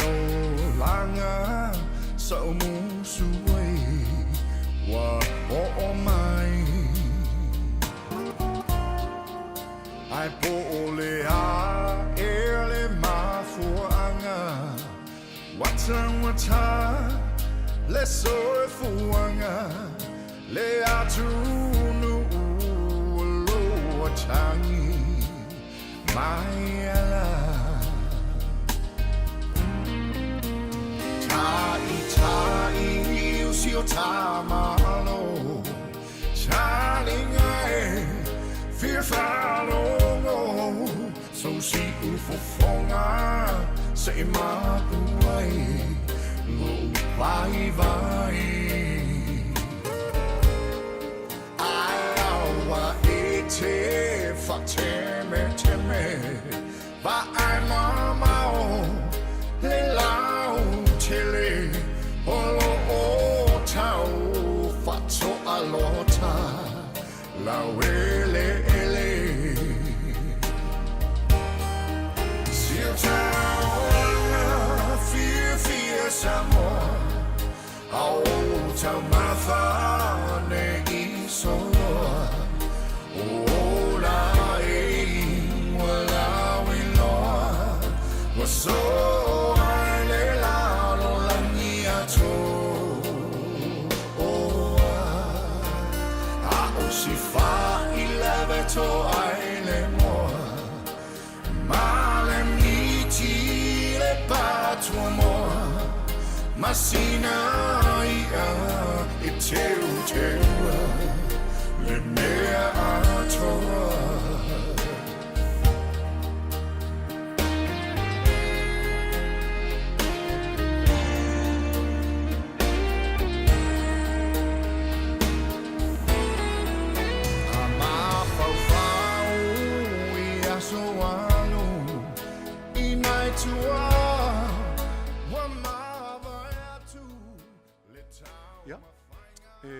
Olaga sa o musu ai ua oo mai. Ae po o le a ea le mafuaaga ua taugata le soifuaga le atunuu o lo o tagi mai ala. Ta'ita'i o si o ta Malo Talinga e fia faalogo Sou siufofoga se i mapu ai lou vaivai. Ae aua e te faatemeteme vaai mamao le lautele o lo o tau faatoalota laueleele. Si o ta olaga fiafia Samoa A o taumafa ne i soloa O ola e ua lauiloa Ua soa i le lalolagi atoa. A o si faileve toai le moa Ma le miti le patuamoa Ma sina i'a e teuteua le mea atoa. A mafaufau i aso alu i nai tua ua mavae atu le Ia, taumafaiga. e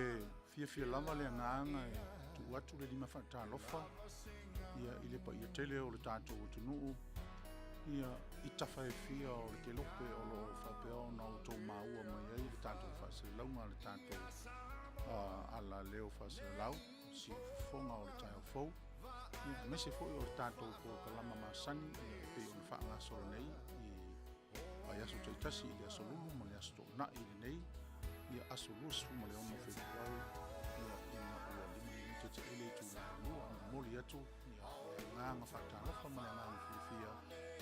fiafia lava le agaga e tuu atu le lima faatalofa ia i le paia tele o le tatou atunuu ia i tafa e fia o le kelope o lo o faapea ona outou maua mai ai le tatou faasalalauga a le tatou alaleo faasalalau siufofoga o le taeao fou, ia, aemaise foi o le tatou polokalama masani ia, e pei ona faagasolo nei i vaiaso taitasi i le aso Lulu ma le aso Toonai lenei, ia aso 26 Fepuari, ia, ina ua 5 minute taele i itula e lua. Momoli atu ia, le agaga faatalofa ma le agaga fiafia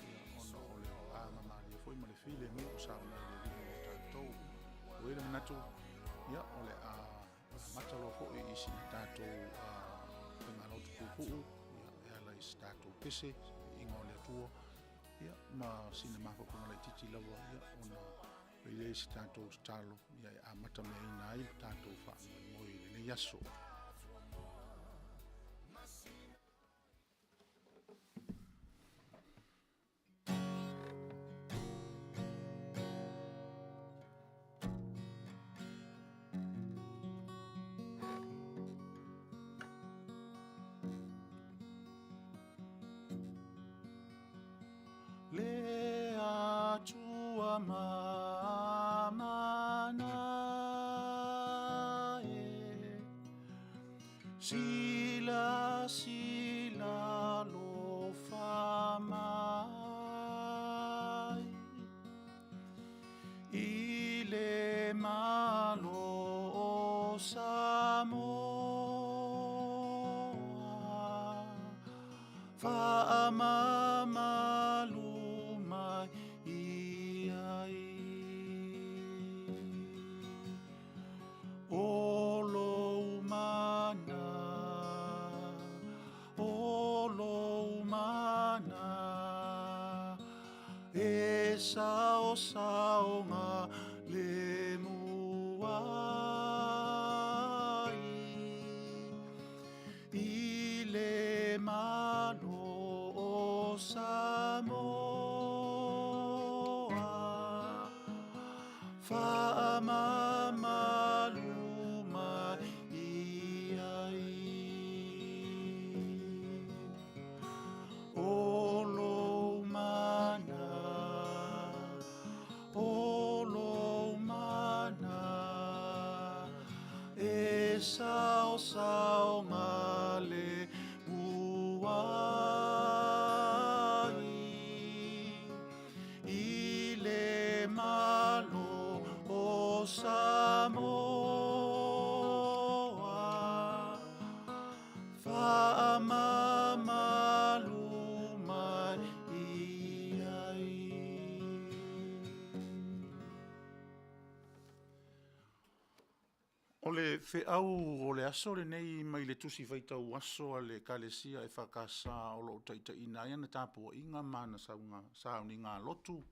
ia, ona o le agaga foi ma le filemu o sauna i le alii mo tatou. Ua i ai le manatu, ia, o le a amata loa foi i sina tatou faigalotu puupuu ia, e ala i se tatou pese, viiga o le Atua, ia, ma sina mafaufauga laitiiti lava, ia, ona fai lea i se tatou tatalo, ia, e amata meaina ai le tatou faamoemoe i lenei aso. Le Atua mamana e Sila sila lofa mai I le malo o Samoa Faamamalu mai i ai O lou mana, o lou mana, E saosaoga le mu ai I le malo o Samoa Faamamalu mai i ai O lou mana, O Samoa, faamamalu mai i ai. O le feau o le aso lenei mai le Tusi Faitau Aso a le Ekalesia EFKS o lo o taitaiina ai ana tapuaiga ma ana sauniga lotu,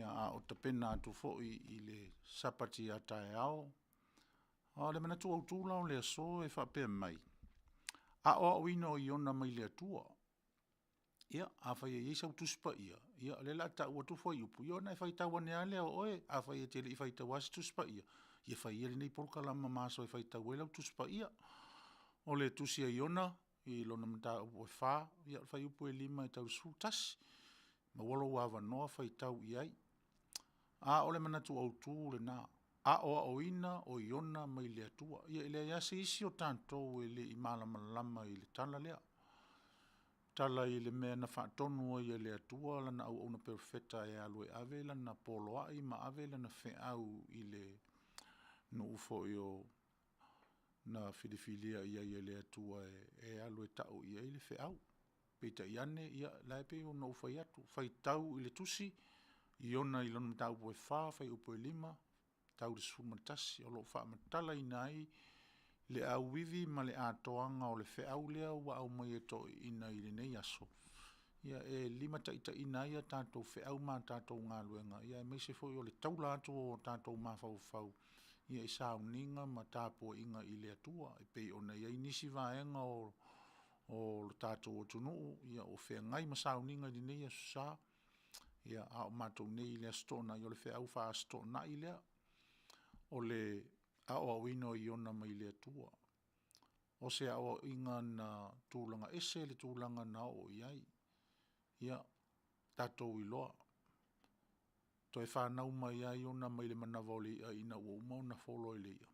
a o tapena atu foi i le Sapati a taeao. A o le manatu autu la o le aso e faapea mai, Aoaoina o Iona mai le Atua. Ia, afai e i ai sau Tusi Paia, ia o lea o le a tau atu fuaiupu, ia ona e faitau ane lava lea o oe. Afai e te le i faitaua se Tusi Paia, ia fai ia lenei polokalama ma aso e faitau ai lau Tusi Paia. O le Tusi a Iona i lona mataupu e 4 le fuaiupu e 5 e tau i le 11. Maua lou avanoa faitau i ai. A o le manatu autu lena, aoaoina o Iona mai le Atua. Ia e leai lava se isi o tatou e le i malamalama i le tala lea, tala i le mea na faatonu ai e le Atua lana auauna perofeta e alu e ave lana poloai ma ave lana feau i le nuu foi na filifilia i ai e le Atua e alu e tau i ai le feau. Peitai ane, o la e pei ona ou fai atu, faitau i le tusi Iona i lona mataupu e 4 fuaiupu e 5 tau i le 11, o lo o faamatalaina ai le auivi ma le atoaga o le feau lea ua aumai e toeaiina i lenei aso, e limataitaiina ai a tatou feau ma a tatou galuega, aemaise foi o le taula atu o tatou mafaufau i sauniga ma tapuaiga i le Atua, e pei ona i ai nisi vaega o le tatou atunuu o feagai ma sauniga i lenei aso Sa, a o matou nei i le Aso Toonai, o le feau faa-Aso Toonai lea, o le aoaoina o Iona mai le Atua. O se aoaiga na tulaga ese le tulaga na oo i ai. Ia, tatou iloa, toe fanau mai lava Iona mai le manava o le i'a ina ua uma ona folo e le i'a,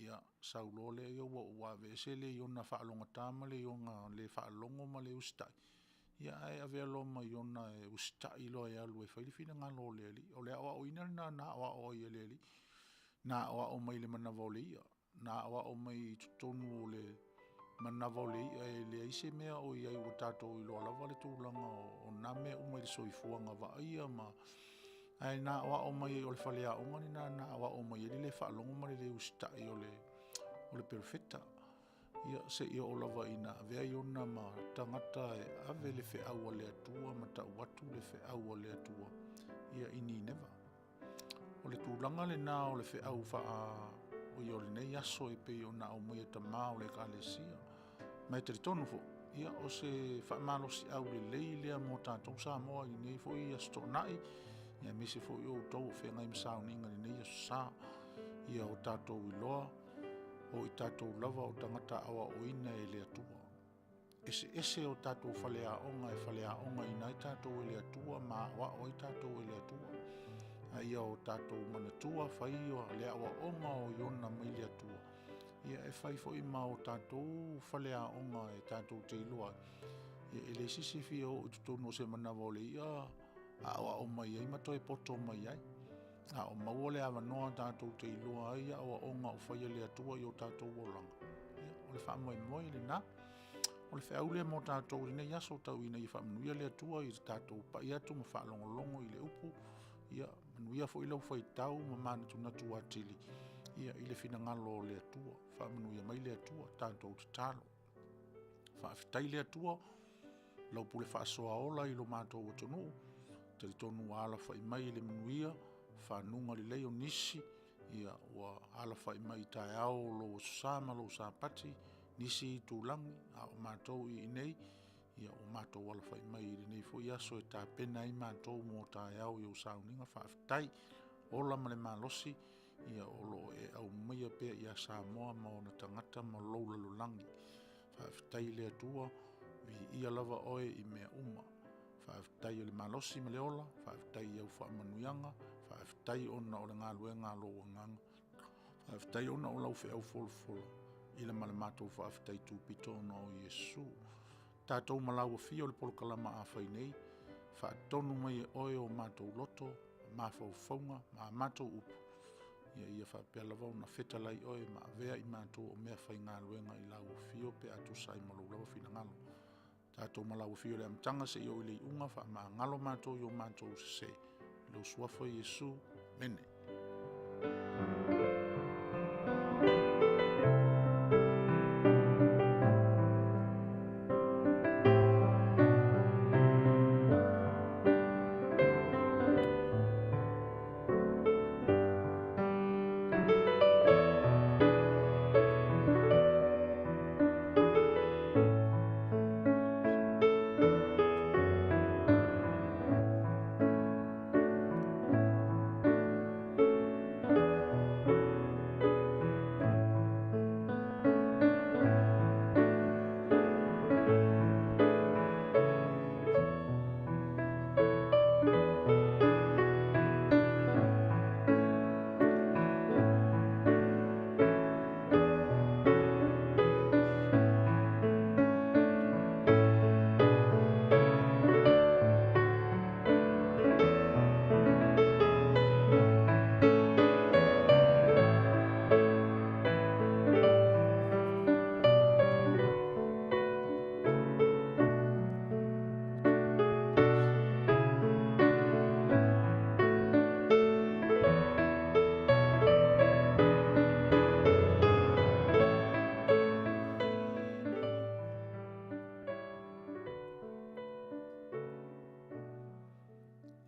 ia sau loa lea ua aveese le Iona faalogogata ma le Iona le faalogo ma le usitai, ae avea loa ma Iona e usitai loa e alu e fai le finagalo o le Alii. O le aoaoina lena na aoao ai e le Alii, na aoao mai le manava o le i'a, na aoao mai i totonu o le manava o le i'a e leai se mea o i ai, ua tatou iloa lava le tulaga o na mea uma i le soifuaga vaaia ma… Ae na aoao mai ai, o le faleaoga lena na aoao mai ai le le faalogo ma le le usitai o le perofeta, ia seia oo lava ina avea Iona ma tagata e ave le feau a le Atua ma tau atu le feau a le Atua i Nineva. O le tulaga lena o le feau o lenei aso e pei ona aumaia e tama o le Ekalesia. Ma e talitonu foi, o se faamalosiau lelei lea mo tatou Samoa i lenei foi Aso Toonai, aemaise foi o outou o feagai ma sauniga i lenei aso Sa, ia o tatou iloa o i tatou lava o tagata aoaoina e le Atua. E eseese o tatou faleaoga e faleaogaina ai tatou e le Atua ma aoao ai tatou e le Atua. A ia o tatou manatua fai le aoaoga o Iona mai le Atua, e fai foi ma o tatou faleaoga e tatou te iloa ai, e leai se isi e fia oo i totonu o se manava o le i'a aoao mai ai ma toe poto mai ai. A o maua le avanoa tatou te iloa ai aoaoga o fai e le Atua i o tatou olaga, ia, o le faamoemoe lena. O le feau lea mo tatou i lenei aso, tau ina ia faamanuia le Atua i le tatou pai atu ma faalogologo i le upu. Ia manuia foi lau faitau ma manatunatu atili i le finagalo o le Atua. Faamanuia mai le Atua. Tatou tatalo. Faafetai le Atua i lau pule faasoa ola i lo matou atunuu. E talitonu ua alafai mai i le manuia fanuga lelei o nisi, ua alafai mai i taeao o lou aso Sa ma lou Sapati nisi itulagi, a o matou i inei, ua matou alafai mai i lenei foi aso e tapena ai matou mo taeao i ou sauniga. Faafetai. Ola ma le malosi o lo o e aumaia pea ia Samoa ma ona tagata ma lou lalolagi. Faafetai i le Atua, viia lava oe i mea uma. Faafetai i le malosi ma le ola, faafetai i au faamanuiaga, faafetai ona o le galuega a lou Agaga, faafetai ona o lau feau folafola i le ma le matou faafetai tupito ona o Iesu. Tatou ma lauafia o le polokalama a fai nei, faatonu mai e oe o matou loto, mafaufauga ma a matou upu, Ia, ia faapea lava ona fetalai oe ma avea i matou o mea faigaluega i lau afio pe a tusa ai ma lou lava finagalo. Tatou ma lau afio i le amataga seia oo i le iuga, faamagalo matou i o matou sese. I lou suafa Iesu. Amene.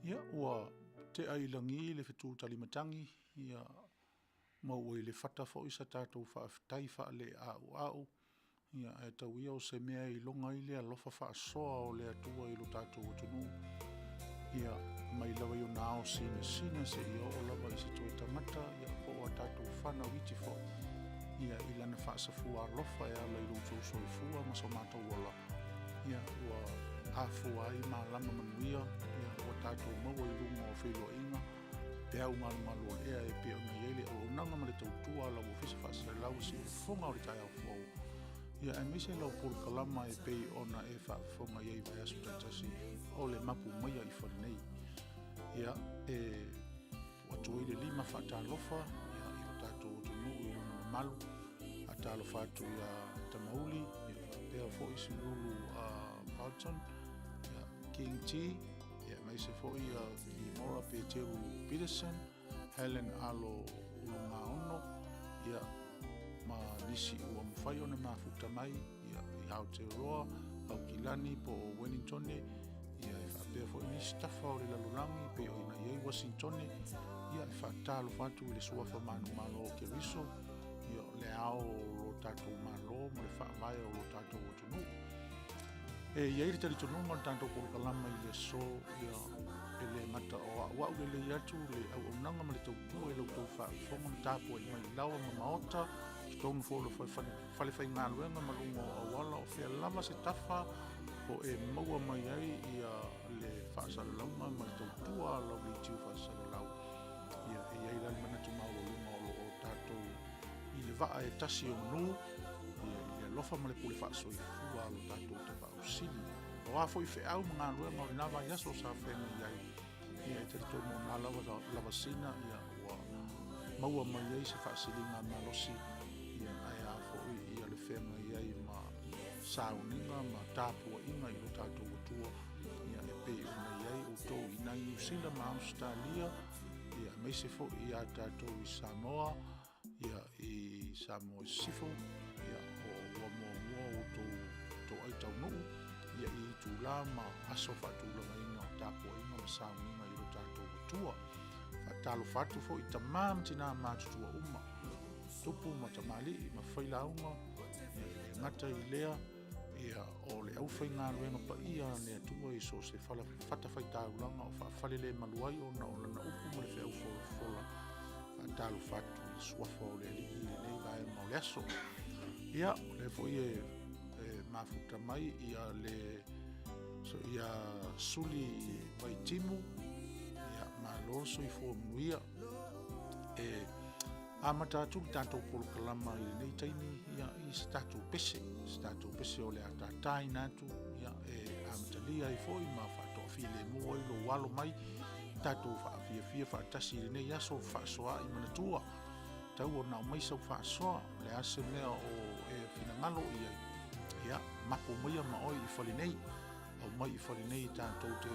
Ia, ua tea i lagi le fetu talimatagi, ia, ma ua i le fata foi sa tatou faafetai faaleauau, ia ae tau ia o se mea e iloga ai le alofa faasoa o le Atua i lo tatou atunuu, ia, mai lava i ona ao sinasina seia oo lava i se toe tagata, ia, po o a tatou fanau iti foi, ia, i lana faasafua alofa e ala i lo outou soifua ma so matou ola, ia, ua afua ai malama manuia, ia, ua tatou maua i luga o feiloaiga, peau galugalu o le ea e pei ona i ai le auaunaga ma le tautua a lau Ofisa Faasalalau o Siufofoga o le Taeao Fou, ia aemaise lau polokalama e pei ona e faafofoga i ai i vaiaso taitasi o le mapu maia i fale nei. Ia, e tuu atu ai le lima faatalofa ia, i lo tatou atunuu i lona mamalu, faatalofa atu ia Tamauli, ia faapea foi Silulu Barton, ia, King T, ia aemaise foi ia Kimora Peteru Peterson, Helen Alo Ulugaono, ia, ma nisi ua mafai ona mafuta mai ia, i Aotearoa, Aukilani po o Wellingtone, ia, e faapea foi nisi tafa o le lalolagi pei ona i ai Uasintone, ia, e faatalofa atu i le suafa manumalo o Keriso, ia, o le ao o lo tatou Malo ma le faavae o lo tatou atunuu. E i ai le talitonuga o le tatou polokalama i le aso, ia, e le gata o auau lelei atu le auaunaga ma le tautua i la outou faafofoga ma tapuai mai i laoa ma maota, totonu foi o le falefaigaluega ma luga o auala, o fea lava se tafa o e maua mai ai ia le faasalalauga ma le tautua a lau leitio faasalalau. Ia, e i ai la le manatu maualuga o lo o tatou i le vaa e tasi o manu, ia, i le alofa ma le pule faasoifua a lo tatou Tapaau Sili. O a foi feau ma galuega o lena vaiaso sa feagai ai, ia, e talitonu o na lava lavasina, ia, ua maua mai ai se faasiliga malosi, ia, ae a foi ia le feagai ai ma sauniga ma tapuaiga i lo tatou Atua, ia, e pei ona i ai outou i nai Niu Sila ma Ausetalia, ia, aemaise foi ia tatou i Samoa, ia, i Samoa i Sisifo, ia, o ua muamua outou toai taunuu, ia, i itulā ma aso faatulagaina o tapuaiga ma sauniga i lo tatou Atua. Faatalofa atu foi i tamā ma tinā matutua uma, tupu ma tamalii ma failauga, ia, e le gata i lea, ia, o le aufaigaluega paia a le Atua i so o se fatafaitaulaga o faafalelemalu ai ona o lana upu ma le feau folafola. Faatalofa atu i le suafa o le Alii i lenei vaega o le aso. Ia, o lea foi e mafuta mai ia le so, ia Suli Vaitimu, ia, malo le soifua manuia. E amata atu le tatou polokalama i lenei taimi, ia, i se tatou pese, se tatou pese o le a tataina atu, ia, e amatalia ai foi ma faatoafilemu ai lou alo mai, tatou Fiafia faatasi i lenei aso fefaasoaai manatua. Tau ona aumai sau faasoa, o le a se mea o e finagalo i ai, ia, mapu maia ma oe i fale nei. Aumai i fale nei tatou te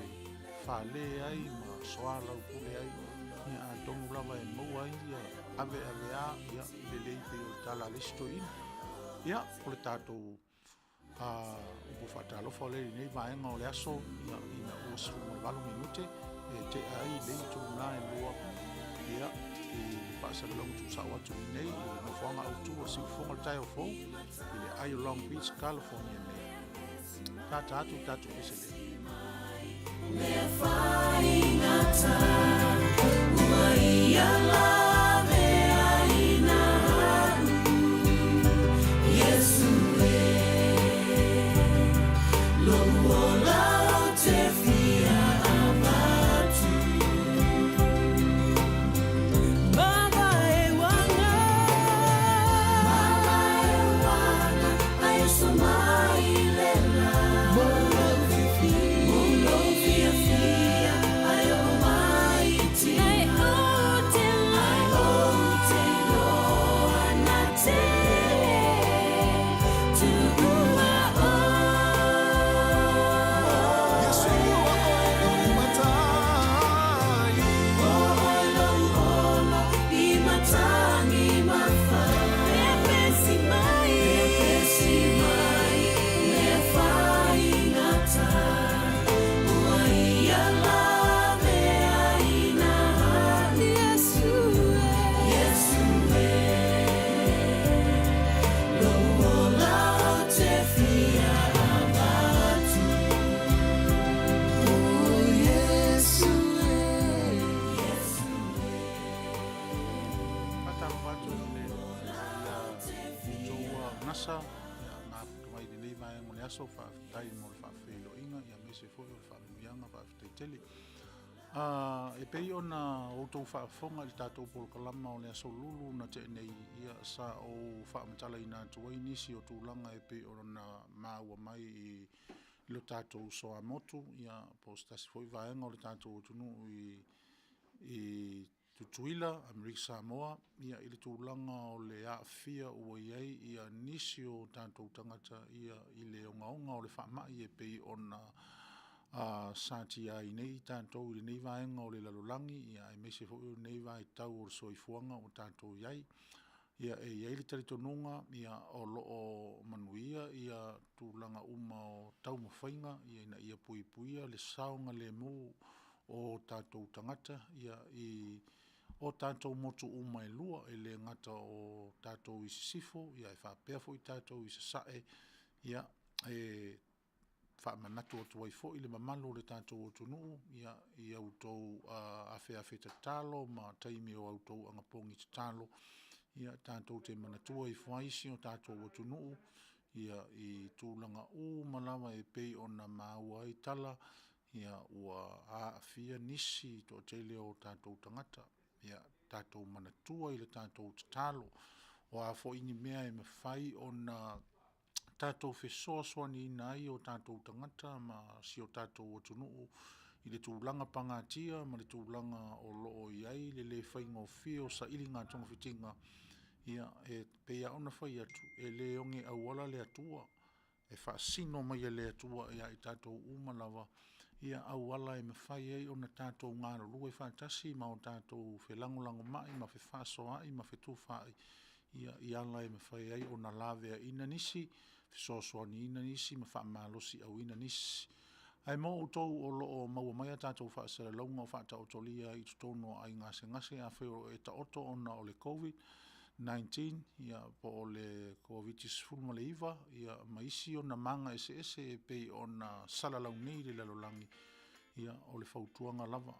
fale ai ma soalaupule ai, ia atonu lava e maua ai ia ave ave a, ia, lelei pei o le tala a le isi toeaina. Ia, o le tatou a upu faatalofa lea i lenei vaega o le aso, ia, ina ua 18 minute e tea ai le itula e 2, ia, i le faasalalauga tuusao atu i nei i le nofoaga autu o le siufofoga o le taeao fou i le ai o Long Beach, California nei. Tata atu tatou pese lea. Mea whaingata, ua ia lawe ai nā Yesu e, lou ola o te fia avatu. Faatalofa atu i le ia outou nasa ia mafuta mai i lenei vaega o le aso. Faafetai mo le faafeiloaiga ia aemaise foi o le faamanuiaga. Faafetai tele. E pei ona outou faafofoga i le tatou polokalama o le aso Lulu na tea nei, ia sa ou faamatalaina atu ai nisi o tulaga e pei ona maua mai i lo tatou soamotu, ia po o se tasi foi vaega o le tatou atunuu i Tutuila, Amerika Samoa, ia i le tulaga o le aafia ua i ai ia nisi o tatou tagata ia i le ogaoga o le faamai e pei ona satia ai nei tatou i lenei vaega o le lalolagi, ia aemaise foi o lenei vaitau o le soifuaga ua tatou i ai. Ia e i ai le talitonuga ia o lo o manuia ia tulaga uma o taumafaiga ia ina ia puipuia le saogalemu o tatou tagata ia i o tatou motu uma e lua, e le gata o tatou i sisifo ia ae faapea foi tatou i sasae, ia e faamanatu atu ai foi le mamalu o le tatou atunuu ia i a outou afeafe tatalo ma taimi o a outou anapogi tatalo, ia tatou te manatua ifo ai si o tatou atunuu ia i tulaga uma lava e pei ona maua ai tala ia ua aafia nisi toatele o tatou tagata. Ia tatou manatua i le tatou tatalo, o a foi ni mea e mafai ona tatou fesoasoaniina ai o tatou tagata ma si o tatou atunuu i le tulaga pagatia ma le tulaga o lo o i ai le le faigofie o sailiga togafitiga, ia, e pei lava ona fai atu, e le oge auala le Atua. E faasino mai e le Atua ia i tatou uma lava ia auala e mafai ai ona tatou galulue faatasi ma o tatou felagolagomai ma fefaasoaai ma fetufaai ia i ala e mafai ai ona laveaiina nisi, fesoasoaniina nisi ma faamalosiauina nisi. Ae mo outou o lo o maua mai a tatou faasalalauga o faataotolia ai i totonu o aiga gasegase, afai o lo o e taoto ona o le COVID-19, ia, po o le Koviti-19, ia, ma isi ona maga eseese e pei ona salalau nei i le lalolagi, ia, o le fautuaga lava,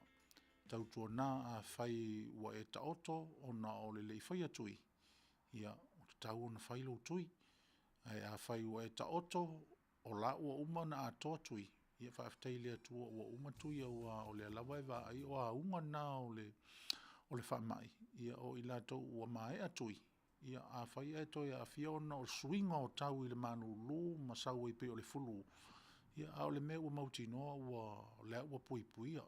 tautuana afai ua e taoto ona o le le i faia tui, ia, ua tatau ona fai lou tui. Ae afai ua e taoto o la ua uma ona atoa tui, ia faafetai i le Atua ua uma tui aua o lea lava e vaai o auga na o le faamai, ia o i latou ua maea tui, ia afai ae toe aafia ona o le suiga o tau i le malulu ma sau ai pei o le flu, ia a o le mea ua mautinoa ua o lea ua puipuia.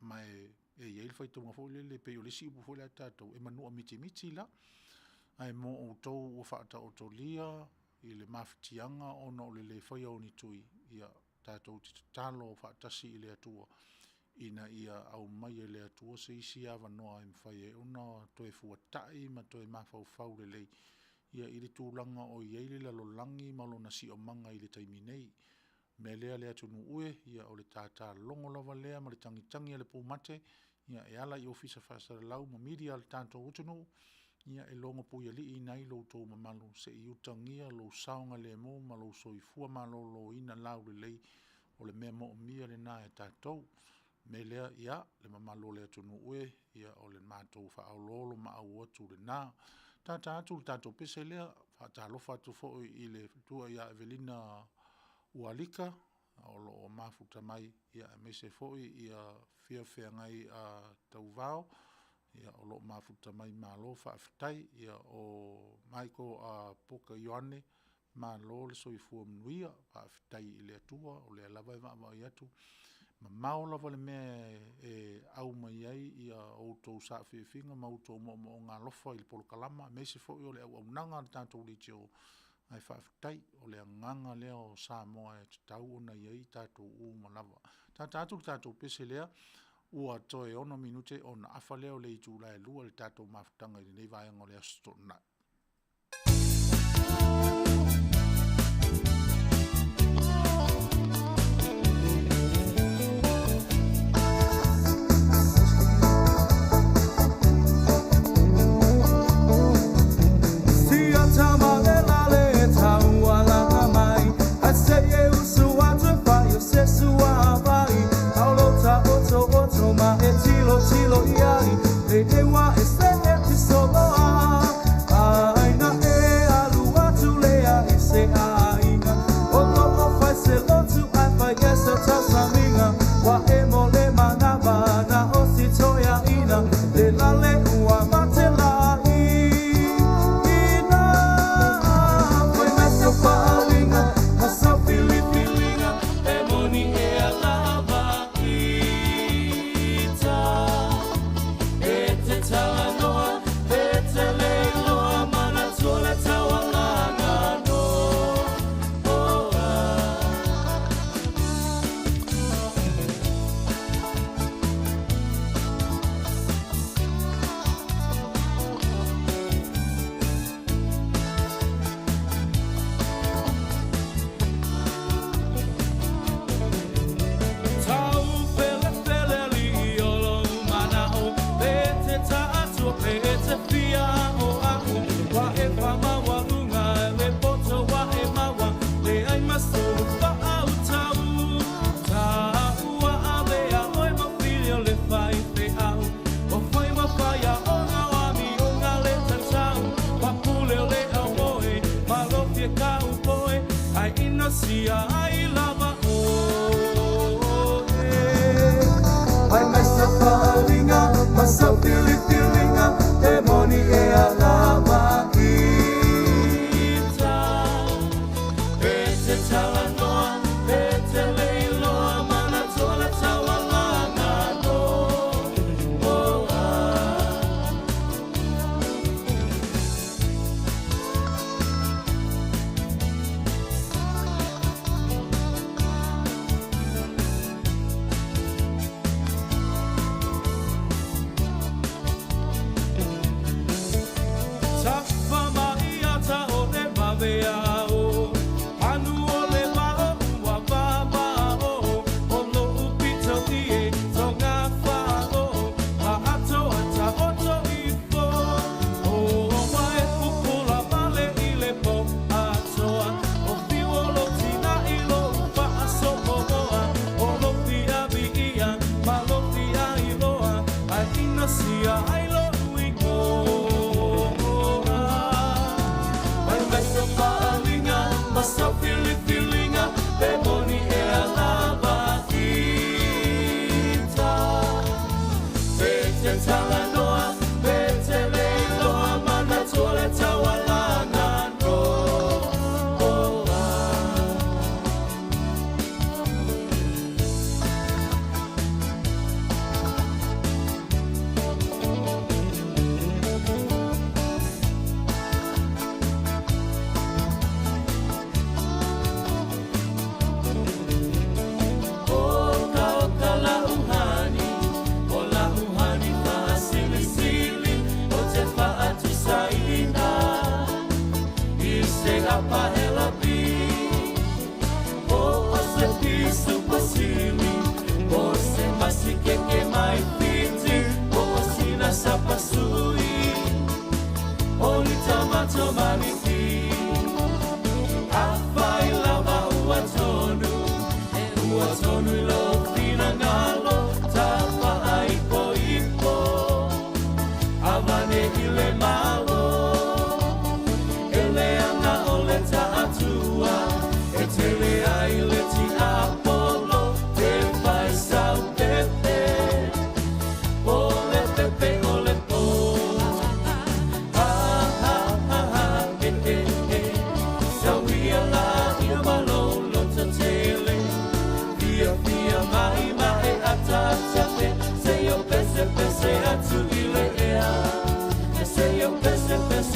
Ma e E i ai le faitauga foi lele e pei o le isi upu foi lea a tatou, e manua mitimiti la, ae mo outou ua faataotolia i le mafatiaga ona o le le faia o ni tui, ia tatou te tatalo faatasi i le Atua ina ia aumaia e le Atua se isi avanoa e mafai ai ona toe fuatai ma toe mafaufau lelei i le tulaga o i ai le lalolagi ma lona siomaga i le taimi nei. O le mea lea le atunuu e, ia o le tata logo lava lea ma le tagitagi a le pumate e ala i Ofisa Faasalalau ma media a le tatou atunuu, e logopuialiiina ai lo outou mamalu se i utagia lou saogalemu ma lou soifua maloloina laulelei, o le mea moomia lena e tatou. O le mea lea, ia, le mamalu o le atunuu e, o le matou faaoloolomaau atu lena. Tata atu le tatou pese lea, e faatalofa atu foi i le faletua ia Evelina Ualika o lo o mafuta mai, aemaise foi Afia Feagai Tauvao o lo o mafuta mai, malo faafetai. Ia o Michael Poka Ioane, malo le soifua manuia, faafetai i le Atua o lea lava e vaavaai atu, mamao lava le mea e au mai ai outou saafiafiaga ma outou moomooga alofa i le polokalama, aemaise foi o le auaunaga a le tatou leitio, ae faafetai. O le agaga lea o Samoa e tatau ona i ai i tatou uma lava. Tata atu le tatou pese lea, ua toe 6 minute ona afa lea o le itula e 2 i le tatou mafutaga i lenei vaega o le Aso Toonai.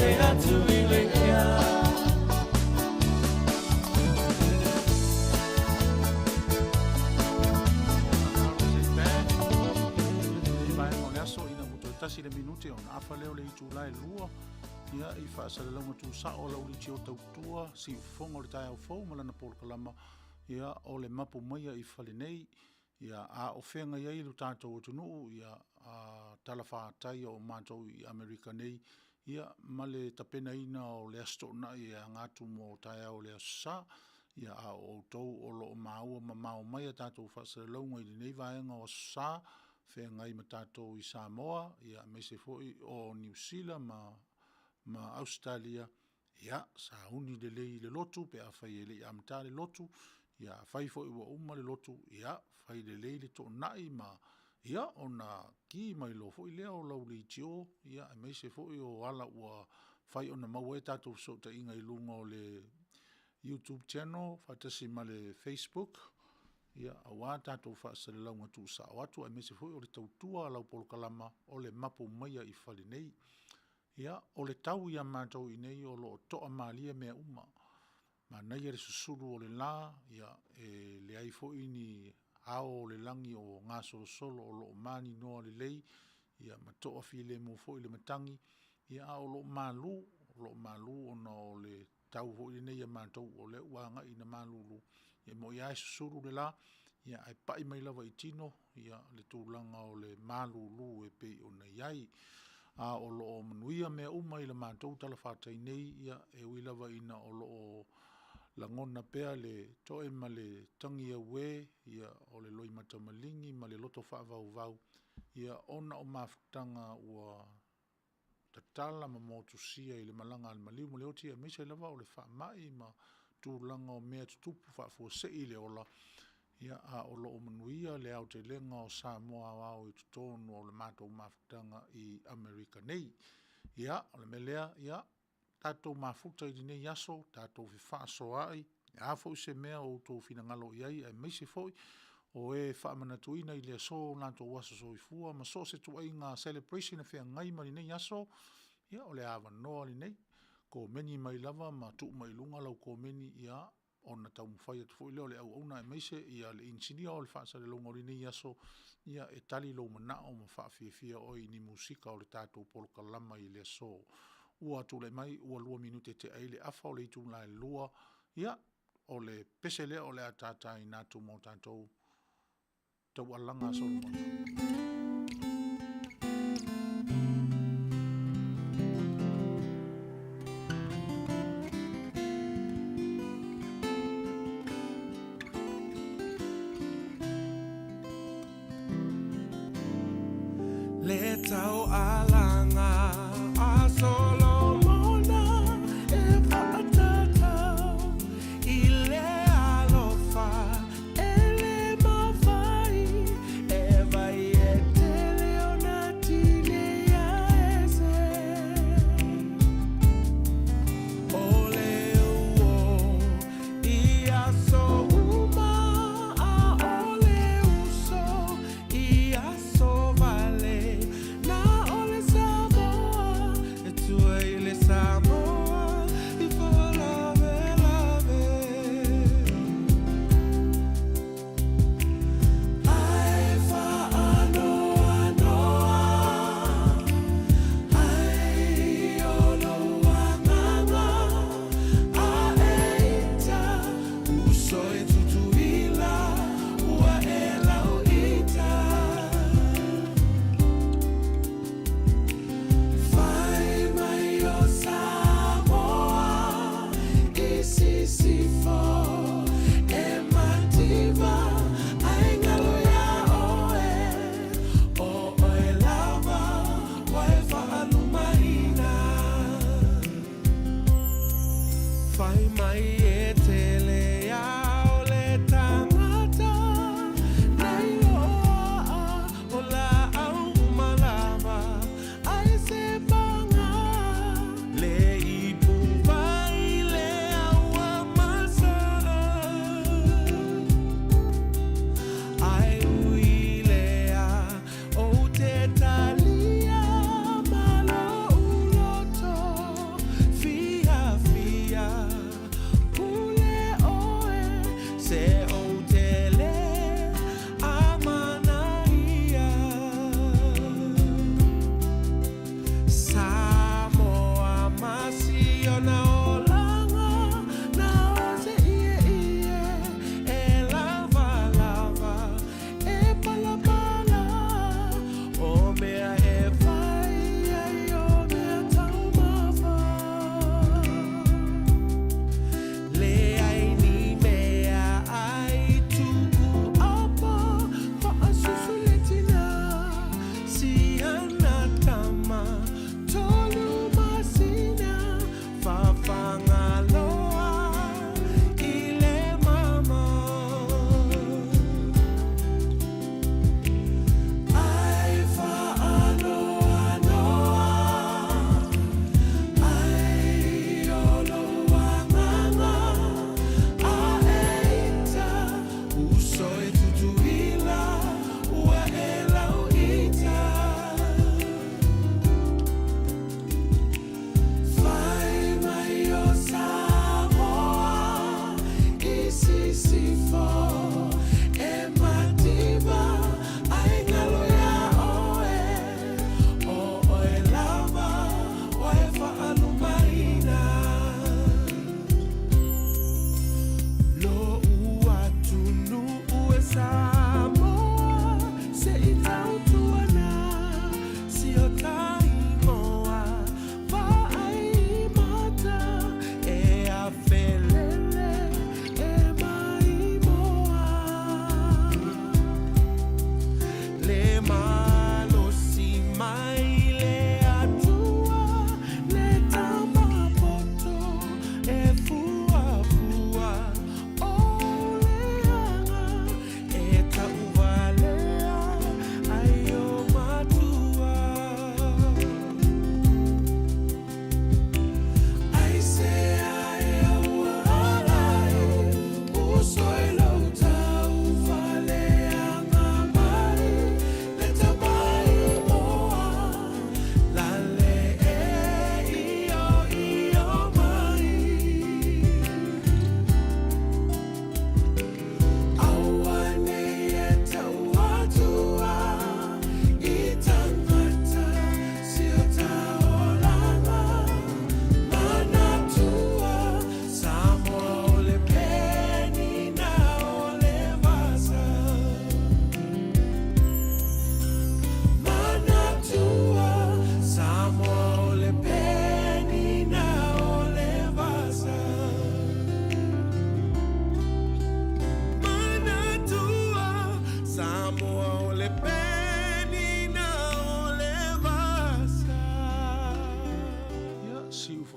te atu i le ea. Lenei vaega o le aso ina ua toe tasi le minute ona afa lea o le itula e lua ia i faasalalauga tuusao a lau leitio tautua siufofoga o le taeao fou ma lana polokalama ia o le mapu maia i fale nei ia a o feagai ai lo tatou atunuu ia a talafatai o matou i Amerika nei ia ma le tapenaina o le Aso Toonai e aga atu mo taeao o le Aso Sa. Ia a o outou o lo o maua mamao mai a tatou faasalalauga i lenei vaega o Aso Sa, feagai ma tatou i Samoa, ia aemaise foi o Niu Sila ma ma Ausetalia, ia, sauni lelei i le lotu pe afai e le i amata le lotu, ia afai foi ua uma le lotu, ia, fai lelei le toonai ma ia ona ki mai loa foi lea o lau leitio, ia aemaise foi o ala ua fai ona maua ai tatou fesootaiga i luga o le YouTube channel faatasi ma le Facebook, ia aua tatou faasalalauga tuusao atu aemaise foi o le tautua a lau polokalama o le mapu maia i fale nei. Ia, o le tau ia matou i inei o lo o toamalie mea uma. Manaia le susulu o le la, ia, e leai foi ni ao o le lagi o gasolosolo o lo o maninoa lelei, ia ma toafilemu foi le matagi, ia a o lo o malu, o lo o malu ona o le tau foi lenei ia matou o lea ua agai ina malulu. E moni lava e susulu le la, ia ae pai mai lava i tino ia le tulaga o le malulu e pei ona i ai. A o lo o manuia mea uma i le matou talafatai nei, ia e ui lava ina o lo o lagona pea le toe ma le tagi auē, ia o le loimata maligi ma le loto faavauvau, ia ona o mafutaga ua tatala ma motusia i le malaga a le maliu ma le oti, aemaise lava o le faamai ma tulaga o mea tutupu faafuasei i le ola, ia a o lo o manuia le aotelega o Samoa aoao i totonu o le matou mafutaga i Amerika nei. Ia, o le mea lea, ia, tatou mafuta i lenei aso, tatou fefaasoaai, o le a foi se mea o outou finagalo i ai aemaise foi o e faamanatuina i le aso o latou aso soifua ma so o se ituaiga celebration e feagai ma lenei aso, ia o le avanoa lenei. Komeni mai lava ma tuu mai i luga lau komeni, ia ona taumafai atu foi lea o le auauna aemaise le inisinia o le faasalalauga o lenei aso, ia e tali lou manao ma faafiafia oe i ni musika o le tatou polokalama i le aso. Ua tulai mai ua 2 minute tea ai le afa o le itula e 2, ia, o le pese lea o le a tataina atu mo tatou Taualaga a Solomona. Le taualaga a Solomona e faatatau i le alofa E le mafai e vai e tele ona tineia ese O le uo i aso uma a o le uso i aso wale Na o le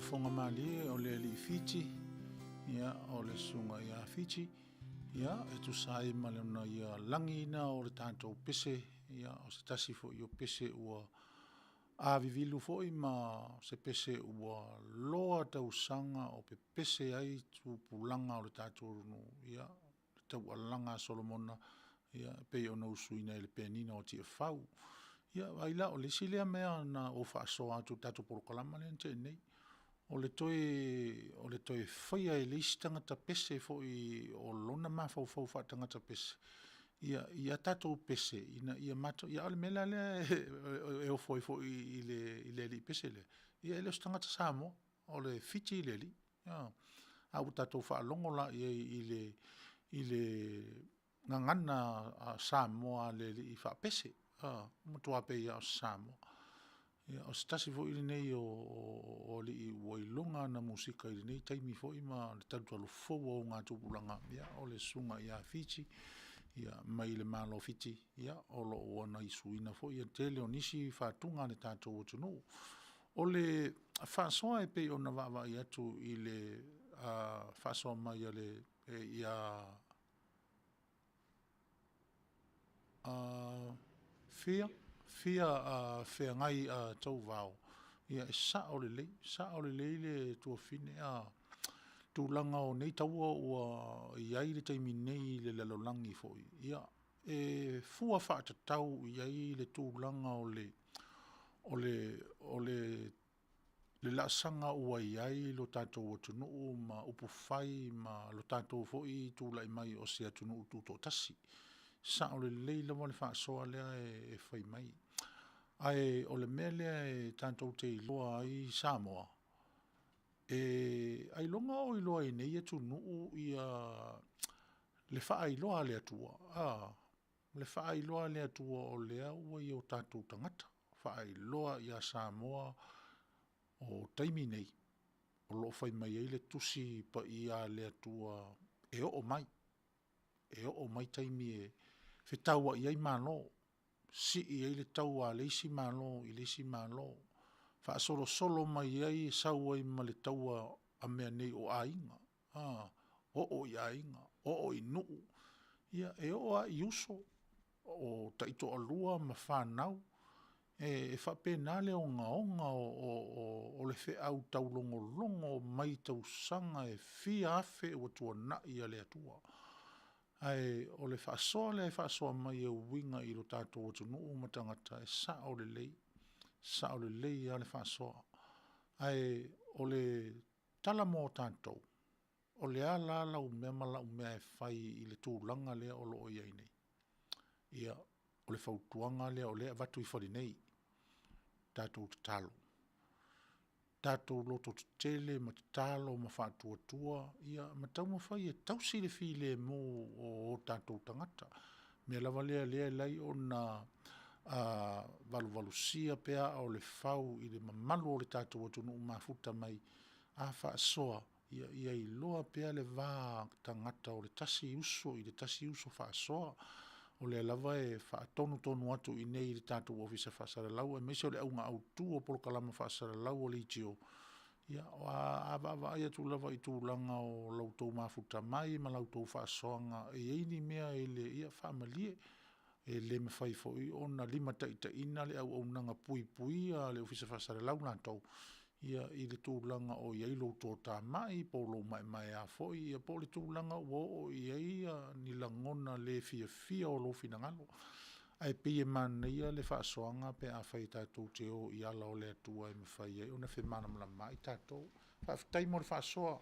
faafogafoga malie o le alii Fiti, ia, o le susuga ia Fiti, ia, e tusa ai ma lona ia lagiina o le tatou pese, ia, o se tasi foi o pese ua avivilu foi ma se pese ua loa tausaga o pepese ai tupulaga o le tatou atunuu, ia, le taualaga a Solomona, ia, e pei ona usuina e le penina o Tiafau. Ia vaai la, o le isi lea mea na ou faasoa atu i le tatou polokalama lea na tea nei, o le toe faia e le isi tagata pese foi o lona mafaufau faatagata pese ia tatou pese ina ia matou… A o le mea la lea e ofo ai foi i le alii pese lea, ia e le o se tagata Samoa, o le Fiti le alii, a. A ua tatou faalogo la i ai i le gagana Samoa a le alii faapese, ua matua pei lava o se Samoa. Ia, o se tasi foi lenei o alii ua iloga ana musika i lenei taimi foi ma le talutalufou o augatupulaga, o le susuga ia Fiti mai le Malo o Fiti, o lo o ua ia suiina foi le tele o nisi fatuga a le tatou atunuu. O le faasoa e pei ona vaavaai atu i le faasoa mai ia Fia Feagai Tauvao, ia e sao lelei, sao lelei le tuafafine tulaga o nei taua ua i ai i le taimi nei i le lalolagi foi, e fua faatatau i ai le tulaga o le laasaga ua i ai lo tatou atunuu ma upufai ma lo tatou foi tulai mai o se atunuu tutoatasi. E sao lelei lava le faasoa lea e fai mai. Ae o le mea lea tatou te iloa ai Samoa, ailoga o iloa i nei atunuu le faailoa a le Atua, le faailoa a le Atua o lea ua ia o tatou tagata, faailoa ia Samoa o taimi nei, o lo o fai mai ai le Tusi Paia a le Atua e oo mai, e oo mai taimi e fetauai ai Malo, sii ai le taua a le isi Malo i le isi Malo, faasolosolo mai ai e sau ai ma le taua a mea nei o aiga, oo i aiga, oo i nuu, ia e oo lava i uso, o taitoalua ma fanau, e faapena le ogaoga o le feau taulogologo mai tausaga e fia afe ua tuanai a le Atua. Ae o le faasoa lea e faasoa mai e uiga i lo tatou atunuu ma tagata, e sao lelei, sao lelei lava le faasoa. Ae o le tala mo tatou, o le a la lau mea ma lau mea e fai i le tulaga lea o lo o i ai nei? Ia, o le fautuaga lea o lea e avatu i fale nei, tatou tatalo, tatou lototetele ma tatalo ma faatuatua ma taumafai e tausi le filemu o o tatou tagata. O le mea lava lea e ala ai ona valuvalusia pea aa o le fau i le mamalu o le tatou atunuu mafuta mai, a faasoa, ia iloa pea le va tagata o le tasi uso i le tasi uso faasoa. O lea lava e faatonutonu atu i inei i le tatou Ofisa Faasalalau aemaise o le auga autu o polokalame faasalalau a leitio, ia, a vaavaai atu lava i tulaga o la outou mafuta mai ma la outou faasoaga e i ai ni mea e le… ia faamalie, e le mafai foi ona limataitaiina le auaunaga puipuia a le Ofisa Faasalalau latou i le tulaga o i ai lou toatamai po o lou maemaea foi po o le tulaga ua oo i ai ni lagona le fiafia o lou finagalo. Ae pei e manaia le faasoaga pe afai tatou te o i ala o le Atua e mafai ai ona femalamalamaai tatou. Faafetai mo le faasoa,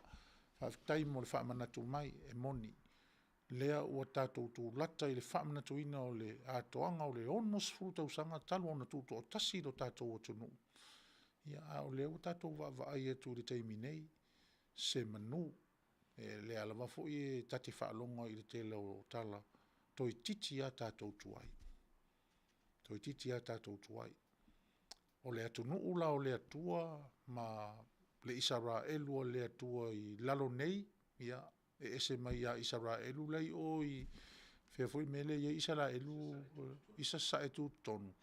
faafetai mo le faamanatu mai, e moni o lea ua tatou tulata i le faamanatuina o le atoaga o le 60 tausaga talu ona tutoatasi lo tatou atunuu, a o lea ua tatou vaavaai atu i le taimi nei, se manu, o lea lava foi ta te faalogo i le tele o tala, toeitiiti lava tatou tuai, toeitiiti lava tatou tuai. O le atunuu la o le Atua ma le Isaraelu a le Atua i lalo nei, ia, e ese mai ia Isaraelu la e i o i fea foi le mea lea e i ai Isaraelu i Sasae tutotonu,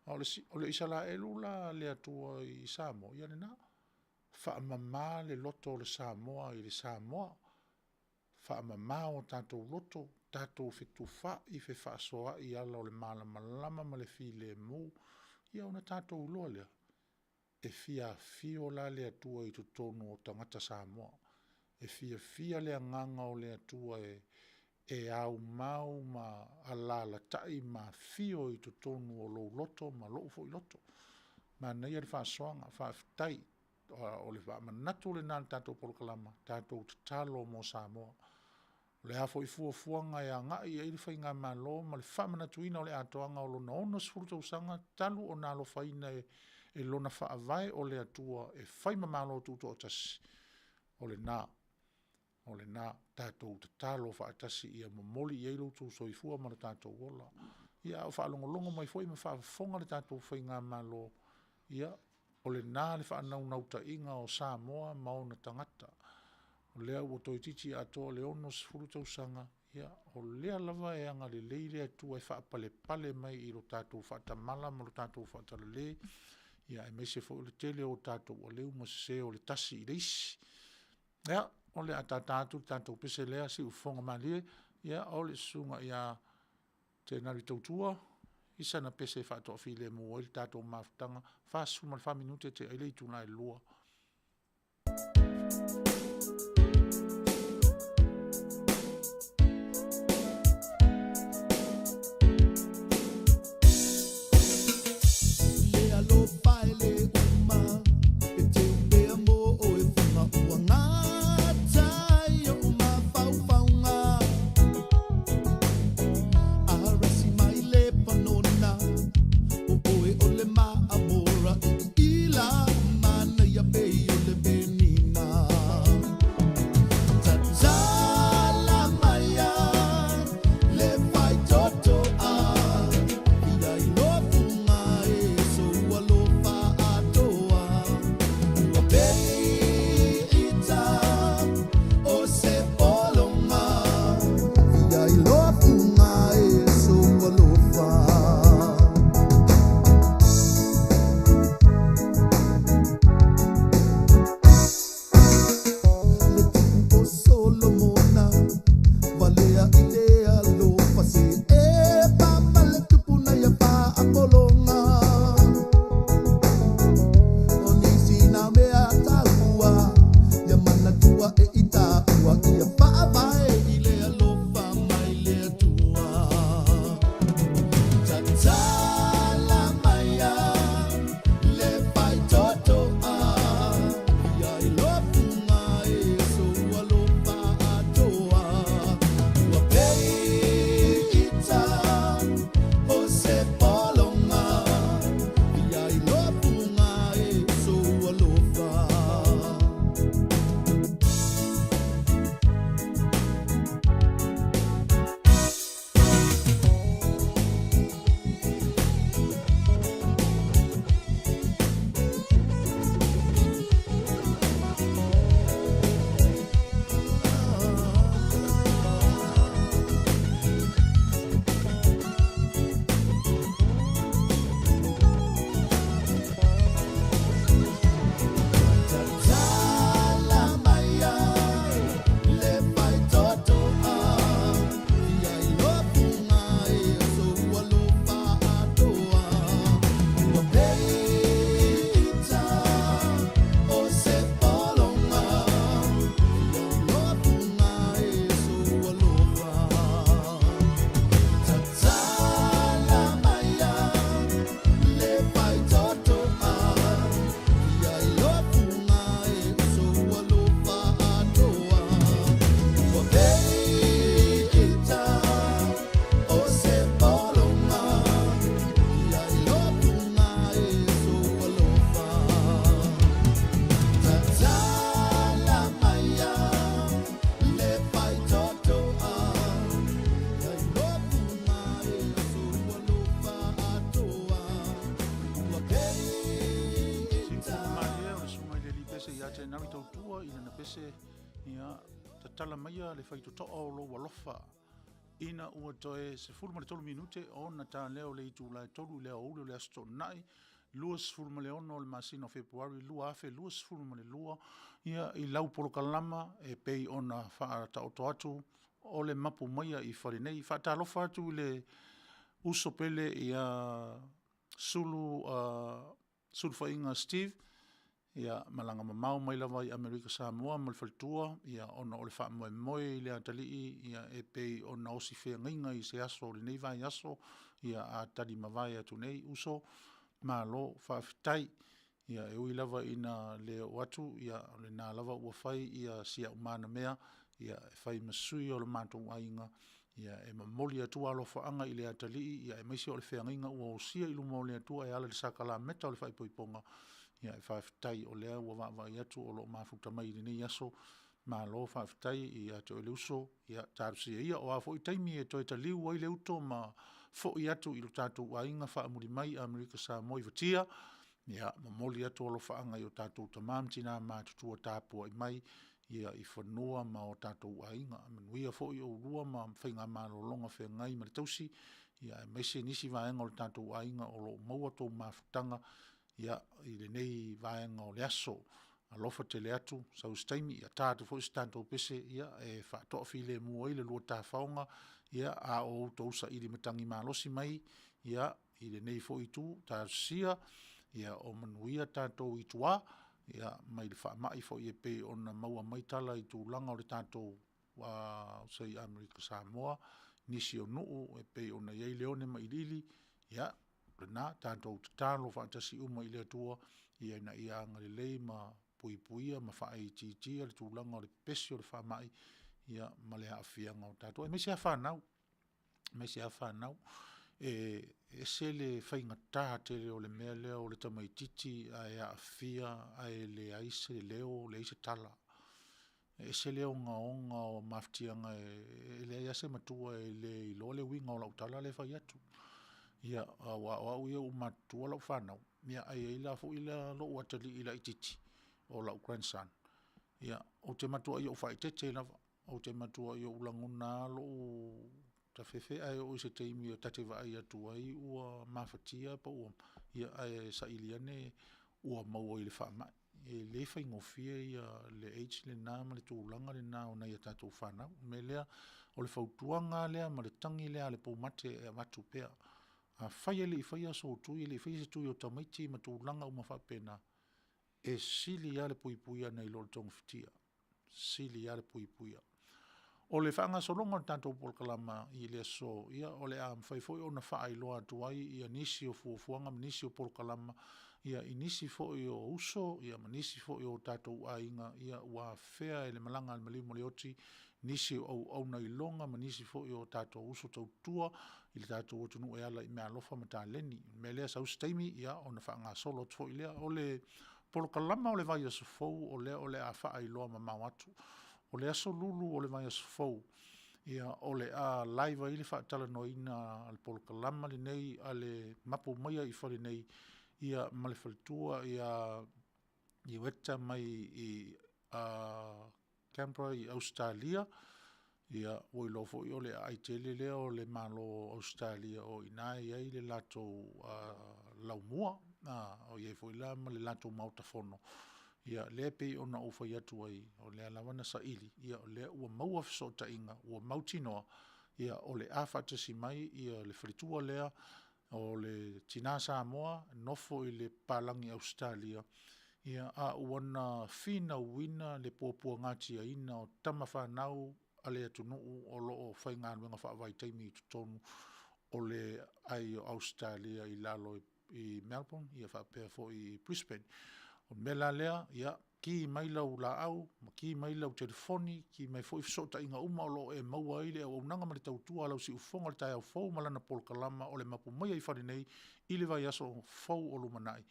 a o le Isaraelu la a le Atua i Samoa, ia o lena. Faamama le loto o le Samoa i le Samoa, faamama o tatou loto, tatou fetufaai fefaasoaai i ala o le malamalama ma le filemu, ia ona tatou iloa lea, e fia afio la le Atua i totonu o tagata Samoa. E fiafia le agaga o le Atua e aumau ma alaalatai ma afio i totonu o lou loto ma lou foi loto. Manaia le faasoaga, faafetai. O le faamanatu lena o le tatou polokalama, tatou tatalo mo Samoa. O le a foi fuafuaga e agai i ai le faigamalo ma le faamanatuina o le atoaga o lona 60 tausaga talu ona alofaina e lona Faavae o le Atua e fai ma Malo Tutoatasi, o lena, o lena. Tatou tatalo faatasi ia momoli i ai lo outou soifua ma lo tatou ola. Ia a o faalogologo mai foi ma faafofoga le tatou faigamalo, ia, o lena le faanaunautaiga o Samoa ma ona tagata. O lea ua toeitiiti atoa le 60 tausaga, ia o lea lava e agalelei le Atua e faapalepale mai i lo tatou faatamala ma lo tatou faatalale, aemaise foi o le tele o tatou aleu ma sese o le tasi i le isi. Ia, o le a tata atu le tatou pese lea, siufofoga malie, o le susuga ia Tenari Tautua i sana pese e faatoafilemu ai le tatou mafutaga, e 44 minute tea ai le itula e 2:00. Le alofa e le uma e teu pea mo oe fuga ua gata i oʻu mafaufauga Arasi mai le panona o oe o le maamora i ila manaia pei o le penina Tatala maia le faitotoa ia i lofuga e sou alofa atoa Ua peita o se pologa ia i lofuga e sou alofa. Le tupu o Solomona valea i le alofa se e ma le tupu na ia faapologa O nisi na mea taua ia manatua e i taua ia faavae i le alofa mai le Atua. Tatala maia le faitotoa ia i lofuga e sou alofa atoa. Ua peita o se pologa ia i lofuga e sou alofa. Tatala maia le faitotoa ia i lofuga e sou alofa atoa. Ua peita o se pologa ia i lofuga e sou alofa. Tatala maia le faitotoa ia i lofuga e sou alofa atoa. Ua peita o se pologa ia i lofuga e sou alofa. Tatala maia le faitotoa ia i lofuga e sou alofa atoa. Ua peita Siufofoga malie o le susuga i le alii pese ia Tenari Tautua i lana pese, ia tatala maia le faitotoa o lou alofa ina ua toe 13 minute ona ta lea o le itula e 3 i le aoauli o le Aso Toonai. 26 o le masina o Fepuari 2022, ia, i lau polokalama e pei ona faataoto atu o le Mapu Maia i Fale Nei. E faatalofa atu i le uso pele ia Sulu Sulufaiga Steve, ia, malaga mamao mai lava i Amerika Samoa ma le faletua, ia, ona o le faamoemoe i le atalii, ia, e pei ona osi feagaiga i se aso o lenei vaiaso, ia, a talimavae atu nei uso, malo faafetai. Ia, e ui lava ina le oo atu, ia, o lena lava ua fai si au manamea e fai ma sui o le matou aiga e momoli atu alofaaga i le atalii aemaise o le feagaiga ua osia i luma o le Atua e ala i le sakalameta o le faaipoipoga. E faafetai o lea ua vaavaai atu o lo o mafuta mai i lenei aso, malo faafetai ia te oe le uso, ia talosia ia. O a foi taimi e toe taliu ai le uto ma foi atu i lo tatou aiga faamuli mai Amerika Samoa i fatia, ia momoli atu alofaaga i o tatou tama ma tina matutua tapuai mai i fanua ma o tatou aiga. Manuia foi oulua ma faigamalologa feagai ma le tausi, aemaise nisi vaega o le tatou aiga o lo o maua a outou mafutaga i lenei vaega o le aso. Alofa tele atu, sau se taimi ta atu foi se tatou pese e faatoafilemu ai le lua tafaoga a o outou saili matagi malosi mai i lenei foi itu. Talosia ia o manuia tatou i tua mai le faamai foi e pei ona maua mai tala i tulaga o le tatou uso i Amerika Samoa, nisi o nuu e pei ona i ai leone ma iliili, ia, o lena. Tatou tatalo faatasi uma i le Atua ina ia agalelei ma puipuia ma faaitiitia le tulaga o le pepesi o le faamai ma le aafiaga o tatou, aemaise lava fanau, aemaise lava fanau. E ese le faigata tele o le mea lea o le tamaitiiti ae aafia ae leai se leo leai se tala. E ese le ogaoga o mafatiaga e leai lava se matua e le iloa le uiga o lau tala lea e fai atu. Ia, aua o au ia ua matutua lau fanau, ae i ai la foi lou atalii laitiiti, o lau grandson, ou te matuai ou faaeteete lava, ou te matuai ou lagona lava lou tafefe, ae oo i se taimi ta te vaai atu ai ua mafatia pe ua… ae saili ane ua maua i le faamai. E le faigofie le age lena ma le tulaga lena o nai a tatou fanau. O le mea lea, o le fautuaga lava lea ma le tagi lea a le poumate e avatu pea, afai e le i faia sou tui, e le i faia se tui o tamaiti ma tulaga uma faapena, e sili lava le puipuia nai lo le togafitia, sili lava le puipuia. O le faagasologa o le tatou polokalama i le aso, ia o le a mafai foi ona faailoa atu ai nisi o fuafuaga ma nisi o polokalama i nisi foi o uso ma nisi foi o tatou aiga ua afea e le malaga a le maliu ma le oti nisi o auauna iloga ma nisi foi o tatou uso tautua i le tatou atunuu e ala i meaalofa ma taleni. O le mea lea, sau se taimi ona faagasolo atu foi lea. O le polokalama o le vaiaso fou, o lea o le a faailoa mamao atu. O le aso Lulu o le vaiaso fou, o le a live ai le faatalanoaina o le polokalama lenei a le Mapu Maia i Fale Nei ma le faletua ia Ueta mai Canberra i Ausetalia. Ia ua iloa foi o le aai tele lea o le Malo o Ausetalia o i ina e i ai le latou laumua, o i ai foi la ma le latou Maota Fono, lea e pei ona ou fai atu ai, o lea lava na saili, o lea ua maua fesootaiga, ua mautinoa o le a faatasi mai le faletua lea o le tina Samoa nofo i le papalagi Ausetalia, a ua na finauina le puapuagatiaina o tama fanau a le atunuu o lo o faigaluega faavaitaimi i totonu o le aai o Ausetalia i lalo i Melbourne faapea foi i Brisbane. O le mea la lea, ia ki mai lau laau ma ki mai lau telefoni, ki mai foi fesootaiga uma o lo o e maua ai le auaunaga ma le tautua a lau siufofoga i le taeao fou ma lana polokalama o le Mapu Maia i Fale Nei i le vaiaso fou o lumanai,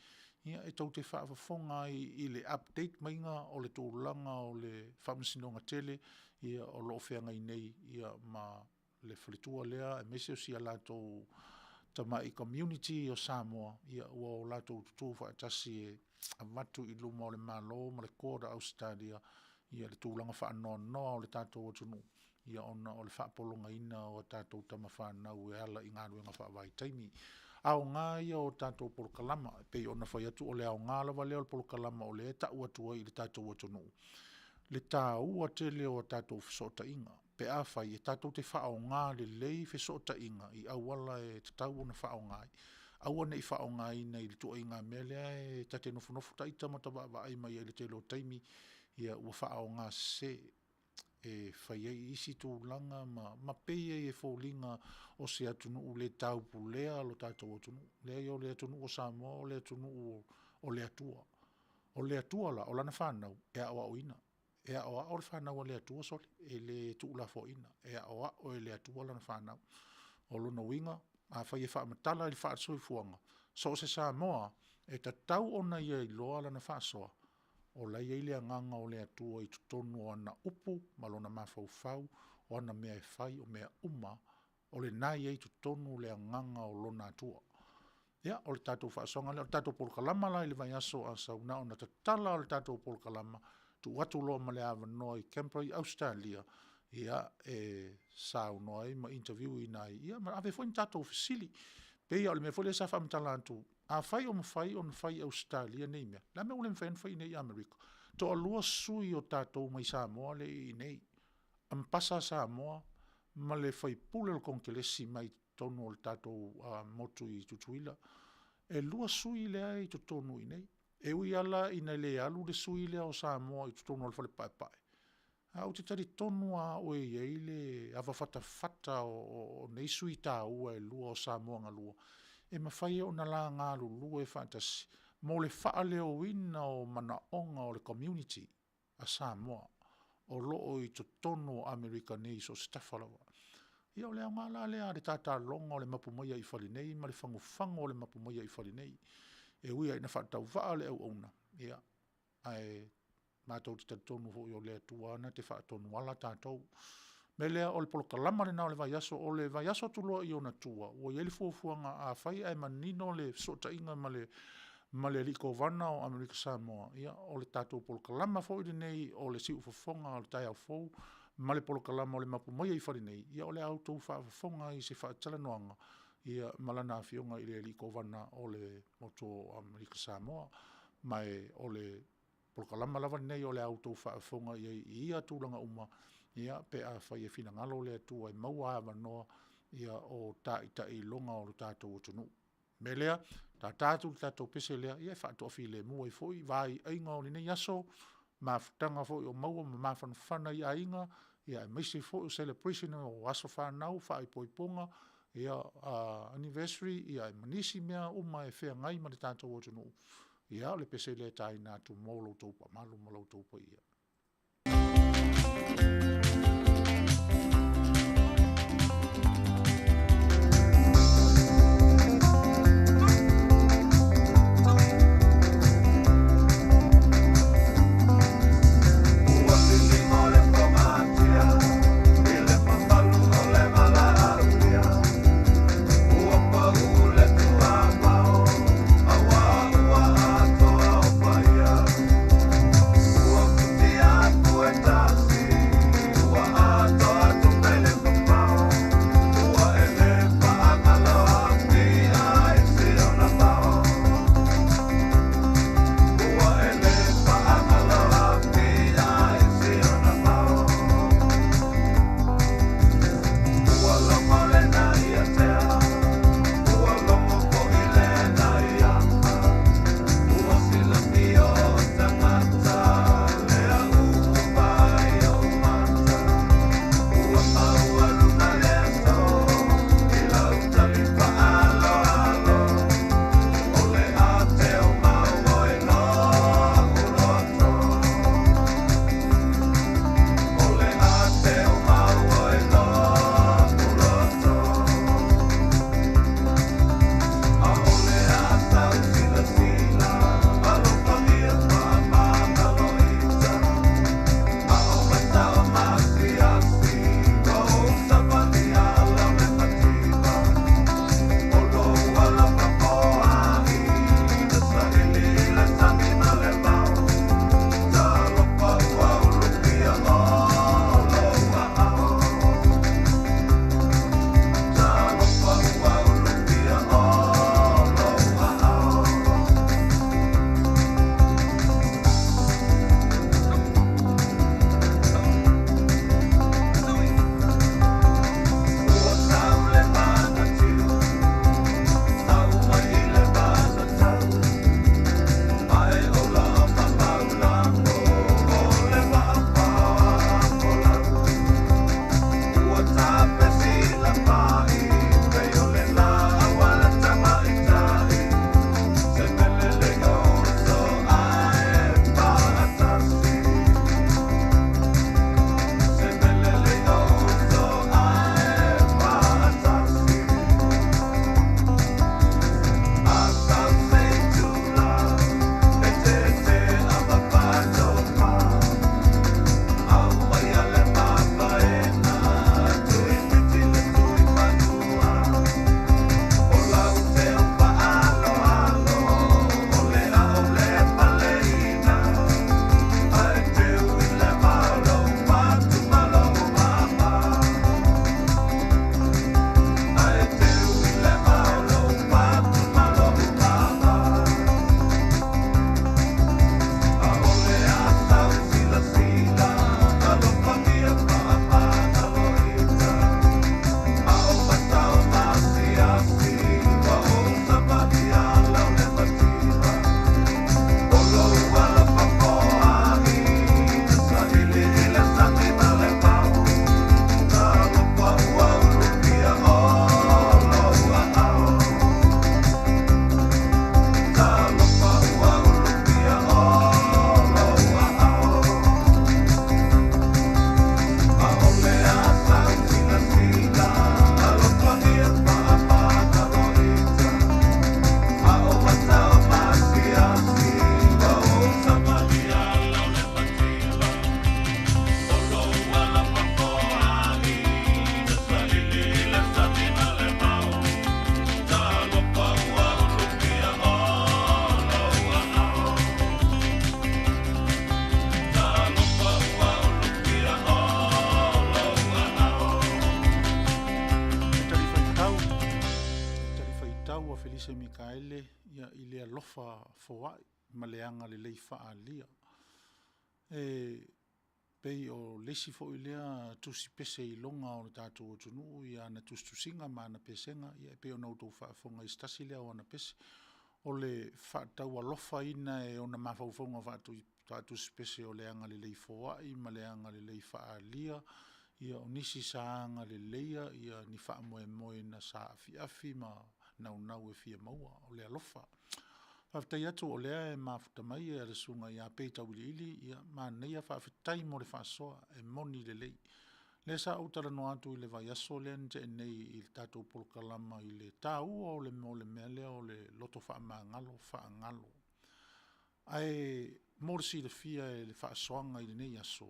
e tou te faafofoga ai i le update maiga o le tulaga o le Faamasinoga tele o lo o feagai nei ma le faletua lea aemaise o si a latou tamai community o Samoa ua o latou tutu faatasi e avatu i luma o le Malo ma le Court a Ausetalia le tulaga faanoanoa o le tatou atunuu ona o le faapologaina o tatou tama fanau e ala i galuega faavaitaimi. Aoga ia o tatou polokalama, e pei ona fai atu o le aoga lava lea o le polokalama o lea e tau atu ai i le tatou atunuu, le taua tele o tatou fesootaiga pe afai e tatou te faaaoga lelei fesootaiga i auala e tatau ona faaaoga ai. Aua ne i faaaogaina i le ituaiga mea lea e ta te nofonofo ita ma ota vaavaai mai ai i le tele o taimi, ia ua faaaogasese e fai ai isi tulaga ma pei ai e foliga o se atunuu le taupulea lo tatou atunuu. Leai o le atunuu o Samoa o le atunuu o le Atua. O le Atua la, o lana fanau, e aoaoina. E aoao le fanau a le Atua sole, e le tuulafoaiina, e aoao e le Atua lana fanau. O lona uiga, afai e faamatala i le faale-soifuaga, so o se Samoa lava, e tatau ona ia iloa lana faasoa, o la e i ai le agaga o le Atua i totonu o ana upu ma lona mafaufau, o ana mea e fai, o mea uma lava, o lena e i ai i totonu le agaga o lona Atua. Ia, o le tatou faasoaga lea. O le tatou polokalama la i le vaiaso a sau, na ona tatala lava o le tatou polokalama, tuu atu loa ma le avanoa i Canberra i Ausetalia e saunoa ai ma interview ina ai, ia ma ave ai foi ni tatou fesili. E pei lava o le mea foi lea sa faamatala atu, afai o mafai ona fai i Ausetalia nei mea, o le a le mea ua le mafai ai ona fai i inei i Amerika? E toalua sui o tatou mai Samoa lea e i inei, Amepasa a Samoa ma le faipule o le Konekelesi mai totonu o le tatou motu i Tutuila. E 2 sui lea e i totonu i inei. E ui lava la ina le alu le sui lea o Samoa i totonu o le Fale Paepae, ae ou te talitonu lava au e i ai le ava fatafata o nei sui taua e 2 o Samoa galua, e mafai ona la galulue faatasi mo le faaleoina o manaoga o le community a Samoa o lo o i totonu o Amerika nei i so o se tafa lava. Ia o le aoga la lea o le tataloga o le mapu mai ai i fale nei ma le fagufagu o le mapu mai ai i fale nei. E ui lava ina faatauvaa le auauna, ae matou te talitonu foi o le Atua lava na te faatonuala tatou. O le mea lea o le polokalama lena o le vaiaso, o le vaiaso atu loa i ona tua, ua i ai le fuafuaga afai ae manino le fesootaiga ma le alii Kovana o Amerika Samoa, ia o le tatou polokalama foi lenei o le siufofoga o le taeao fou ma le polokalama o le Mapu mai ai i fale nei, ia o le a outou faafofoga ai i se faatalanoaga ma Lana Afioga i le alii Kovana o le motu o Amerika Samoa. Ma o le polokalama lava lenei o le a outou faafofoga i ai i ia tulaga uma pe afai e finagalo le Atua e maua avanoa o taitaiiloga o le tatou atunuu. O le mea lea, tata atu le tatou pese lea e faatoafilemu ai foi vaiaiga o lenei aso, mafutaga foi o maua ma mafanafana i aiga, aemaise foi o celebration o aso fanau, faaipoipoga, anniversary ma nisi mea uma e feagai ma le tatou atunuu. Ia o le pese lea e taina atu mo lo outou mamalu ma lo outou paia. ia, i le alofa foai ma le agalelei faaalia. E pei o le isi foi lea tusi pese iloga o le tatou atunuu i ana tusitusiga ma ana pesega, e pei ona outou faafofoga i se tasi lea o ana pese, o le faataualofaina e ona mafaufauga faatusipese o le agalelei foai ma le agalelei faaalia, o nisi sa agaleleia ni faamoemoe na saafiafi ma naunau e fia maua, o le alofa. Faafetai atu o lea e mafuta mai le Susuga ia Pei Tauiliili, manaia, faafetai mo le faasoa, e moni lelei. O lea sa ou talanoa atu i le vaiaso lea na tea nei i le tatou polokalama i le taua o le mea lea o le loto faamagalo faagalo. Ae mo le silafia i le faasoaga i lenei aso,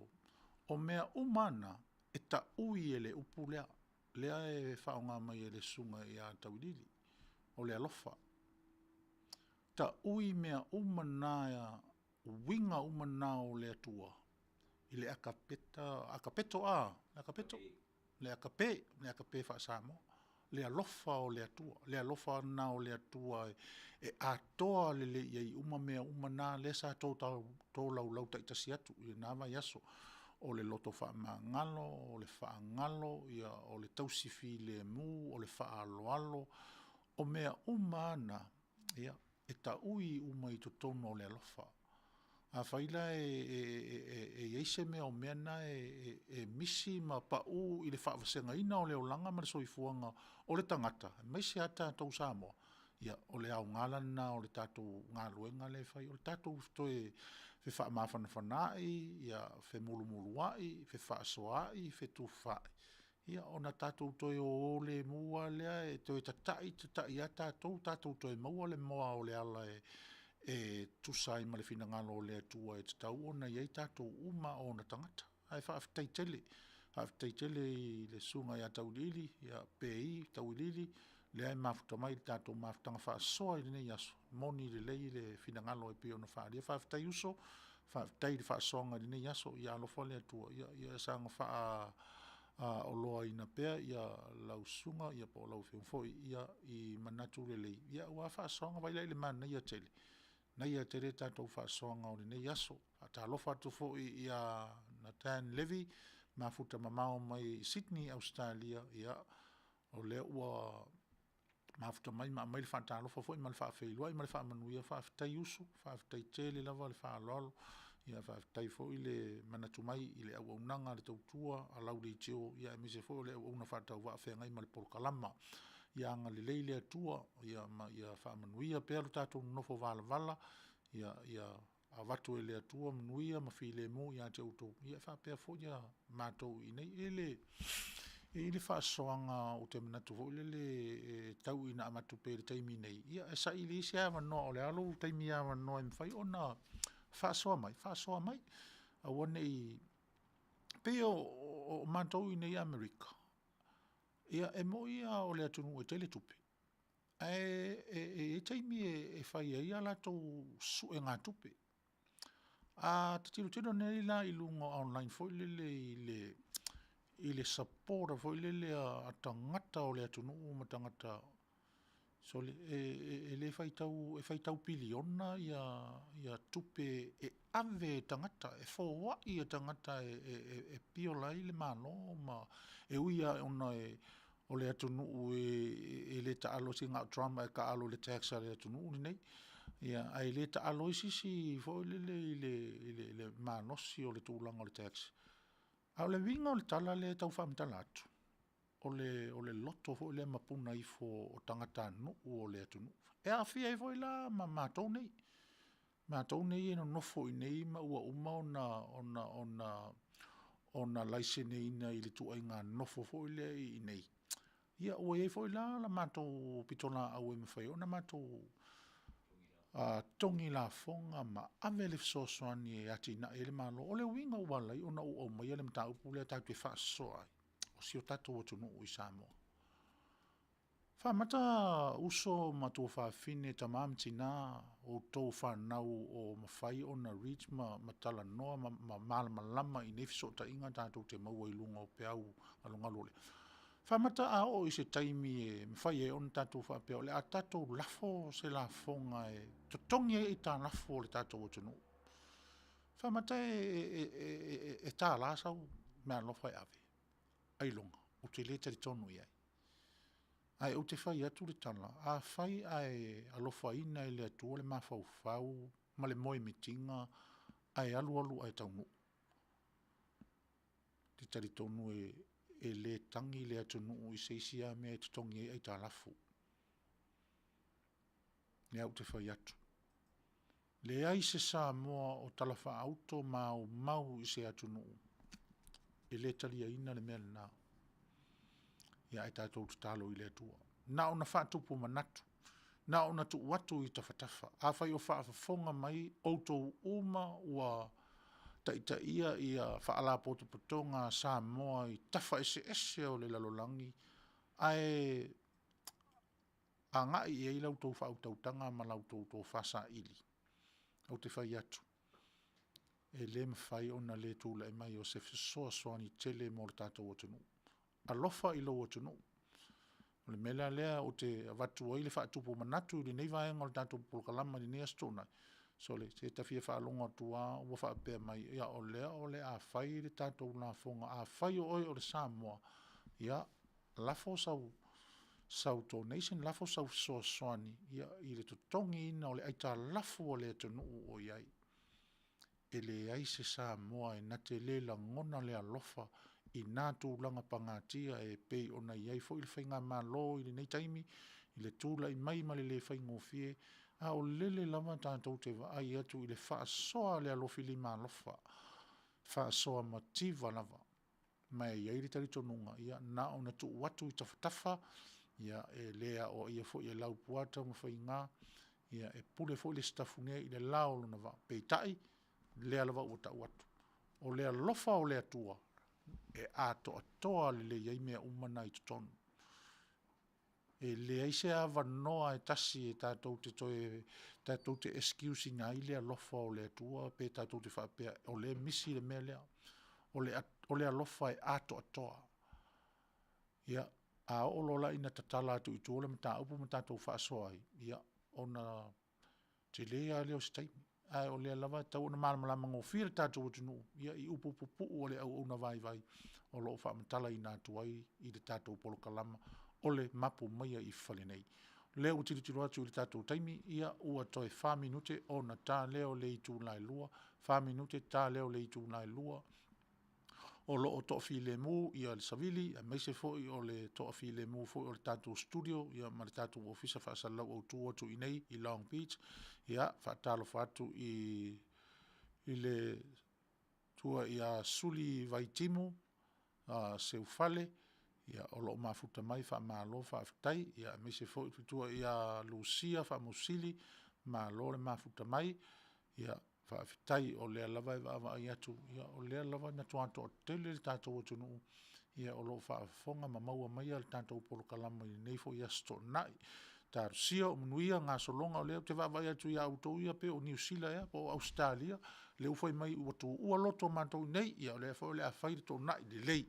o mea uma lava na, e taui e le upu lea, lea e faaaoga mai e le Susuga ia Tauiliili, o le alofa. Taui mea uma na, uiga uma na o le Atua i le akapeto, a, le akapeto? Le agape, le agape faa-Samoa, le alofa o le Atua. Le alofa lena o le Atua e atoa lelei i ai uma mea uma na lea sa tolaulau taitasi atu i lena vaiaso, o le loto faamagalo, o le faagalo, o le tausi filemu, o le faaaloalo, o mea uma lava na, e taui uma i totonu o le alofa. Afai la e i ai se mea o mea na e misi ma pau i le faavasegaina o le olaga ma le soifuaga o le tagata, aemaise lava tatou Samoa, ia, o le aoga la lena o le tatou galuega lea e fai, o le tatou toe faamafanafanaai, femulumuluai, fefaasoaai, fetufaai, ia ona tatou toe o lemu lava lea e toe tata'i tata'i lava tatou tatou toe maua le moa o le ala e tusa ai ma le finagalo o le Atua e tatau ona i ai tatou uma a o ona tagata. Ae faafetai tele, faafetai tele i le Susuga ia Tauiliili, Pei Tauiliili, lea e mafuta mai i le tatou mafutaga faasoa i lenei aso, e moni lelei le finagalo e pei ona faaalia. Faafetai uso, faafetai i le faasoaga i lenei aso, ia alofa le Atua ia saga faaoloaina pea lau susuga po o lau Afioga foi i manatu lelei aua faasoaga. Vaai la i ai i le manaia tele, manaia tele le tatou faasoaga o lenei aso. E faatalofa atu foi ia Nathan Levi, mafuta mamao mai Sydney Ausetalia, ia, o lea ua mafuta mai ma aumai le faatalofa foi ma le faafeiloai ma le faamanuia. Faafetai uso, faafetai tele lava le faaaloalo, faafetai foi le manatu mai i le auaunaga a le tautua a lau leitio aemaise foi o le auauna faatauvaa o feagai ma le polokalama. Ia agalelei le Atua ma ia faamanuia pea lo tatou nonofo valavala, ia avatu e le Atua manuia ma filemu ia te outou faapea foi matou i inei. E i ai le faasoaga ou te manatu foi lele e tau ina avatu pea i le taimi nei, e saili ai se avanoa, o le a lou taimi avanoa e mafai ona faasoa mai, faasoa mai. Aua ne i… E pei o matou i inei i Amerika, ia e moni lava o le atunuu e tele tupe, ae i ai taimi e fai ai a latou suegatupe. A ta tilotilo nei la i luga o online foi lele i le supporter foi lele a tagata o le atunuu ma tagata, sole, e le faitau, e faitau piliona tupe e ave e tagata, e foai e tagata e build ai le Malo ma e ui lava ona o le atunuu e le taalo, se na o Trump lava e taaalo i le tax a le atunuu lenei, ae le taalo ai se isi foi lele i le malosi o le tulaga o le tax. A o le uiga o le tala lea e tau faamatala atu, o le loto foi lea ma puna ifo o tagatanuu o le atunuu, e aofia ai foi la ma matou nei, matou nei e nonofo i inei ma ua uma ona laiseneina i le ituaiga nofo foi lea i inei, ia ua i ai foi la le matou pitolaau e mafai ai ona matou totogi lafoga ma ave le fesoasoani e atiae ai le Malo. O le uiga ua ala ai ona ou aumaia le mataupu lea tatou te faasoa ai, o si o tatou atunuu i Samoa. Faamata uso ma tuafafine, tama ma tina, o outou o fanau o mafai ona reach ma talanoa ma malamalama i nei fesootaiga tatou te maua i luga o peau galugalu o le… Faamata a oo i se taimi e mafai ai ona tatou faapea o le a tatou lafo se lafoga e totogi ai aitalafu a le tatou atunuu. Faamata e $1 sau meaalofa e ave? Ailoga, ou te le talitonu i ai. Ae ou te fai atu le tala, afai ae alofaina e le Atua le mafaufau ma le moemitiga ae alu alu ae taunuu, ou te talitonu e le tagi le atunuu i se isi lava mea e totogi ai aitalafu. Lea ou te fai atu. Leai se Samoa o talafaauto ma aumau i se atunuu e le taliaina le mea lena. Ia ae tatou tatalo i le Atua. Na ona faatupu manatu, na ona tuu atu i tafatafa, afai o faafofoga mai outou uma ua taitaia Faalapotopotoga a Samoa i tafa eseese o le lalolagi, ae agai i ai la outou faautautaga ma la outou tofa saili, ou te fai atu, e le mafai ona le tulai mai o se fesoasoani tele mo le tatou atunuu. Alofa i lou atunuu. O le mea la lea ou te avatu ai le faatupu manatu i lenei vaega o le tatou polokalama i lenei Aso Toonai, sole, se ta fia faalogo atu lava ua faapea mai, ia o lea o le a fai le tatou lafoga, afai o oe o le Samoa, ia, lafo sau donation, lafo sau fesoasoani i le totogiina o le aitalafu a le atunuu o i ai. E leai se Samoa e na te le lagona le alofa i na tulaga pagatia e pei ona i ai foi le faigamalo i lenei taimi i le tulai mai ma le le faigofie, a o lele lava tatou te vaai atu i le faasoa a le alofilima alofa, faasoa mativa lava. Ma e i ai le talitonuga, ia na ona tuu atu i tafatafa, e le aoaia foi e Laupua Tamafaiga, e pule foi le Sitafunea i le lao o lona vaa, peitai, o lea lava ua tau atu, o le alofa o le Atua, e atoatoa lelei ai mea uma na i totonu. E leai se avanoa e tasi e tatou te excuse ina ai le alofa o le Atua pe tatou te faapea o lea e misi le mea lea. O le alofa e atoatoa. Ia, a oo loa la ina tatala atu i tua le mataupu ma tatou faasoa ai, ia, ona tele lava lea o se taimi, ae o lea lava e tatau ona malamalama gofie le tatou atunuu i upu pupuu a le auauna vaivai o lo o faamatalaina atu ai i le tatou polokalama o le Mapu Maia i Fale Nei. O lea ua tilotilo atu i le tatou taimi, ia ua toe 4 minute ona ta lea o le itula e 2:00, 4 minute ta lea o le itula e 2:00. O lo o toafilemu le savili aemaise foi o le toafilemu foi o le tatou studio ma le tatou ofisa faasalalau autu atu i inei i Long Beach. Ia, faatalofa atu i le matua ia Suli Vaitimu Seufale o lo o mafuta mai, faamalo faafetai, aemaise foi le faletua ia Lusia Faamausili, malo le mafuta mai. Faafetai o lea lava e vaavaai atu, o lea lava e matua toatele le tatou atunuu o lo o faafofoga ma maua maia le tatou polokalama i lenei foi Aso Toonai. Talosia ia manuia gasologa, o lea ou te vaavaai atu ia outou ia pei o Niu Sila ea po o Ausetalia, lea ua fai mai ua tuua loto matou i inei, ia o lea foi o le a fai le toonai, lelei.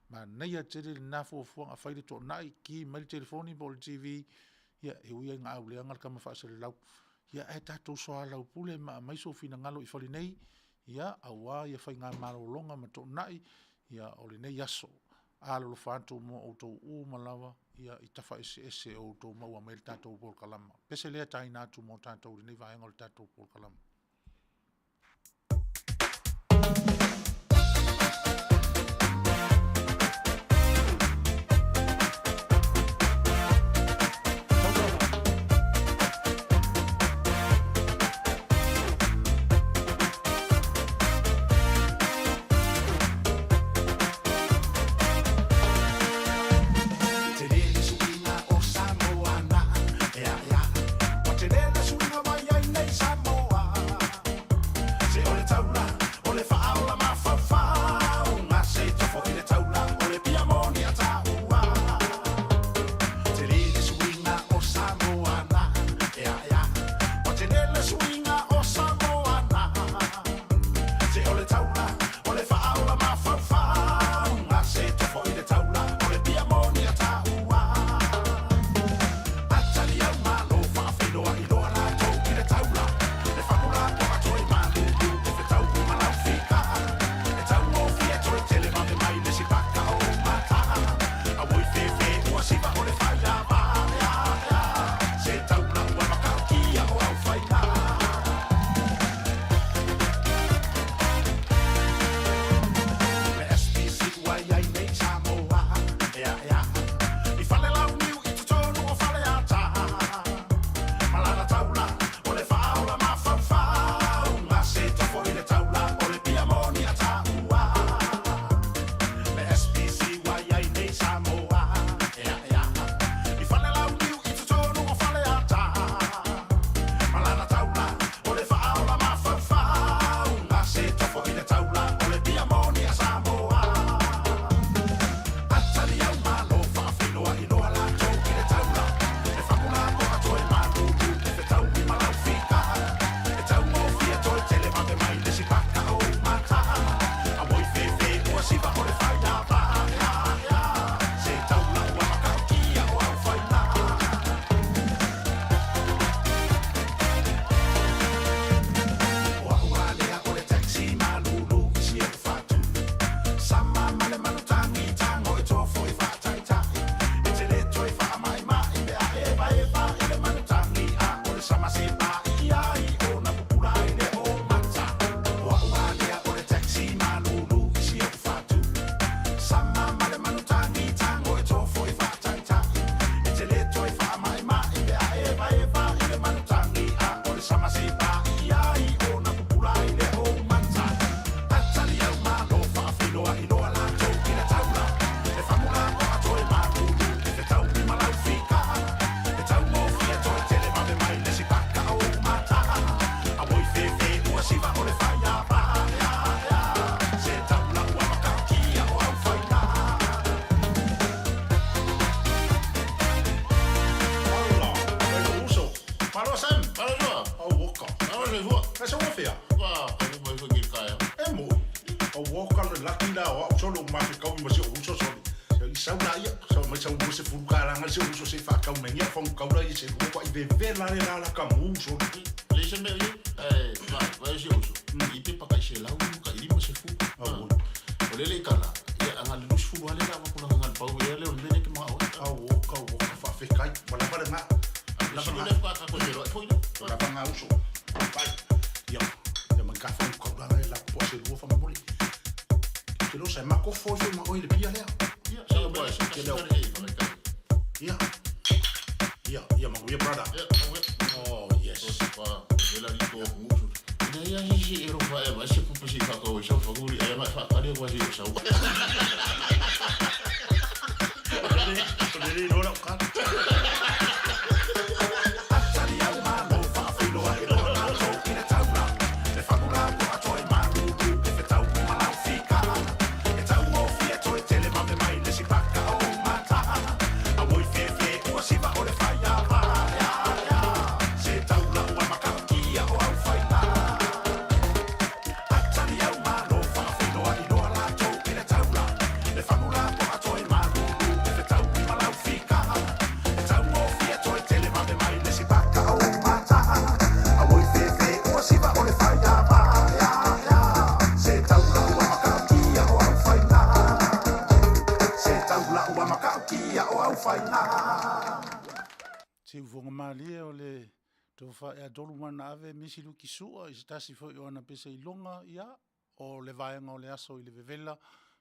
Manaia tele lena fuafuaga, fai le toonai, ki mai le telefoni po o le TV, ia e ui lava ina auleaga le tama faaselelau, ae tatou soalaupule ma aumai sou finagalo i fale nei, aua faigamalologa ma toonai o lenei aso. Alolofa atu mo outou uma lava i tafa eseese o outou maua mai ai le tatou polokalama. O le pese lea e taina atu mo tatou i lenei vaega o le tatou polokalama. Auo ka le laki la o au solo ma ke kaui ma si o uso soli. Se i sau la ia, sau mai sau 20 tala si o uso se fa kau me ngia fong kau la i se lua pa i ve ve la le la la ka mu soli. Le se mea ia, e, va, va si uso. I pe pa kai se lau ka i lima se fu. Auo. O le le kala, ia anga le 20 ale la va kula nga pau ia le o le ke ma o. Auo ka o ka fa fe kai, ma la va nga. La va le pa ka ko se ro foi. La va nga uso. Vai. Ia, ia man ka fong kau la le la po se lua fa mo le. Ke lo sa ma ko fo fo ma o le pia lea. Ia, sa ba se ka se e fa ka. Ia. Ia, ia ma we brother. Ia, o Oh yes. Pa, le la ri ko mu. Ina ia si si e ro fa e va se pu si ka ko sa fa guri e ma fa ka le wa si sa. O le le lo la ka. Siufoga malie o le tofa e atolu mana ave misi luki sua i se tasi foi o ana pese iloga, ia, o le vaega o le aso i le vevela,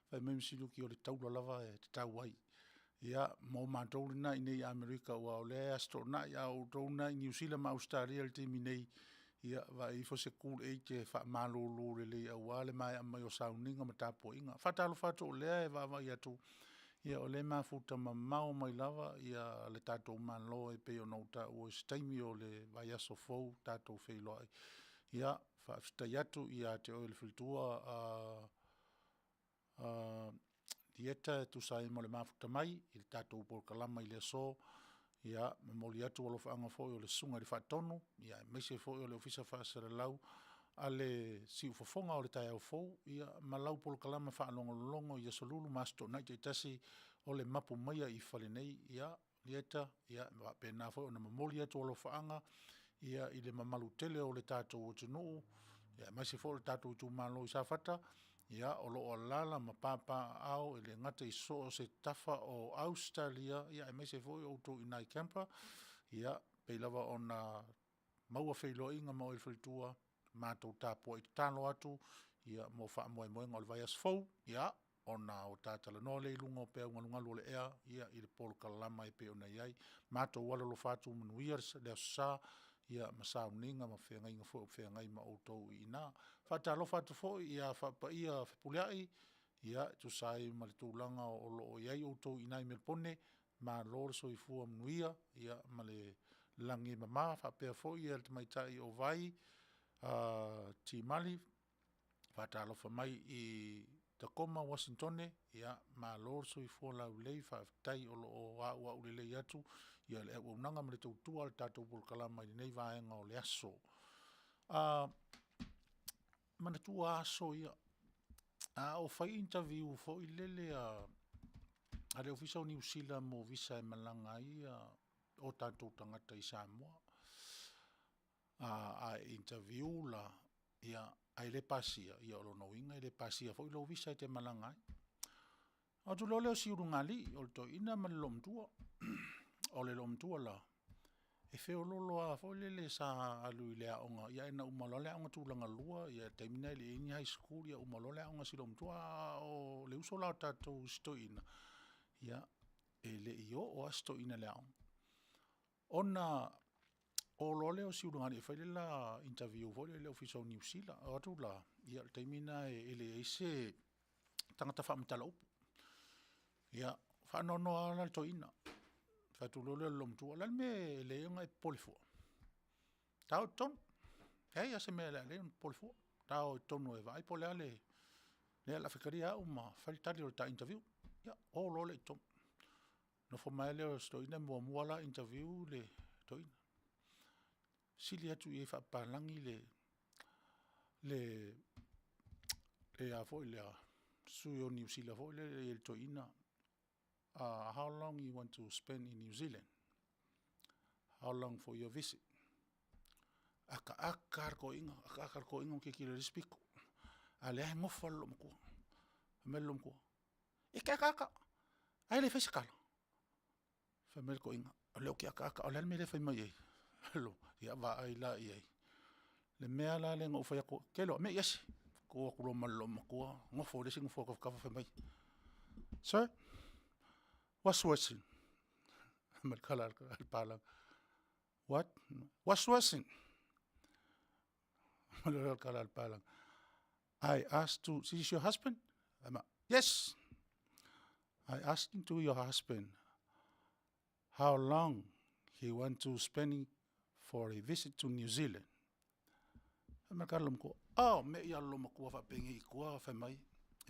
fai mai misi luki o le taula lava e tatau ai. Ia, mo matou lena i nei Amerika ua o lea e aso Toonai, a o outou na i Niu Sila ma Ausetalia i le taimi nei, ia, vaai ifo se Kool-Aid e faamalulu lelei aua le maea mai o sauniga ma tapuaiga. Faatalofa atu o lea e vaavaai atu, ia o lea e mafuta mamao mai lava ia le tatou Malo e pei ona ou taua i se taimi o le vaiaso fou tatou feiloai. Ia, faafetai atu ia te oe le faletua a Dieta e tusa ai ma le mafuta mai i le tatou polokalama i le aso. Ia, momoli atu alofaaga foi o le Susuga i le Faatonu, ia aemaise foi o le Ofisa Faasalalau a le Siufofoga o le Taeao Fou, ia ma lau polokalama faalogologo i aso Lulu ma Aso Toonai taitasi o le mapu maia i fale nei. Ia, Dieta, ia, e faapena foi ona momoli atu alofaaga ia i le mamalu tele o le tatou atunuu, ia aemaise foi o le tatou itumalo i Safata, ia o lo o alaala ma papaaao e le gata i so o se tafa o Ausetalia, ia aemaise foi o outou i inā i Canberra, ia, pei lava ona maua feiloaiga ma oe le faletua, matou tapuai tatalo atu ia mo faamoemoega o le vaiaso fou, ia, ona o ta talanoa lea i luga o peau galugalu o le ea, ia, i le polokalama e pei ona i ai. Matou alolofa atu, manuia le Aso Sa, ia ma sauniga ma feagaiga foi o feagai ma outou i ina. Faatalofa atu foi ia faapaia Fepuleai, ia, e tusa ai ma le tulaga o lo o i ai outou i ina i Melepone, malo le soifua manuia, ia, ma le lagi e mama, faapea foi le tamaitai o Vai Timali, faatalofa mai i Takoma Uasinitone, ia, malo le soifua laulelei, faafetai o lo o auau lelei atu le auaunaga ma le tautua a le tatou polokalama i lenei vaega o le aso. Manatua aso ia, a o fai interview foi lele a le Ofisa o Niu Sila mo visa e malaga ai o tatou tagata i Samoa. A e interview la, ia, ae le pasia, ia o lona uiga e le pasia foi lou visa e te malaga ai. O atu loa lea o si ulugalii, o le toeaina ma le loomatua. O le loomatua la, e feoloolo lava foi lele sa alu i le aoga, ae na uma loa le aoga tulaga lua, ia le taimi lena e le i i ai ni high school, ia uma loa le aoga a si loomatua. A o le uso la o tatou si toeaina, ia, e le i oo lava si toeaina i le aoga. Ona o loa lea o si ulugalii e fai le la interview foi lea i le Ofisa o Niu Sila. O atu la, ia o le taimi lena e leai se tagata faamatala upu. Ia, faanoanoa lava la le toeaina, fai atu loa lea i le loomatua, o le a le mea e lelei ai ona e popole fua? Ta o i totonu. E leai lava se mea e ala ai ona popole fua. Ta o i totonu e vaai po o le a le… lea o le a fetalia au ma fai le tali o le ta interview. Ia, o loa lea i totonu. Nofo mai lava lea o si toeaina, e muamua la interview le toeaina. Fesili atu i ai faapapalagi le le a foi lea sui o Niu Sila foi lele i le toeaina, how long you want to spend in New Zealand? How long for your visit? Akaaka le toeaina, akaaka le toeaina ma tilotilo i le isi pito. A o lea e nofo lava le loomatua. Fai mai le loomatua, e te akaaka, ai e le fai se tala. Fai mai le toeaina, o lea ou te akaaka, a o le a le mea lea e fai mai ai? Ia vaai la i ai. Le mea la lea na ou fai atu ai, Kelo, me'i ese. Tu atu loa ma le loomatua nofo i le isi nofoa tafatafa fai mai, sir, what's worsen? Fai mai le tala a le papalagi, what? What's worsen? Fai mai le tala a le papalagi, I asked to, is this your husband? Fai mai, yes. I asking to your husband how long he want to spending for a visit to New Zealand. Fai mai le tala loomatua, oh, me'i lava le loomatua faapenei i tua fai mai,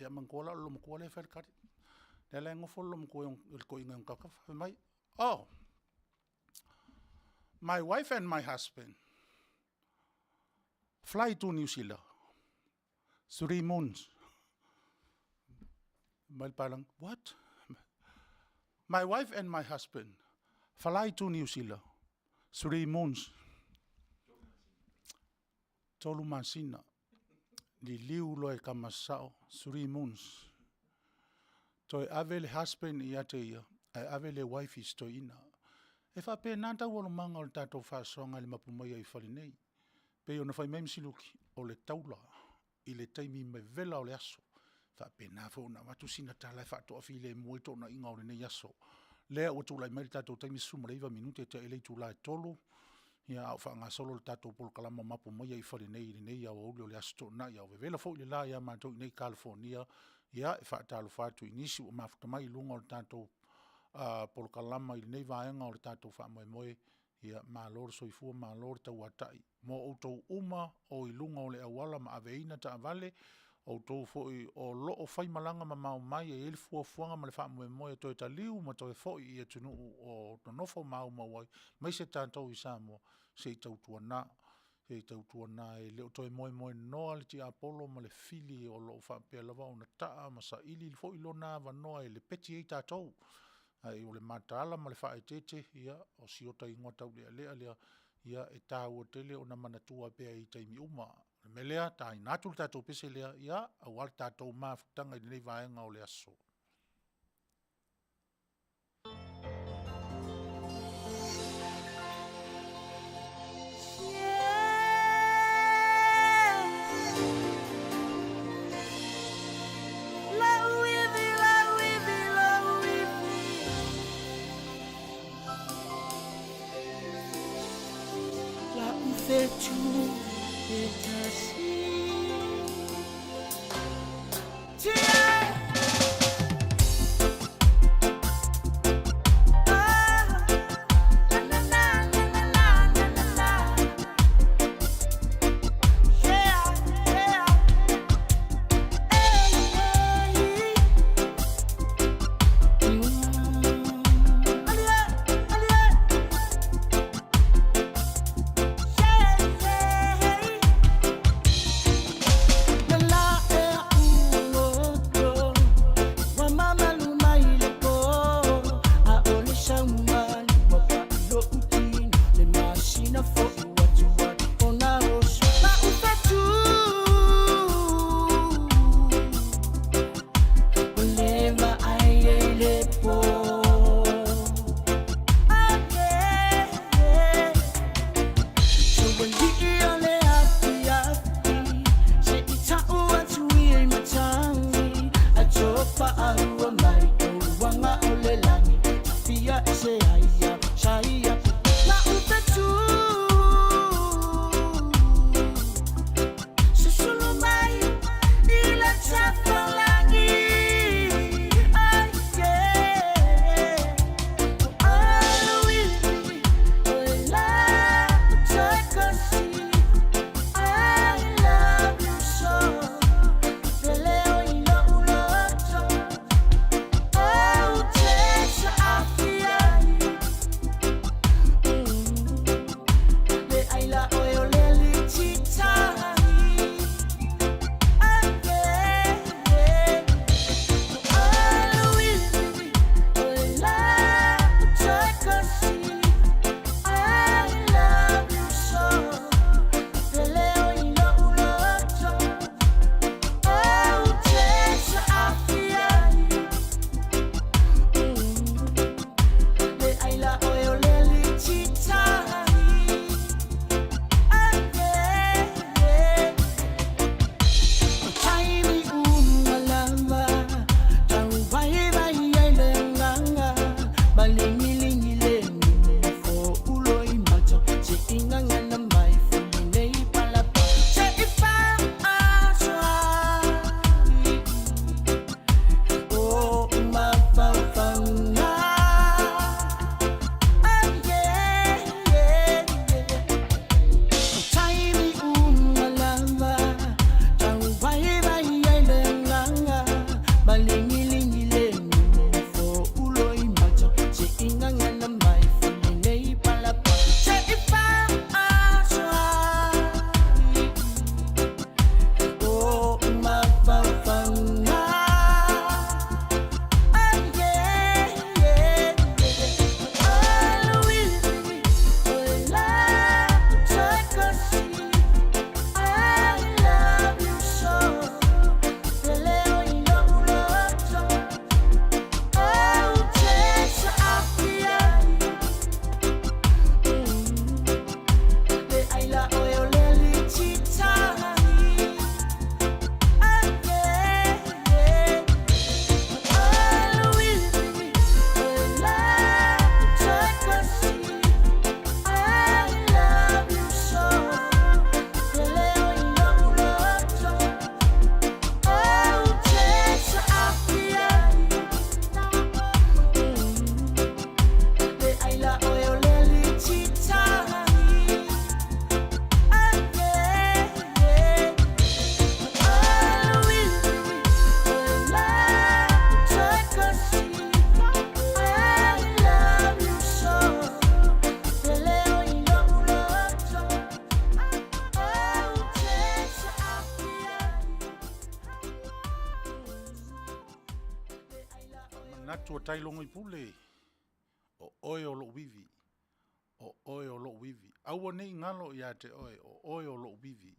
ia manatua la o le loomatua lea e fai le tali. Lea la e nofo le loomatua i le toeaina i ona tafatafa, fai mai, oh, my wife and my husband fly to New Zealand 3 months. Fai mai le papalagi, what? My wife and my husband fly to New Zealand 3 months. 3 masina, liliu loa e tama sao, 3 months. Toe ave le husband ia te ia, ae ave le wife i si toeaina. E faapena taualumaga o le tatou faasoaga i le mapu mai ai i fale nei. Pei ona fai mai Msiluki, o le taula i le taimi vevela o le aso. E faapena foi ona avatu sina tala e faatoafilemu ai toonaiga o lenei aso. Lea ua tulai mai le tatou taimi, 19 minute tea i le itula e 3, ia a o faagasolo le tatou polokalama o Mapu Maia i fale nei i lenei aoauli o le Aso Toonai, a o vevela foi le la ia matou i inei i Kalifonia. Ia, e faatalofa atu i nisi ua mafuta mai i luga o le tatou polokalama i lenei vaega o le tatou faamoemoe. Ia, malo le soifua malo le tauatai mo outou uma o i luga o le auala ma aveina taavale, o outou foi o lo o faimalaga mamao mai e i ai le fuafuaga ma le faamoemoe e toe taliu ma toe foi i atunuu o nonofo ma aumau ai, aemaise tatou i Samoa, se i tautuana, se i tautuana e le o toe moemoenoa le tiapolo ma le fili o lo o faapea lava ona taa ma saili foi lona avanoa e lepeti ai tatou. Ae o le mataala ma le faaeteete, ia, o si ota igoa taulealea lea, ia e taua tele ona manatua pea i taimi uma. O le mea lea, taina atu le tatou pese lea, aua le tatou mafutaga i lenei vaega o le aso. Manatu o Tailogoipule, o oe o lou ivi, o oe o lou ivi. Aua ne i galo ia te oe, o oe o lou ivi.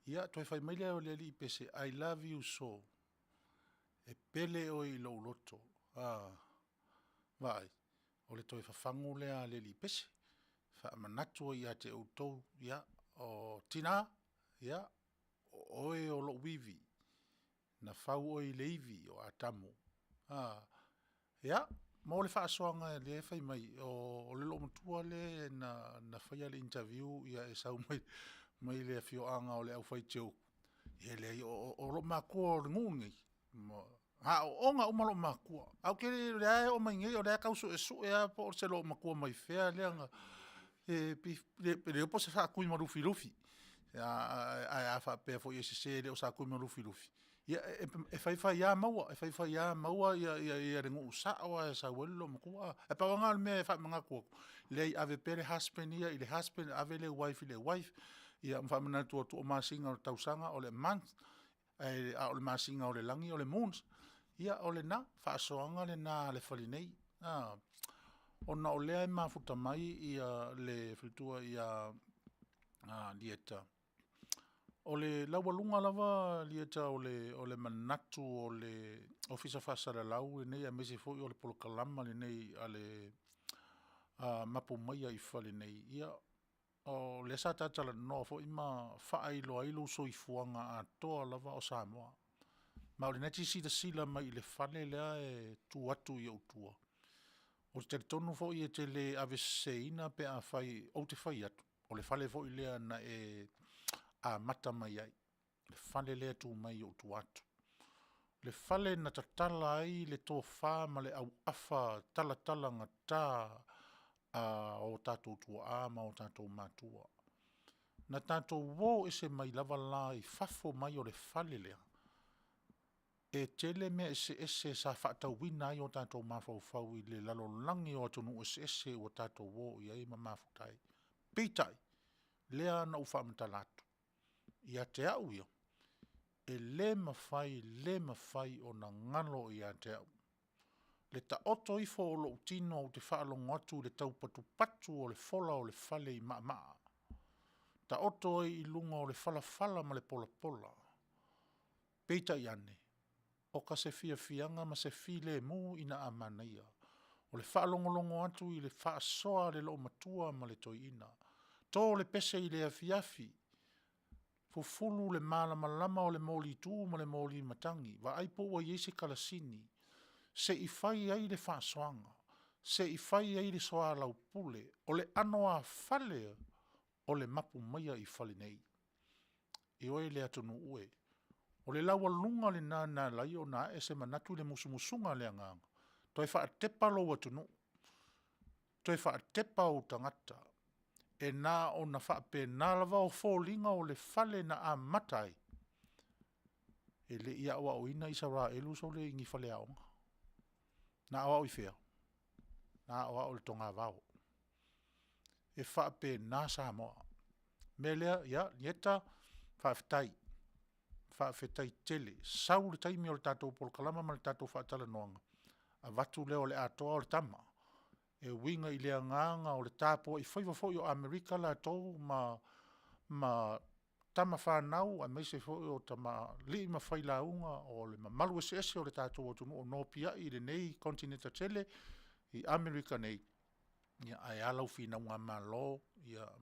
Ia toe fai mai lea o le alii pese, I love you so. E pele oe i lou loto. A, vaai, o le toe fafagu lea a le alii pese, faamanatu ai ia te outou, ia, o tina, ia, o oe o lou ivi, na fau oe i le ivi o Atamu. A, ia, mo le faasoaga lea e fai mai, o le loomatua lea na faia le interview e sau mai le afioaga o le Aufaiteupu, e leai o loomatua o le nuu lenei, na aooga uma loomatua. Ae ou te le, o lea lava e oo mai nei o lea e tau suesue lava po o se loomatua mai fea lea na… pe le iloa po o se Faatuimalufilufi. Ae a faapea foi e sese e le o se Tuimalufilufi, ia e fai fai lava maua, e fai fai lava maua le nuu sao lava e sau ai le loomatua a. Ae pau lava lena o le mea e faamanatu atu, leai ave pea le husband ia i le husband, ave le wife i le wife, ia ma faamanatu atu o masina o le tausaga o le month, a o le masina o le lagi o le moons. Ia o lena, faasoaga lena a le fale nei, a. Ona o lea e mafuta mai le faletua ia Lieta, o le laualuga lava Lieta o le manatu o le Ofisa Faasalalau lenei aemaise foi o le polokalama lenei a le Mapu Maia i Fale nei, ia, o lea sa ta talanoa foi ma faailoa ai lou soifuaga atoa lava o Samoa. Ma o lena e te silasila mai i le fale lea e tu atu i ou tua, ou te talitonu foi e te le aveseseina pe afai ou te fai atu, o le fale foi lea na e amata mai ai, le fale lea e tu mai i ou tua atu. Le fale na tatala ai le tofa ma le auafa talatalagata a o tatou tuaa ma o tatou matua. Na tatou o ese mai lava la i fafo mai o le fale lea, e tele mea eseese sa faatauina ai o tatou mafaufau i le lalolagi o atunuu eseese ua tatou o i ai ma mafuta ai. Peitai, lea na ou faamatala atu, ia te au ia, e le mafai, le mafai ona galo ia te au le taoto ifo o lou tino ou te faalogo atu i le taupatupatu o le fola o le fale i maamaa, taoto ai i luga o le falafala ma le polapola, peitai ane, o ka se fiafiaga ma se filemu ina a manaia, o le faalogologo atu i le faasoa a le loomatua ma le toeaina, to le pese i le afiafi, fufulu le malamalama o le molitu ma le moli matagi, vaai po ua i ai se kalasini se i fai ai le faasoaga, se i fai ai le soalaupule o le anoāfale o le mapu maia i fale nei. Ioe le atunuu e, o le laualuga lena na ala ai ona ae se manatu i le musumusuga a le Agaga, toe faatepa lou atunuu, toe faatepa ou tagata, e na ona faapena lava o foliga o le fale na amata ai. E le i aoaoina Isaraelu sole i ni faleaoga. Na aoao i fea? Na aoao i le togavao. E faapena Samoa. O le mea lea, ia Lieta, faafetai, faafetai tele. Sau le taimi o le tatou polokalama ma le tatou faatalanoaga, avatu lea o le atoa o le tama. E uiga i le agaga o le tapuai faiva foi o Amerika latou ma tama fanau aemaise foi o tamalii ma failauga o le mamalu eseese o le tatou atunuu o nopiai i lenei Konitineti tele i Amerika nei, ae a lau finauga malo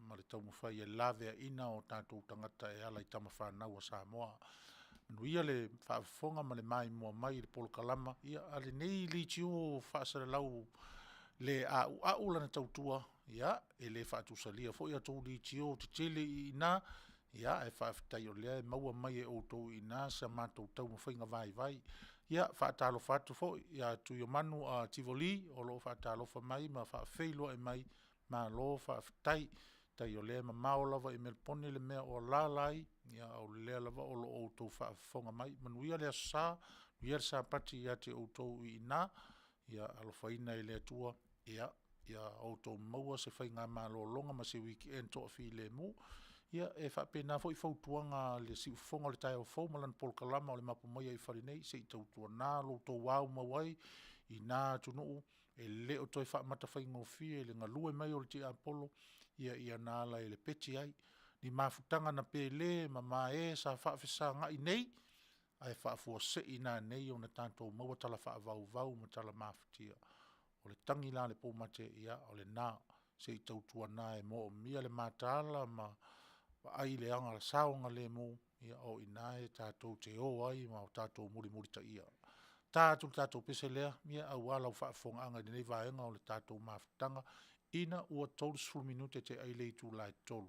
ma le taumafai e laveaiina o tatou tagata e ala i tama fanau a Samoa. Manuia le faafofoga ma le maimoa mai i le polokalama a lenei leitio faasalalau le auau lana tautua, e le faatusalia foi a outou leitio tetele i ina, ae faafetai o lea e maua mai e outou i ina sa matou taumafaiga vaivai. Ia, e faatalofa atu foi ia Tuiomanu Tivoli o lo o faatalofa mai ma faafeiloai mai, malo faafetai. Faafetai o lea e mamao lava i Melepone le mea o alaala ai, a o lea lava o lo o outou faafofoga mai. Manuia le aso Sa, manuia le Sapati ia te outou i ina. Ia alofaina e le Atua ia outou maua se faigamalologa ma se weekend toafilemu. Ia, e faapena foi fautuaga a le siufofoga o le taeao fou ma lana polokalama o le Mapu Maia i Fale nei, se i tautuana lo outou aumau ai. i na atunuu e le o toe faamatafaigofie le galue mai o le tiapolo, ia i na ala e lepeti ai. Ni mafutaga na pele ma ma e sa faafesagai nei, ae faafuasei nanei ona tatou maua tala faavauvau ma tala mafatia. O le tagi la a le poumate, ia o lena, se i tautuana e moomia le mataala ma vaai le saogalemu, o i ina tatou te o ai ma tatou mulimulitaia. Ta atu le tatou pese lea aua lau faafofogaaga i lenei vaega o le tatou mafutaga ina ua 30 minute tea i le itula e 3.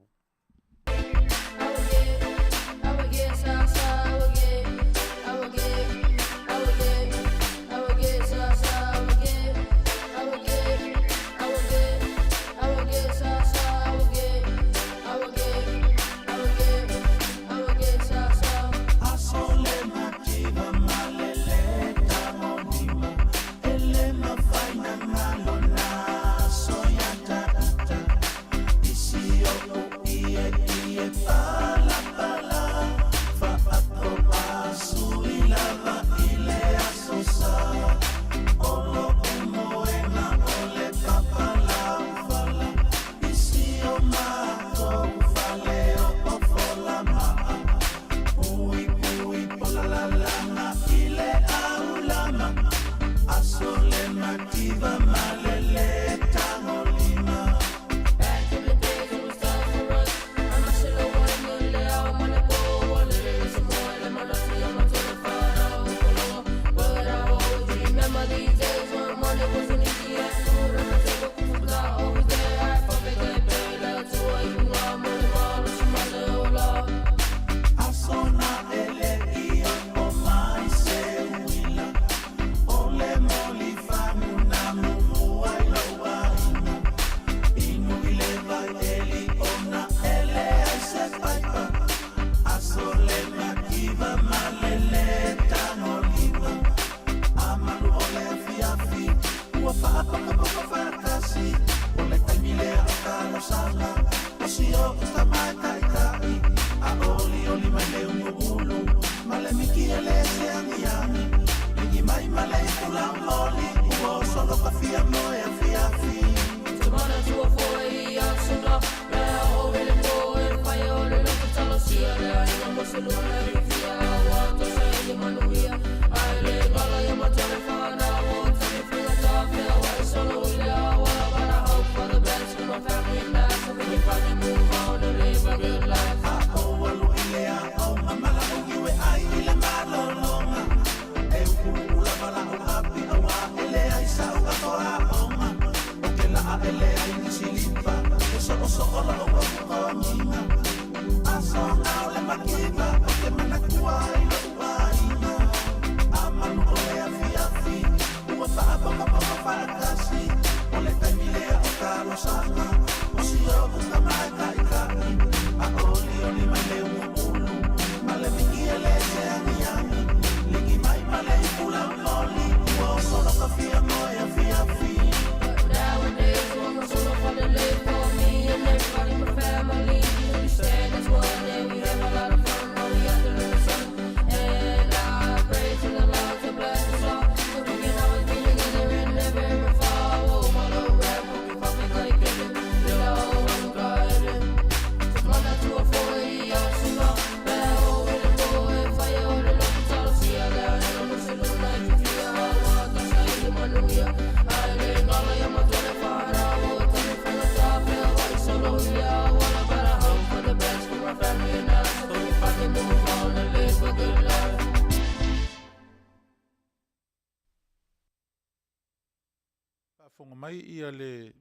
Faafofoga mai ia le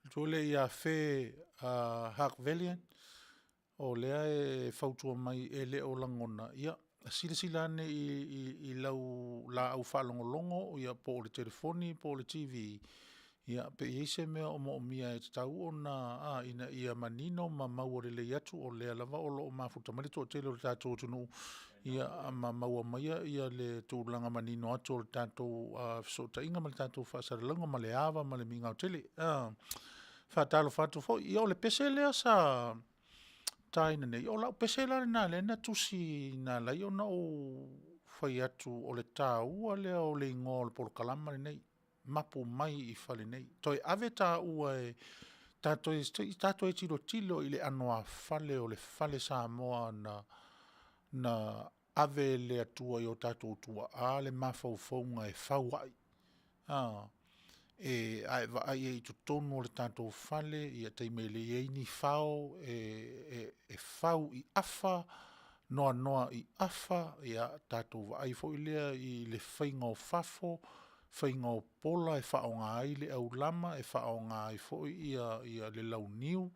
matua lea ia Fe Hark Valiant, o lea e fautua mai e le o lagona, ia, silasila ane i lau laau faalogologo ia po o le telefoni po o le TV, ia pe i ai se mea o moomia e tatau ona a, ina ia manino ma maua lelei atu o lea lava o lo o mafuta mai le toatele o le tatou atunuu ia ma maua maia ia le tulaga manino atu o le tatou fesootaiga ma le tatou faasalalauga ma le ava ma le migao tele. Faatalofa atu foi. Ia o le pese lea sa taina nei, o lau pese la lena lea na tusi na ala ai ona ou fai atu o le taua lea o le igoa o le polokalama lenei, Mapu Mai i Fale Nei. Toe ave taua e ta toe tilotilo i le anoāfale o le fale Samoa na ave e le Atua i o tatou tuaa le mafaufauga e fau ai. A e vaai i ai i totonu o le tatou fale i taimi e leai ai ni fao, e fau i afa, noanoa i afa, tatou vaai foi lea i le faiga o fafo, faiga o pola e faaaoga ai le aulama, e faaaoga ai foi le launiu,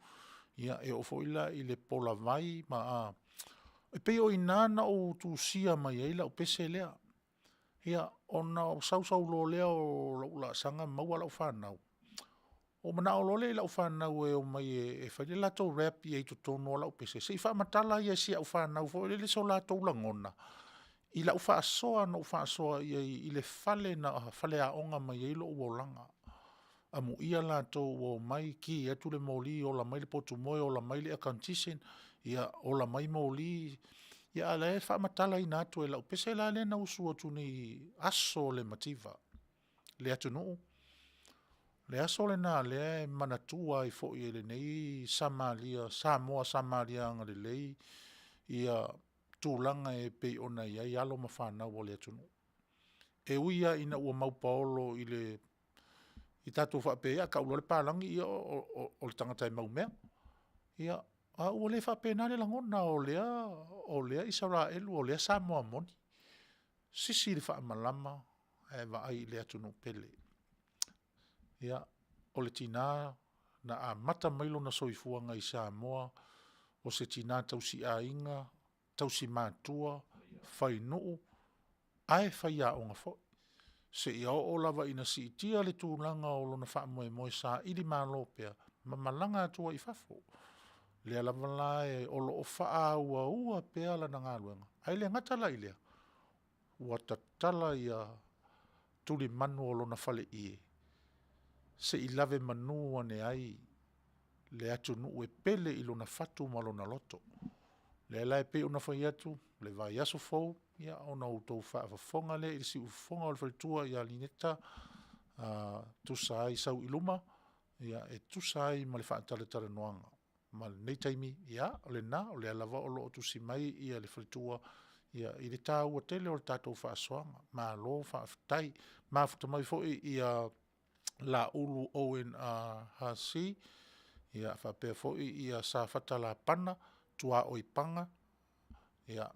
e oo foi la i le polavai ma a. E pei o i ina na ou tusia mai ai lau pese lea, ia, ona ou sau sau loa lea o lau laasaga maua lau fanau, ou manao loa lea i lau fanau e omai e fai le latou rap i ai i totonu o lau pese se i faamatala ia e si au fanau foi lele so latou lagona i lau faasoa na ou faasoa i ai i le fale na faleaoga mai ai lou olaga. Amuia latou ua omai ki atu le moli ola mai le potumoe ola mai le air condition, ia ola mai moli, a o la e faamatalaina atu e lau pese la lea na usu atu nei i aso o le Mativa. Le atunuu, o le aso lena o lea e manatua ai foi e lenei Samoa Samaria agalelei tulaga e pei ona i ai alo ma fanau a le atunuu. E ui lava ina ua maupaolo i le tatou faapea e a tau loa le papalagi, ia o le tagata e maumea. Ia, a ua le faapena le lagona o lea Isaraelu o lea Samoa moni. Sisi le faamalama ae vaai i le atunuu pele. Ia, o le tina na amata mai lona soifuaga i Samoa, o se tina tausiaiga, tausi matua, fainuu, ae faiaoga foi, seia oo lava ina siitia le tulaga o lona faamoemoe sailimalo pea ma malaga atu ai i fafo. O lea lava la o lo o faaauaua pea lana galuega, ae le gata la i lea, ua tatala tulimanu o lona faleie se i lave manu ane ai le atunuu e pele i lona fatu ma lona loto. O lea la e pei ona fai atu, o le vaiaso fou ona outou faafofoga lea i le siufofoga o le faletua ia Lynetta e tusa ai sau i luma e tusa ai ma le faatalatalanoaga. Ma lenei taimi, ia o lena, o lea lava o lo o tusi mai le faletua i le taua tele o le tatou faasoaga. Malo faafetai. Mafuta mai foi Laulu Owen Haasi faapea foi Safata Lapana tuaoi Paga,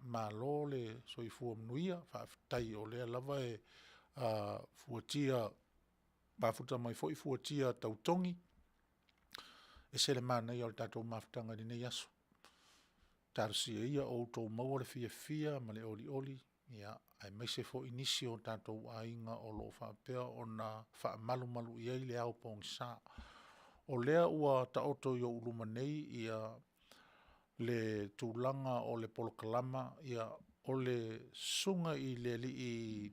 malo le soifua manuia, faafetai o lea lava e fuatia, mafuta mai foi Fuatia Tautogi. E ese le manaia o le tatou mafutaga i lenei aso. Talosia ia o outou maua le fiafia ma le olioli aemaise foi nisi o tatou aiga o lo o faapea ona faamalumalu i ai le ao pogisa. O lea ua taoto i ou luma nei le tulaga o le polokalama, o le susuga i le alii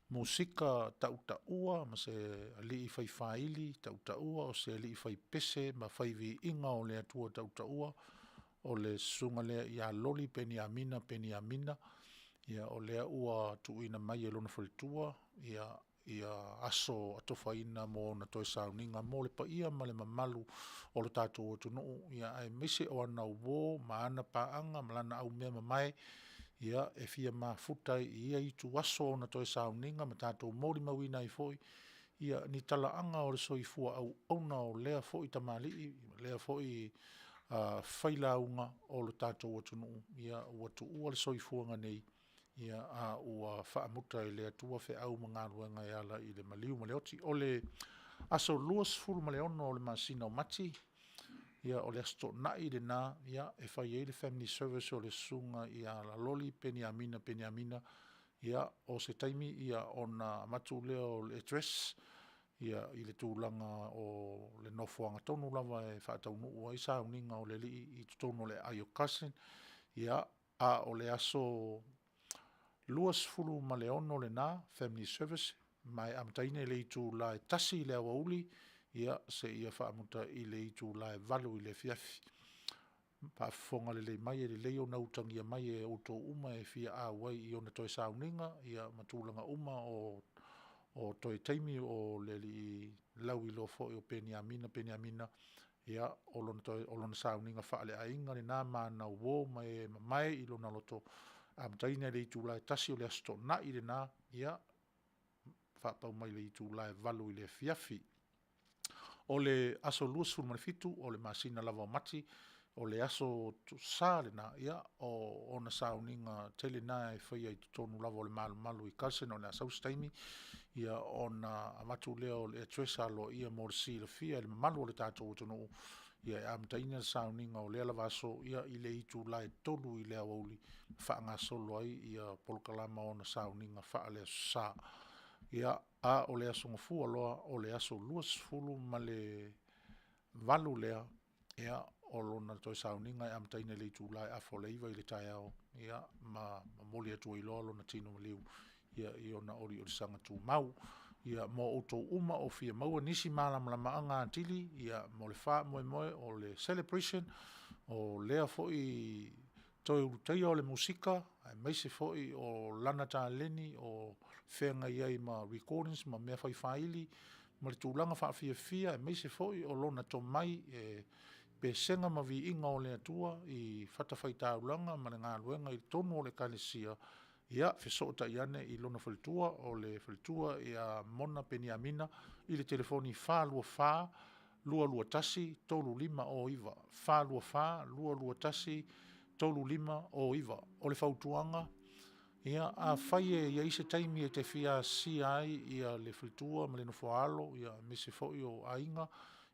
musika tautaua ma se alii fai faili tautaua, o se alii fai pese ma fai viiga o le Atua tautaua, o le susuga lea ia Loli Peniamina Peniamina. O lea ua tuuina mai e lona faletua aso atofaina mo ana toe sauniga mo le paia ma le mamalu o le tatou atunuu, aemaise o ana uo ma ana paaga ma lana aumeamamae e fia mafuta ai i ia ituaso o ona toe sauniga ma tatou molimauina ai foi ni talaaga o le soifua auauna o lea foi tamalii, lea foi failauga o le tatou atunuu ua tuua le soifuaga nei, a ua faamuta e le Atua feau ma galuega e ala i le maliu ma le oti. O le aso 26 o le masina o Mati, o le Aso Toonai lena e fai ai le family service o le susuga ia Loli Peniamina Peniamina. Ia, o se taimi ona avatu lea o le address i le tulaga o le nofoaga tonu lava e faataunuu ai sauniga o le alii i totonu o le aai o cousin. A o le aso 26 lena family service ma e amataina i le itula e 1:00 i le aoauli seia faamuta i le itula e 8:00 i le afiafi. Faafofoga lelei mai, e lelei ona utagia mai e outou uma e fia auai i ona toe sauniga ma tulaga uma o toe taimi o le alii lauiloa foi o Peniamina Peniamina, ia, o lona sauniga faaleaiga lena ma ana uo ma e mamae i lona loto, amataina i le itula e 1:00 o le Aso Toonai lena, faapau mai i le itula e 8:00 i le afiafi. O le aso 27 o le masina lava o Mati, o le aso Sa lena, o ona sauniga tele na e faia i totonu lava o le malumalu i Carlson. O le a sau se taimi ona avatu lea o le address aloaia mo le silafia e le mamalu o le tatou atunuu, e amataina le sauniga o lea lava aso i le itula e 3:00 i le aoauli e faagasolo ai polokalama o ona sauniga faale-Aso Sa. Ia, a o le Aso Gafua loa, o le aso 28 lea, o lona toe sauniga e amataina i le itula e 8:30 i le taeao ma momoli atu ai loa lona tino maliu i ona oliolisaga tumau. Ia, mo outou uma o fia maua nisi malamalamaaga atili mo le faamoemoe o le celebration o lea foi toe ulutaia o le musika, aemaise foi o lana taleni o feagai ai ma recordings ma mea fai faili ma le tulaga faafiafia aemaise foi o lona tomai e Pesega ma Viiga o le Atua i fatafaitaulaga ma le galuega i totonu o le Ekalesia, ia fesootai ane i lona faletua, o le faletua ia Mona Peniamina i le telefoni 424 221 3509, 424 221 3509. O le fautuaga, afai e i ai se taimi e te fia asia ai le faletua ma le nofo-a-alo aemaise foi o aiga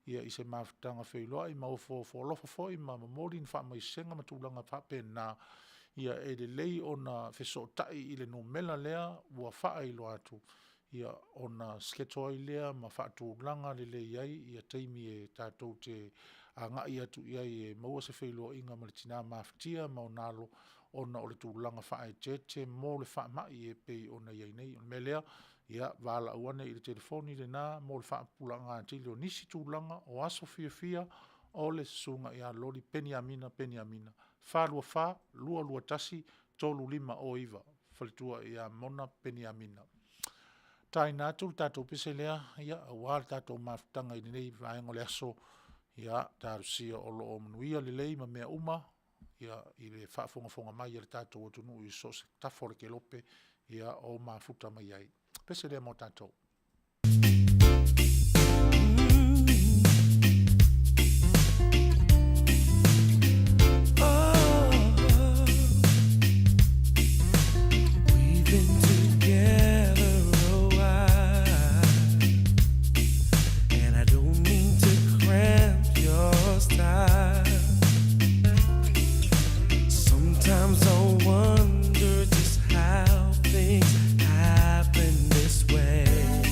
i se mafutaga feiloai ma ofoofo alofa foi ma momoli ni faamaisega ma tulaga faapena, e lelei ona fesootai i le numera lea ua faailoa atu, ona schedule ai lea ma faatulaga lelei ai taimi e tatou te agai atu i ai e maua se feiloaiga ma le tina mafatia ma ona alo ona o le tulaga faaeteete mo le faamai e pei ona i ai nei. O le mea lea, ia valaau ane i le telefoni lena mo le faapupulaga atili o nisi tulaga o aso fiafia o le Susuga ia Loli Peniamina Peniamina, 424 221 3509, faletua ia Mona Peniamina. Taina atu le tatou pese lea aua le tatou mafutaga i lenei vaega o le aso, ia talosia o lo o manuia lelei ma mea uma i le faafogafoga mai a le tatou atunuu i so o se tafa o le kelope o mafuta mai ai. Pese lea mo tatou. Sometimes I wonder just how things happen this way.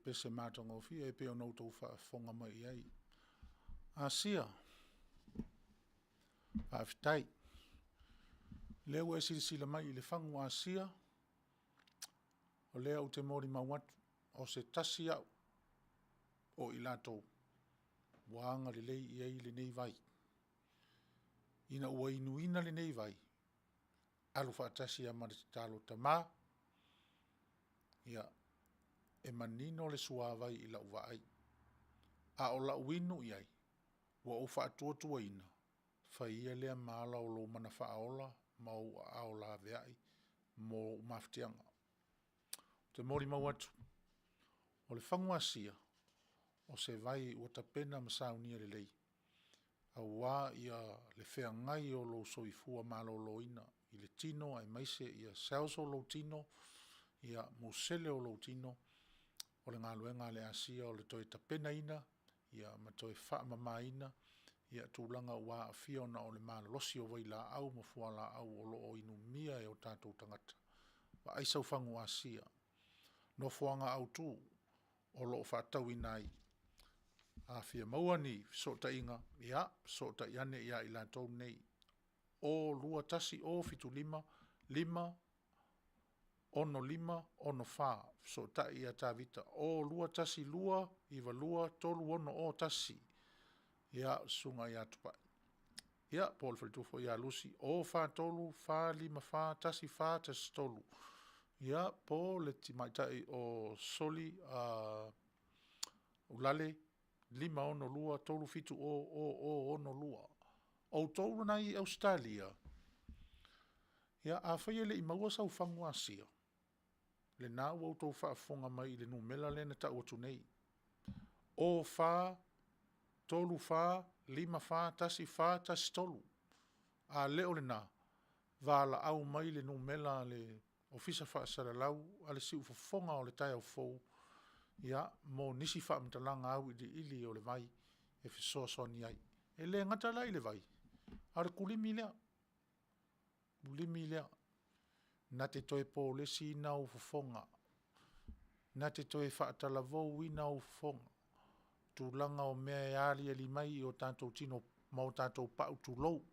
pese matagofie e pei ona outou faafofoga mai i ai. Asia, faafetai. O lea ua e silasila mai i le fagu Asia, o lea ou te molimau atu, o se tasi au o i latou ua agalelei i ai lenei vai. Ina ua inuina lenei vai, alu faatasi ai ma le tatalo, Tama, ia e manino le suavai i lau vaai, a o lau inu i ai, ua ou faatuatuaina, fai ia lea ma ala o lou mana faaola ma ou aao laveai mo ou mafatiaga. Ou te molimau atu, o le fagu asia, o se vai ua tapena ma saunia lelei aua le feagai o lou soifua maloloina i le tino aemaise cells o lou tino, musele o lou tino. O le galuega a le asia o le toe tapenaina ma toe faamamaina tulaga ua aafia ona o le malolosi o vailaau ma fualaau o lo o inumia e o tatou tagata. Vaai sau fagu asia, nofoaga autu o lo o faatauina ai. A fia maua ni fesootaiga, ia fesootai ane ia i latou nei 0 2 1 0 7 5 5 6 5 6 4. Fesootai ia Tavita 0 2 1 2 9 2 3 6 0 1. Ia, le susuga ia Tupai. Ia po o le faletua foi ia Lucy 0 4 3 4 5 4 1 4 1 3. Ia po o le tamaitai o Soli Uelale 562 370 0062. Outou na i Ausetalia, ia afai e le i maua sau fagu asia, lena ua outou faafofoga mai i le numera lea na tau atu nei, 0 4 3 4 5 4 1 4 1 3. A le o lena, valaau mai le numera a le Ofisa Faasalalau a le Siufofoga o le Taeao Fou, ia, mo nisi faamatalaga auiliili o le vai e fesoasoani ai. E le gata la i le vai, a o le kulimi lea, kulimi lea, na te toe polesiina ou fofoga, na te toe faatalavouina ou fofoga, tulaga o mea e aliali mai i o tatou tino ma o tatou pau tulou,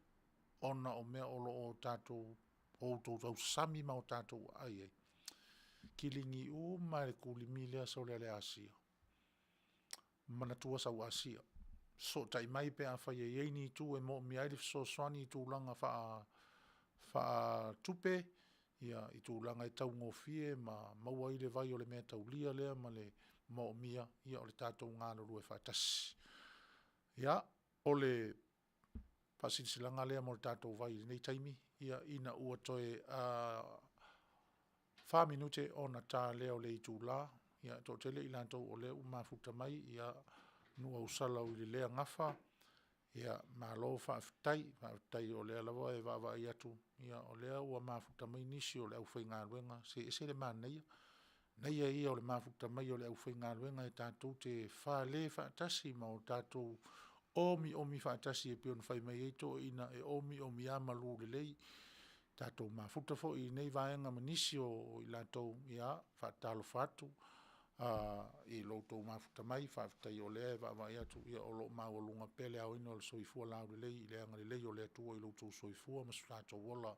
ona o mea o lo o tatou outou tausami ma o tatou aai ai, kiligi uma lava e le kulimi lea sole a le asia. Manatua sau asia, fesootai mai pe afai e i ai ni itu e moomia ai le fesoasoani i tulaga faatupe, i tulaga e taugofie ma maua ai le vai o le meataulia lea ma le moomia, ia o le tatou galulue faatasi. Ia, o le faasilasilaga lea mo le tatou vai i lenei taimi, ina ua toe 4 minute ona ta lea o le itula. Ia, e toatele i latou o lea ua mafuta mai, Nuuausala o i lea gafa, malo faafetai. Faafetai o lea lava e vaavaai atu o lea ua mafuta mai nisi o le aufaigaluega. Se e ese le manaia, manaia ia o le mafuta mai o le aufaigaluega e tatou te fale faatasi ma o tatou omiomi faatasi e pei ona fai mai ai toeaiina, e omiomi lava malu lelei. Tatou mafuta foi i lenei vaega ma nisi o i latou, ia, e faatalofa atu i lo outou mafuta mai, faafetai o lea e vaavaai atu o lo o maualuga pea le aoina o le soifua laulelei i le agalelei o le Atua i lo outou soifua ma so tatou ola.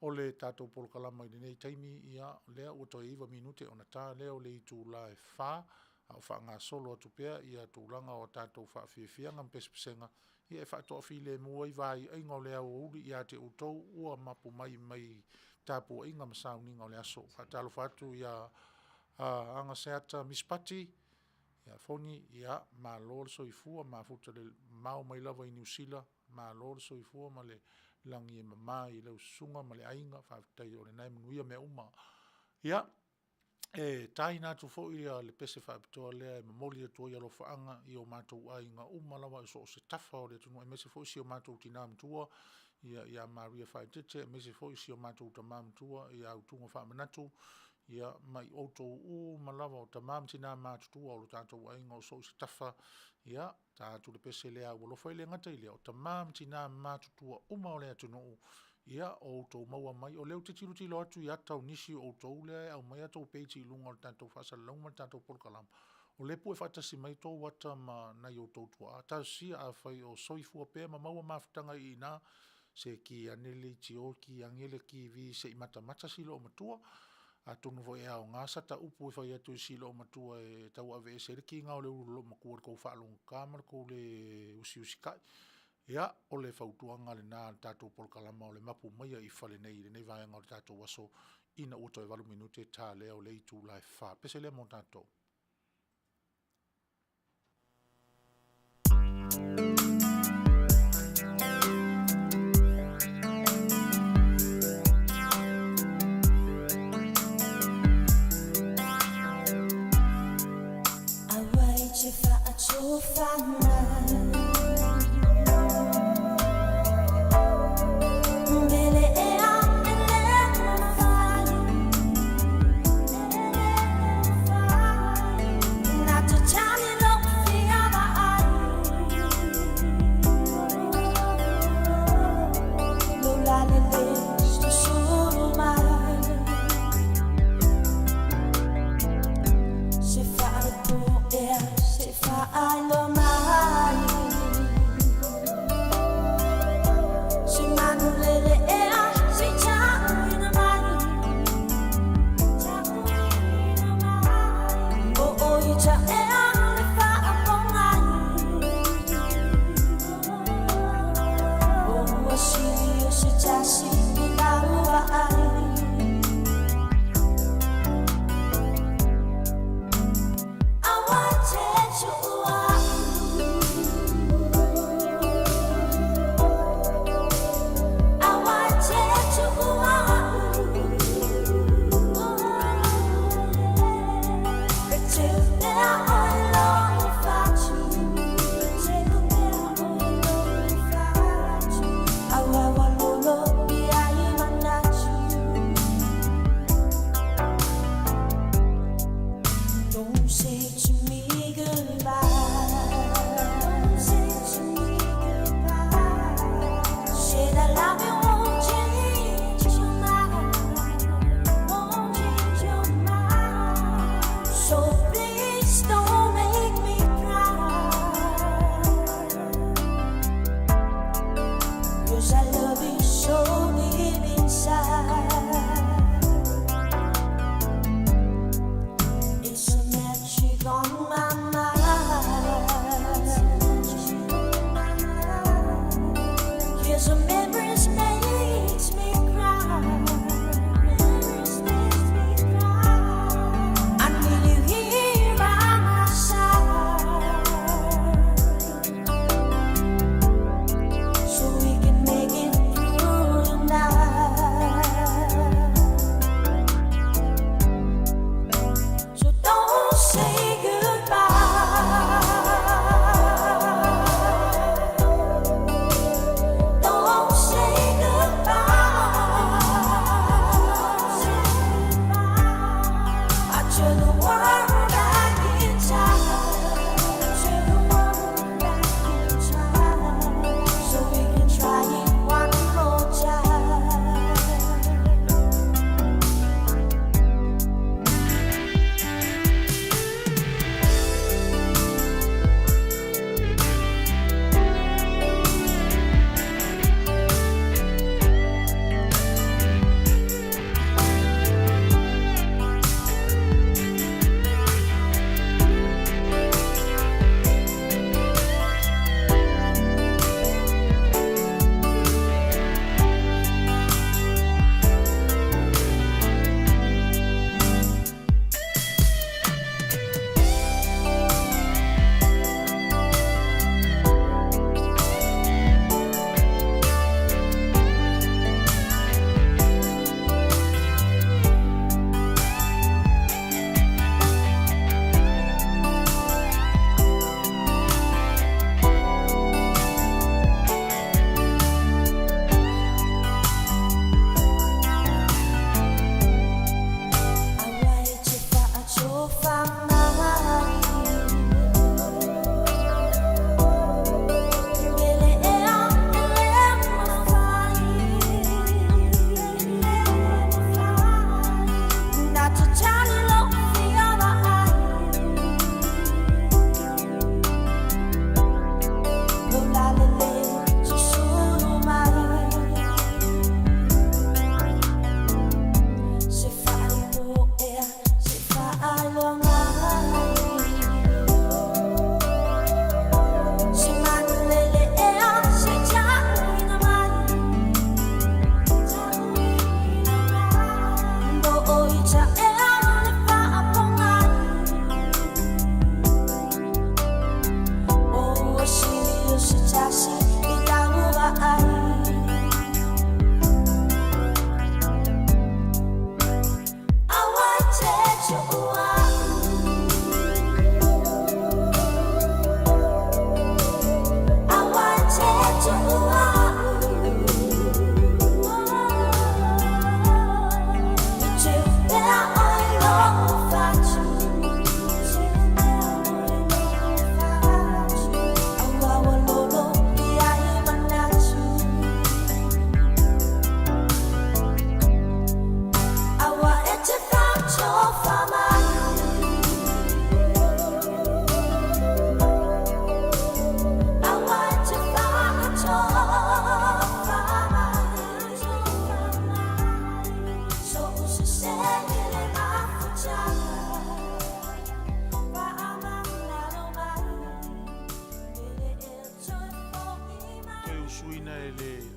O le tatou polokalama i lenei taimi, ia, o lea ua toe 9 minute ona ta lea o le itula e 4:00 a o faagasolo atu pea tulaga o tatou faafiafiaga ma pesepesega e faatoafilemu ai vaiaiga o le aoauli ia te outou ua mapu mai mai tapuaiga ma sauniga o le aso. Faatalofa atu ia Agaseata Misi Pati ia Foni, ia malo le soifua mafuta mamao mai lava i Niu Sila, malo le soifua ma le lagi e mama i lau susuga ma le aiga, faafetai o lena e manuia mea uma. Ia, e taina atu foi le pese faapitoa lea e momoli atu ai alofaaga i o matou aiga uma lava i so o se tafa o le atunuu aemaise foi si o matou tina matua ia Maria Faaeteete, aemaise foi si o matou tama matua ia Utuga Faamanatu, ma i outou uma lava o tama ma tina matutua o lo tatou aiga i so o se tafa. Ia, ta atu le pese lea aualofa. E le gata i lea, o tama ma tina matutua uma o le atunuu. Ia, o outou maua mai, o lea ou te tilotilo atu i ata o nisi o outou lea e aumai a outou page i luga o le tatou faasalalauga ma le tatou polokalama, o lea e pue faatasi mai tou ata ma nai o outou tuaa. Talosia afai o soifua pea ma maua mafutaga i ina, se ki ane le leitio ki ane le kivi se i matamata si loomatua. Atonu foi e aoga sata upu e fai atu i si loomatua e tauave ese ai le kiga o le ulu o loomatua i le tou faalogogata ma le tou le usiusitai. Ia, o le fautuaga lena a le tatou polokalama o le Mapu Maia i Fale nei i lenei vaega o le tatou aso ina ua toe 8 minute ta lea o le itula e 4. Pese lea mo tatou.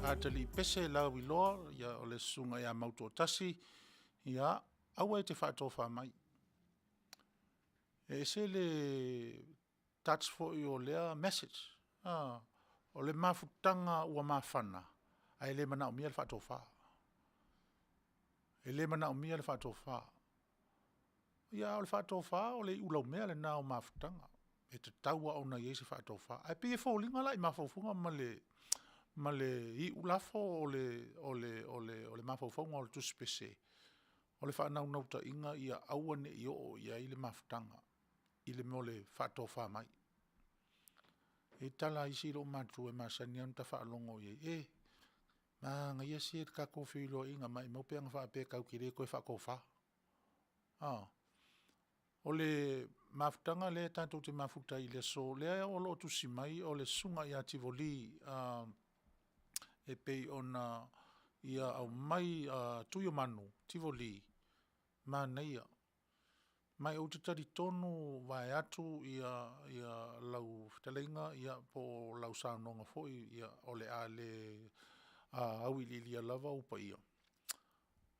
Atalii Pese Lauiloa, ia o le susuga ia Mautoatasi, ia aua e te faatofa mai. E ese le touch foi o lea message, a, o le mafutaga ua mafana, ae le manaomia le faatofa. E le manaomia le faatofa. Ia a o le faatofa o le iulaumea lena o mafutaga, e tatau lava ona i ai se faatofa. Ae pei e foliga la i mafaufauga ma le iulafo o le mafaufauga o le Tusi Pese, o le faanaunautaiga ia aua ne i oo i ai le mafutaga i le mea o le faatofa mai. E i ai tala a isi loomatutua e masani lava ona ta faalogo i ai, e, manaia sia le tatou feiloaiga, maumau pe ana faapea tatou te le toe faatofa. O le mafutaga lea tatou te mafuta ai i le aso, lea o lo o tusi mai o le Susuga ia Tivoli e pei ona ia aumai Tuiomanu Tivoli, manaia. Ma ou te talitonu vaeatu lau fetalaiga po o lau saunoaga foi, o le a le auiliilia lava ou paia,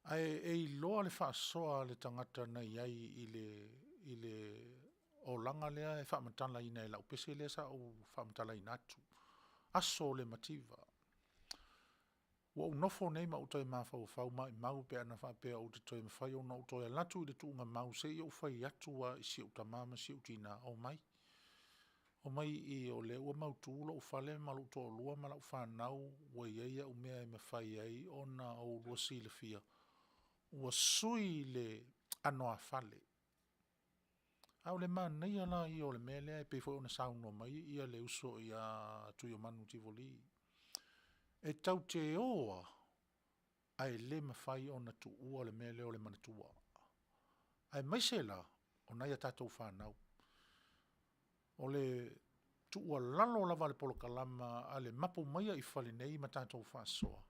ae e iloa le faasoa a le tagata na i ai i le olaga lea e faamatalaina e lau pese lea sa ou faamatalaina atu, aso o le mativa. Ua ou nofo nei ma ou toe mafaufau, maumau pe ana faapea ou te toe mafai ona ou toe alu atu i le tuugamau se i ou fai atu lava i si ou tama ma si ou tina, omai, omai i i o lea ua mautu lou fale ma lou toalua ma lau fanau, ua i ai au mea e mafai ai ona oulua silafia ua sui le anoāfale. A o le manaia la ia o le mea lea pei foi ona saunoa mai le uso ia Tuiomanu Tivoli, e tatou te o lava ae le mafai ona tuua le mea lea o le manatua, aemaise la o nai a tatou fanau. O le tuualalo lava a le polokalama a le mapu maia i fale nei ma tatou faasoa,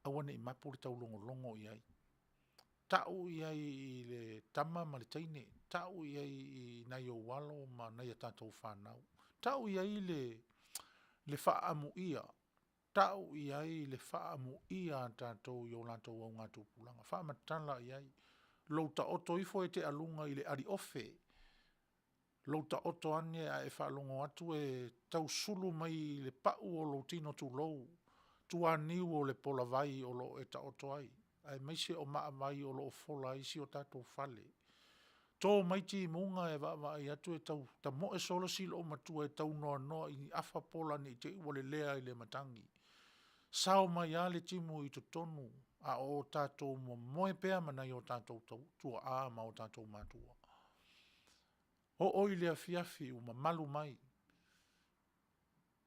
aua ne i mapu le taulogologo i ai, tau i ai i le tama ma le teine, tau i ai i nai ou alo ma nai a tatou fanau, tau i ai le faaamuia, tau i ai le faaamuia a tatou i o latou augatupulaga, faamatala i ai lou taoto ifo e te aluga i le ali ofe, lou taoto ane ae e faalogo atu e tausulu mai i le pau o lou tino tulou, tuaniu o le polavai o lo o e taoto ai, aemaise o maavai o lo o fola ai si o tatou fale. To mai timuga e vaavaai atu e tau tamoe solo si loomatua e tau noanoa i ni afa pola ne i te i ua lelea i le matagi. Sao mai lava le timu i totonu a o tatou momoe pea ma nai o tatou tuaa ma o tatou matua. Oo i le afiafi ua mamalu mai,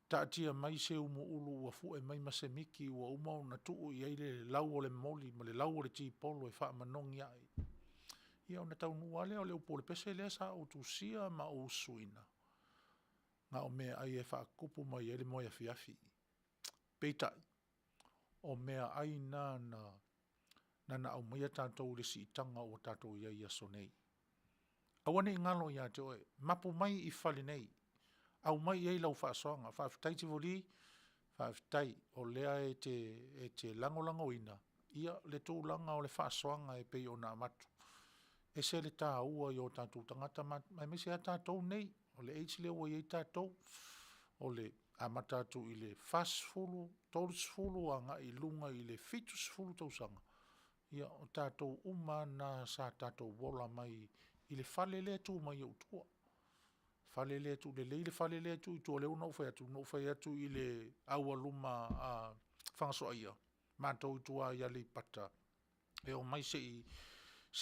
taatia mai se umuulu ua fue mai ma se miki ua uma ona tuu i ai le lau o le moli ma le lau o le tipolo e faamanogi ae. Ia ona taunuu lava lea, o le upu o le pese lea sa ou tusia ma ou usuina, na o meaai e faatupu mai ai le moe afiafi. Peitai, o meaai na na aumaia tatou i le siitaga ua tatou i ai i aso nei. Aua ne i galo ia te oe, mapu mai i fale nei, aumai i ai lau faasoaga. Faafetai Tivoli, faafetai o lea e te lagolagoina le tulaga o le faasoaga e pei ona avatu. E ese le taua i o tatou tagata aemaise lava tatou nei o le age lea ua i ai tatou, o le amata atu i le 40, 30 agai i luga i le 70 tausaga, ia o tatou uma lava na sa tatou ola mai i le fale lea e tu mai ai ou tua. Fale lea e tu lelei le fale lea e tu i tua lea na ou fai atu, na ou fai atu i le aualuma a Fagasoaia, matou i tua i Aleipata, e omai se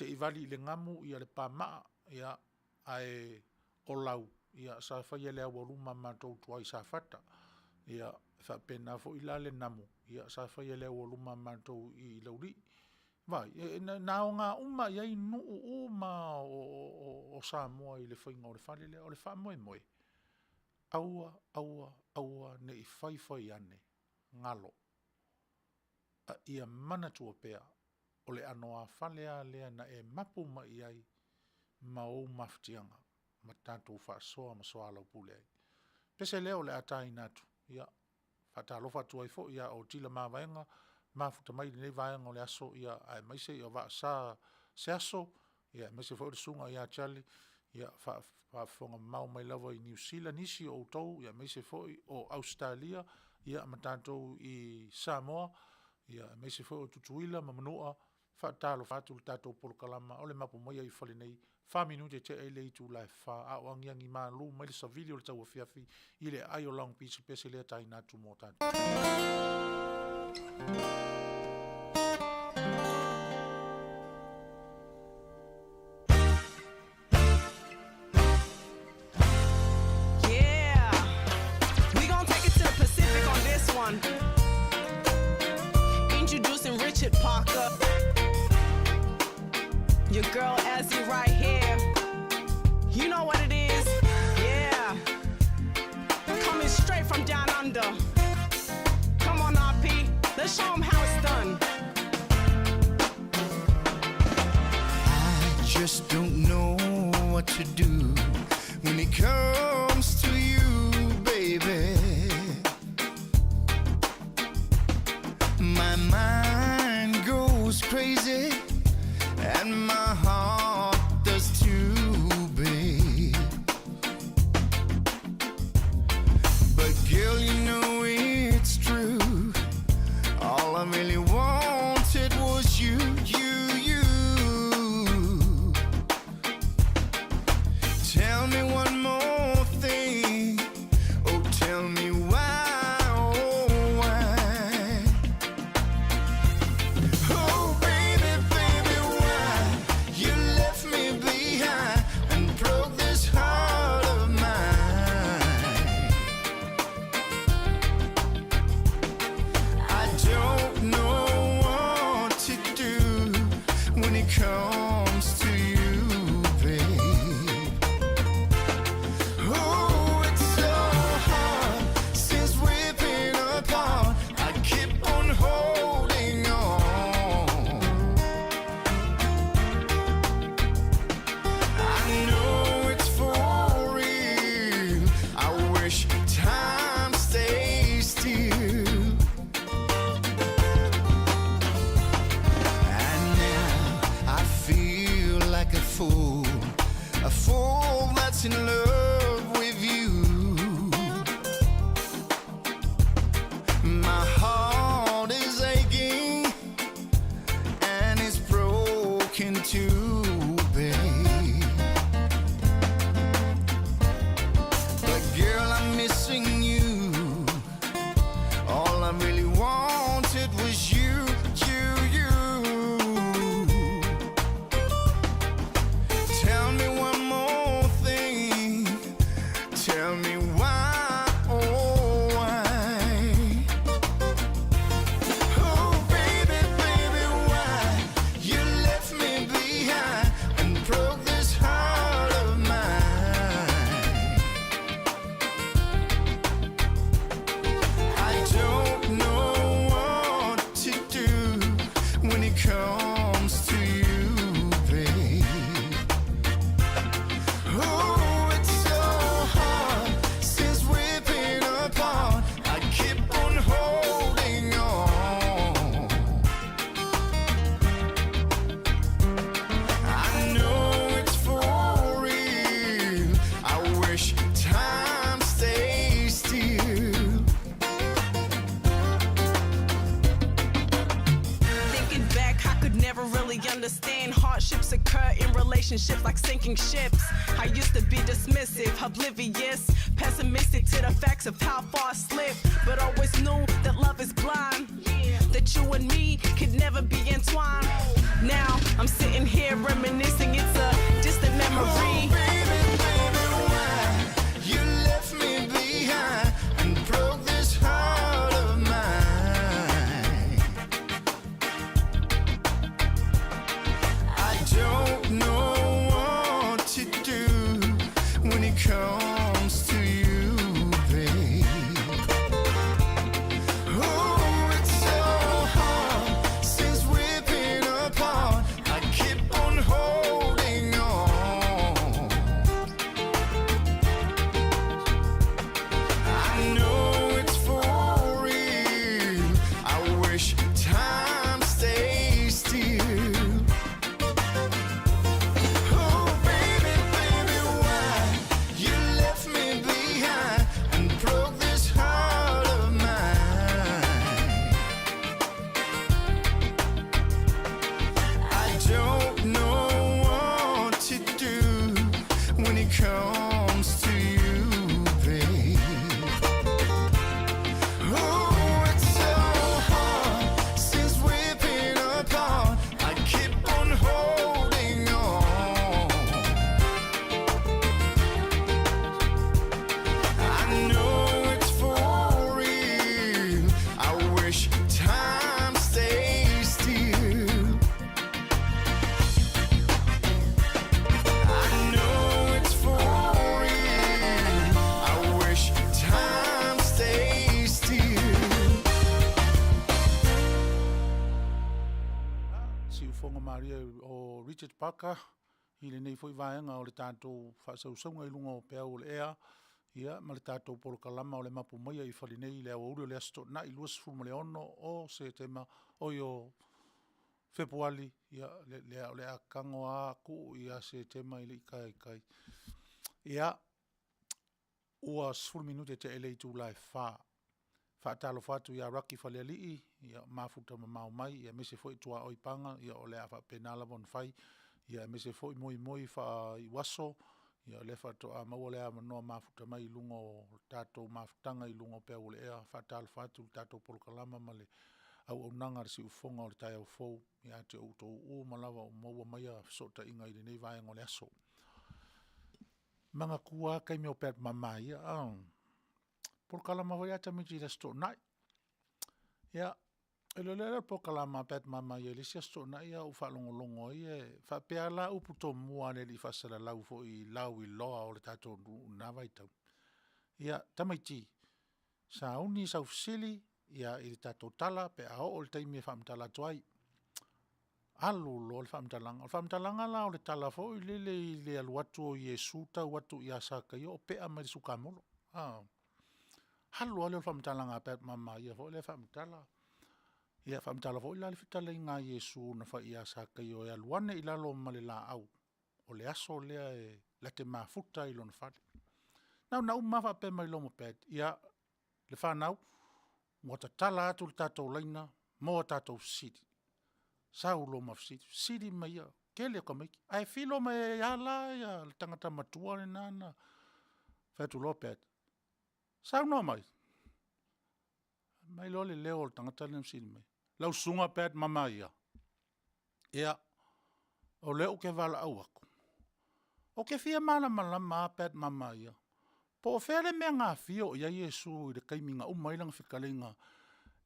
i vali i le gamu le pamaa, ae o lau sa faia e le aualuma a matou i tua i Safata. E faapena foi la le namu, sa faia e le aualuma a matou i Laulii. Vaai, na aoga uma i ai nuu uma lava o Samoa i le faiga o le fale lea. O le faamoemoe, aua, aua, aua ne i fai fai ane, galo, a ia manatua pea, o le anoāfale lava lea na e mapu mai i ai ma ou mafatiaga ma tatou faasoa ma soalaupule ai. O le pese lea o le a taina atu, ia. Faatalofa atu ai foi ia Otila Mavaega, mafuta mai i lenei vaega o le aso, ia, aemaise ia Vaasa Seaso, ia aemaise foi o le susuga ia Charlie, ia faafofoga mamao mai lava i Niu Sila nisi o outou, ia aemaise foi o Ausetalia, ia ma tatou i Samoa, ia aemaise foi o Tutuila ma Manua, faatalofa atu i le tatou polokalama o le Mapu mai i fale nei, fa minute e tea ai le itula e 4 a o agiagi malu mai le savili o le tauafiafi i le aai o Long Beach, le pese lea taina atu mo tatou. Yeah, we gonna take it to the Pacific on this one. Introducing Richard Parker. Your girl Ezzy right here. You know what it is? Yeah. Coming straight from down under. Come on, RP. Let's show 'em how it's done. I just don't know what to do when it comes to you, baby. My mind goes crazy and my heart does too, babe. But girl, you know it's true. All I really wanted was you, you, you. Tell me one more thing. Oh, tell me why, oh, why? Oh, baby, baby, why you left me behind and broke this heart of mine? I don't know what to do when it comes to you, babe. Oh, it's so hard since we've been apart. I keep on holding on. I know it's for real. I wish time stays still. And now I feel like a fool that's in love with you. My heart is aching and it's broken too, babe. But girl, I'm missing you. All I really wanted was you, you, you. Tell me one more thing. Tell me why, oh why? Oh baby, baby, why you left me behind and broke this heart of mine? I don't know what to do when it comes to you, babe. Oh, it's so hard since we've been apart. I keep on holding on. I know it's for real. I wish time stays still. Thinking back, I could never really understand hardships occur in relationships like sinking ships. I used to be dismissive, oblivious, pessimistic to the facts of how far I slipped, but always knew that love is blind. That you and me could never be entwined. Now I'm sitting here reminiscing, it's a distant memory. Oh, baby, baby, why you left me behind and broke this heart of mine? I don't know what to do when it comes to you, babe. Oh, it's so hard since we've been apart. I keep on holding on. it comes to you, babe. Oh, it's so hard since we've been apart. I keep on holding on. I know it's for real. I wish time stays still. I know it's for real. I wish time stays still. Siufoga Maria o Richard Parker i lenei foi vaega o le tatou faasausauga i luga o peau o le ea, ia ma le tatou polokalama o le mapu maia i fale nei i le aoauli o le Aso Toonai 26 o Setema, oi o Fepuali, ia o le a tago lava tuu ia Setema e le i taitai. Ia, ua 10 minute tea i le itula e 4. E faatalofa atu ia Rocky Falealii, ia mafuta mamao mai aemaise foi tuaoi Paga, ia o le a faapena lava ona fai, aemaise foi moimoi faaiuaso, o lea faatoa maua le avanoa mafuta mai i luga o le tatou mafutaga i luga o peau o le ea. E faatalofa atu i le tatou polokalama ma le auaunaga a le siufofoga o le taeao fou ia te outou uma lava o maua mai fesootaiga i lenei vaega o le aso. Manatua lava taimi o Pat Mama ia, polokalama foi lea a tamaiti i le Aso Toonai. Ia, ona iloa loa lea o le polokalama a Pat Mama ia i le isi Aso Toonai a ou faalogologo ai e faapea lava la upu tomua a le alii faasalalau foi i lauiloa o le tatou atunuu i lena vaitau, ia, tamaiti, sauni sau fesili i le tatou tala pe a oo i le taimi e faamatala atu ai. Alu loa le faamatalaga. O le faamatalaga la o le tala foi lele i le alu atu o Iesu tau atu ia Sakaia o pea mai le sukamolo. Alu lava lea o le faamatalaga a Pat Mama ia foi lea faamatala. Ia faamatala foi la le fetalaiga a Iesu na fai ia Sakaio e alu ane i lalo ma le laau, o le aso lea la te mafuta ai i lona fale. Na ona uma lava faapea mai loa ma Pat, ia, le fanau, ua tatala atu le tatou laina mo a tatou fesili. Sau loa ma fesili, fesili mai tele o tamaiti. Ae filo mai ai lava la le tagata matua lena na fai atu loa Pat, saunoa mai. Fai mai loa le leo o le tagata lea na fesili mai, lau Susuga Pat Mamaia. Ia, o lea ou te valaau atu, ou te fia malamalama lava Pat Mamaia, po o fea le mea na afio i ai Iesu i le taimi na uma ai lana fetalaiga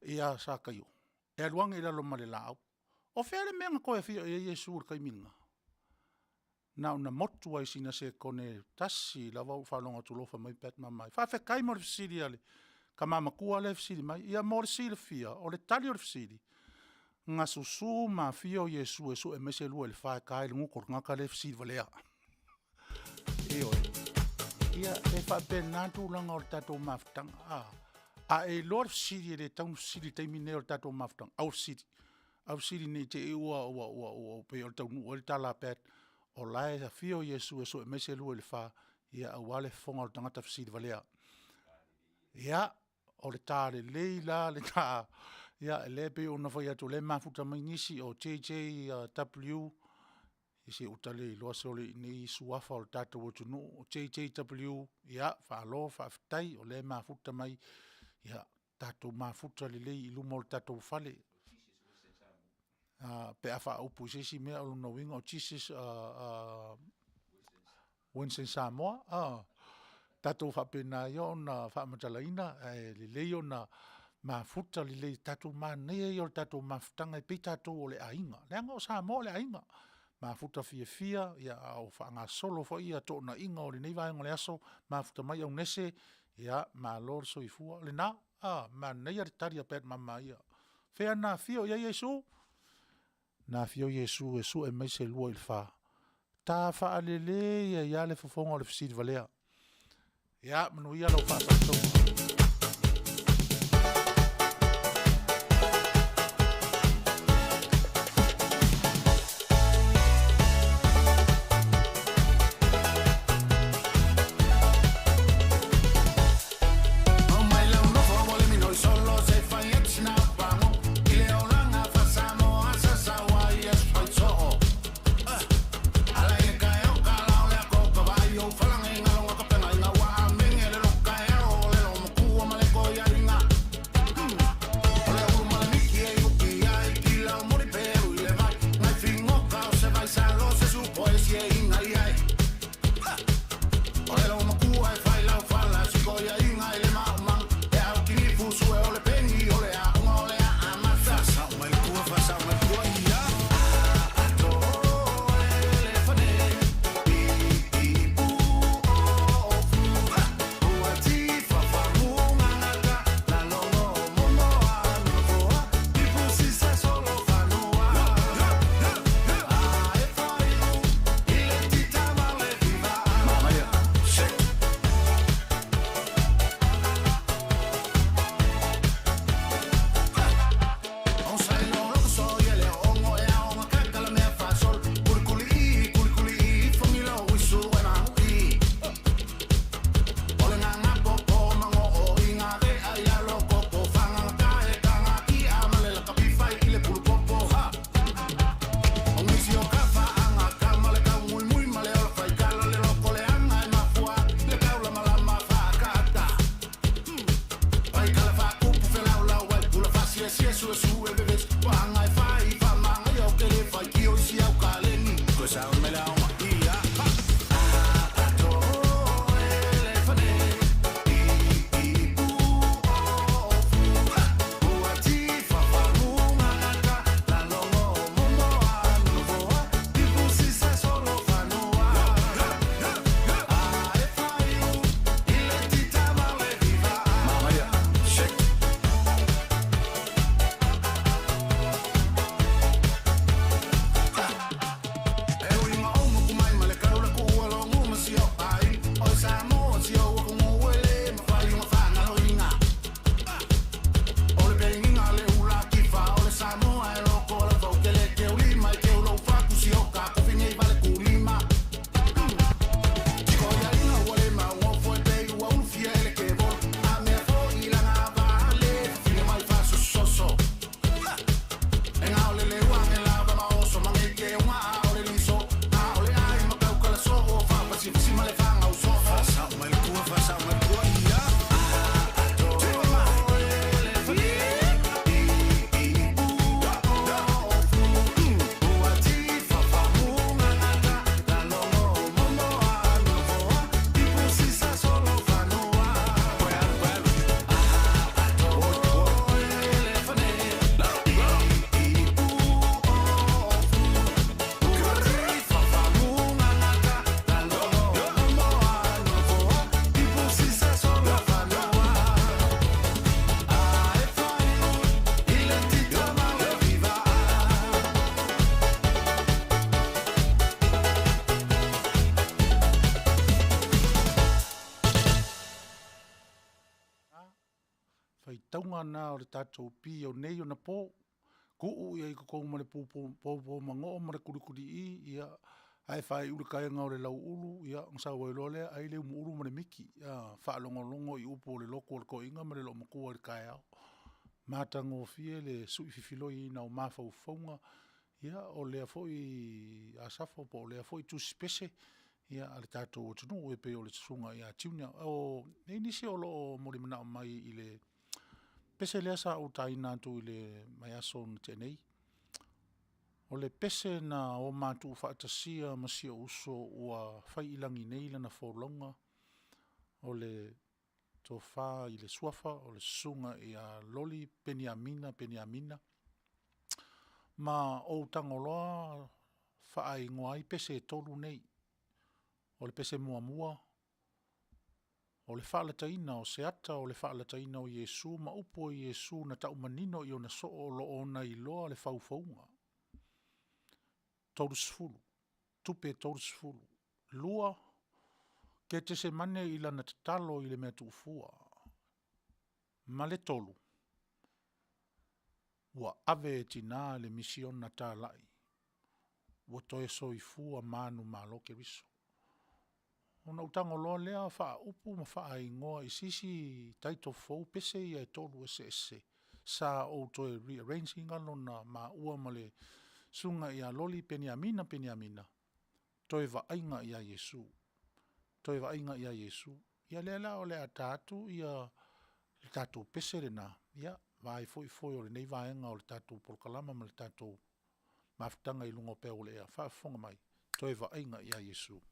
ia Sakaio e alu ane i lalo ma le laau. O fea le mea na toe afio i ai Iesu i le taimi lena? Na ona motu lava i sina sekone tasi lava ou faalogo atu loa o fai mai Pat Mamaia. Faafetai mo le fesili a le tama matua lea e fesili mai. Ia mo le silafia, o le tali o le fesili, na susu ma afio Iesu e sue mai se 2 i le 4 e ta ai le gutu o le tagata lea e fesili valea. Ioe. Ia, e faapena tulaga o le tatou mafutaga. A, a e iloa le fesili e le tatau ona fesili i le taimi lenei o le tatou mafutaga, aua le fesili. Aua le fesili ne i te i ua pei o le taunuu ai le tala a Pat, o la e afio Iesu e sue mai se 2 i le 4 aua le fofoga o le tagata fesili valea. Ia, o le ta lelei la lena, ia lea e pei ona fai atu o lea e mafuta mai nisi o JJW, se ua ta le iloa sole i nei suafa o le tatou atunuu. O JJW, ia faamalo faafetai o lea e mafuta mai, ia tatou mafuta lelei i luma o le tatou fale pe a faaupu i se isi mea, o lona uiga o Jesus Winston Samoa. Tatou faapena ia ona faamatalaina, ae lelei ona mafuta lelei, tatou manaia ia o le tatou mafutaga e pei tatou o le aiga, leaga o Samoa o le aiga. Mafuta fiafia a o faagasolo foi toonaiga o lenei vaega o le aso, mafuta mai Aunese, ia malo le soifua. O lena, manaia le tali a Pat Mamaia. O fea na afio i ai Iesu? Na afio Iesu e sue mai se 2 i le 4, ta faalelei ai lava le fofoga o le fesili valea. Ia manuia lau faasausauga. faitauga na o le tatou pi o nei ona po. Tuu ia i totonu ma le popo manoo ma le kulikulii, ia, ae faaiu le taega o le lauulu, ia ona sau ai loa lea ai le umuulu ma le miti, a, faalogologo i upu o le lotu a le toeaina ma le loomatua i le taeao. Matagofie le sui fifiloiina o mafaufauga, ia o lea foi Asafo po o lea foi Tusi Pese a le tatou atunuu e pei o le Susuga ia Junior. E i ai nisi o lo o molimanao mai i le pese lea sa ou taina atu i le vaiaso na tea nei. O le pese na o ma tuufaatasia ma si ou uso ua fai i lagi nei lana folauga, o le Tofa i le Suafa o le Susuga ia Loli Peniamina Peniamina. Ma ou tago loa faaigoa ai pese e 3 nei. O le pese muamua, o le faalataina o se ata o le faalataina o Iesu ma upu o Iesu na tau manino i ona soo o lo o ona iloa le faufauga, 30, tupe e 30. Lua, Ketesemane i lana tatalo i le mea tuufua. Ma le tolu, ua ave e tina le misiona talai ua toe soifua manumalo Keriso. Ona ou tago loa lea faaupu ma faaigoa i si isi title fou pese ia e 3 eseese sa ou toe rearrange ina lona maua ma le Susuga ia Loli Peniamina Peniamina, Toe Vaaiga ia Iesu, Toe Vaaiga ia Iesu. Ia lea la o le a ta atu le tatou pese lena, ia, vaai foi foe o lenei vaega o le tatou polokalama ma le tatou mafutaga i luga o peau o le ea. Faafofoga mai, Toe Vaaiga ia Iesu.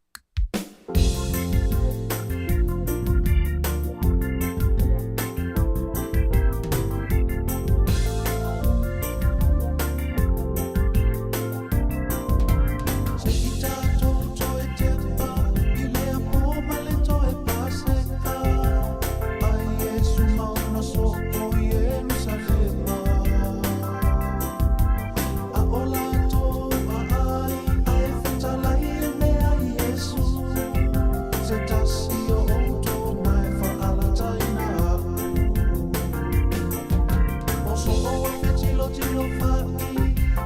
Se i tatou toe tepa i lea pō ma le toe Paseka a Iesu ma ona soo i Ierusalema. A o latou aai ae fetalai e mea Iesu, se tasi o outou na e faalataina a'u. O soo e fetilotilo fa'i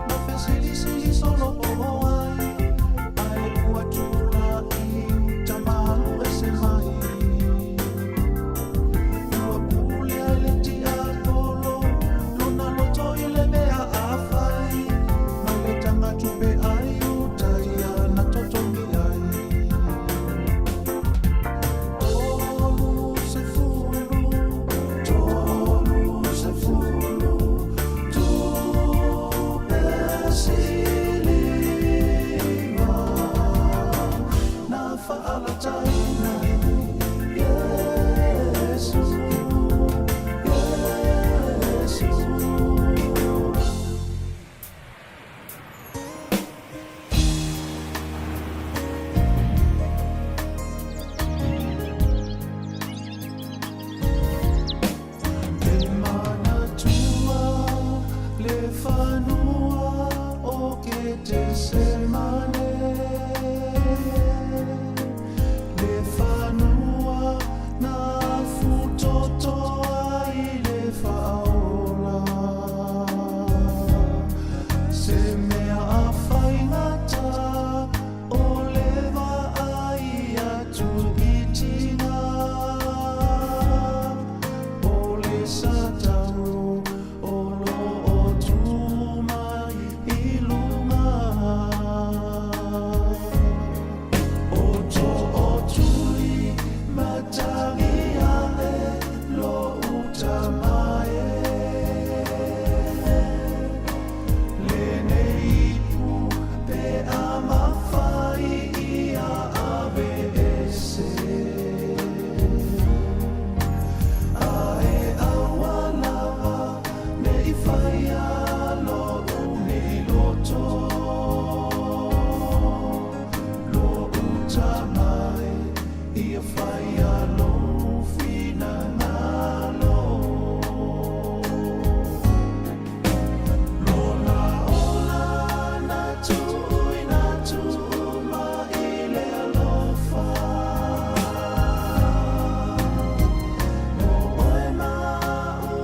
ma fesilisili solo po o ai, ae ua tula'i uta malu ese mai. Ua pulea e le tiapolo lona loto i le mea a fai, ma le tagatupe ai uta ia na totogi ai. 30, 30 tupe siliva na faalataina Iesu, Iesu. Le manatua le fanua o Ketesemane, le fanua na afutoto ai le Faaola. Se mea a faigata o le vaai atu i tina, o le Satano o lo o tu mai i luga. O to o tui matagi ae lo uta mai e. Lenei ipu pe a mafai ia ave ese. Ae aua lava ne i whaia lo'u nei loto. Lo uta mai ia whaia lou finagalo. Lona ola na tuuina atu uma i le alofa. O oe ma au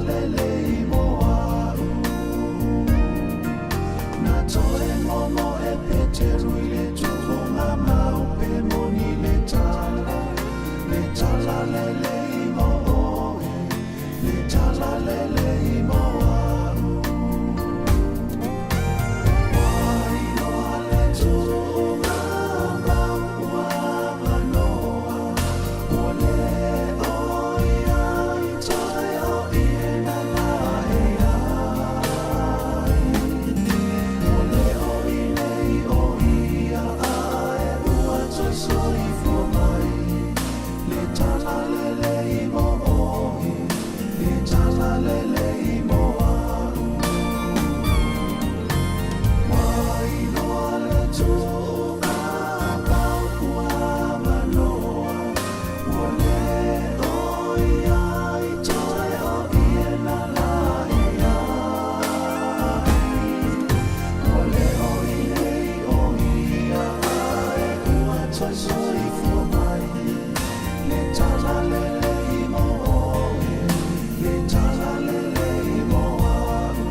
talalelei mo a'u. Na toe momo e Peteru i le tuuga mau pe moni le tala, le talalelei mo oe, le talalelei mo a'u. Ua iloa le tuuga mau ua avanoa, ua le o ia i toe o i na la e ai. Ua le o i nei o ia ae ua toe soifua mai, le talalelei mo oe, le talalelei mo a'u. Ua iloa le tuuga mau ua avanoa, ua le o ia i toe o i na la e ai. Ua le o i nei o ia ae ua toe soifua mai, le talalelei mo oe, le talalelei mo a'u.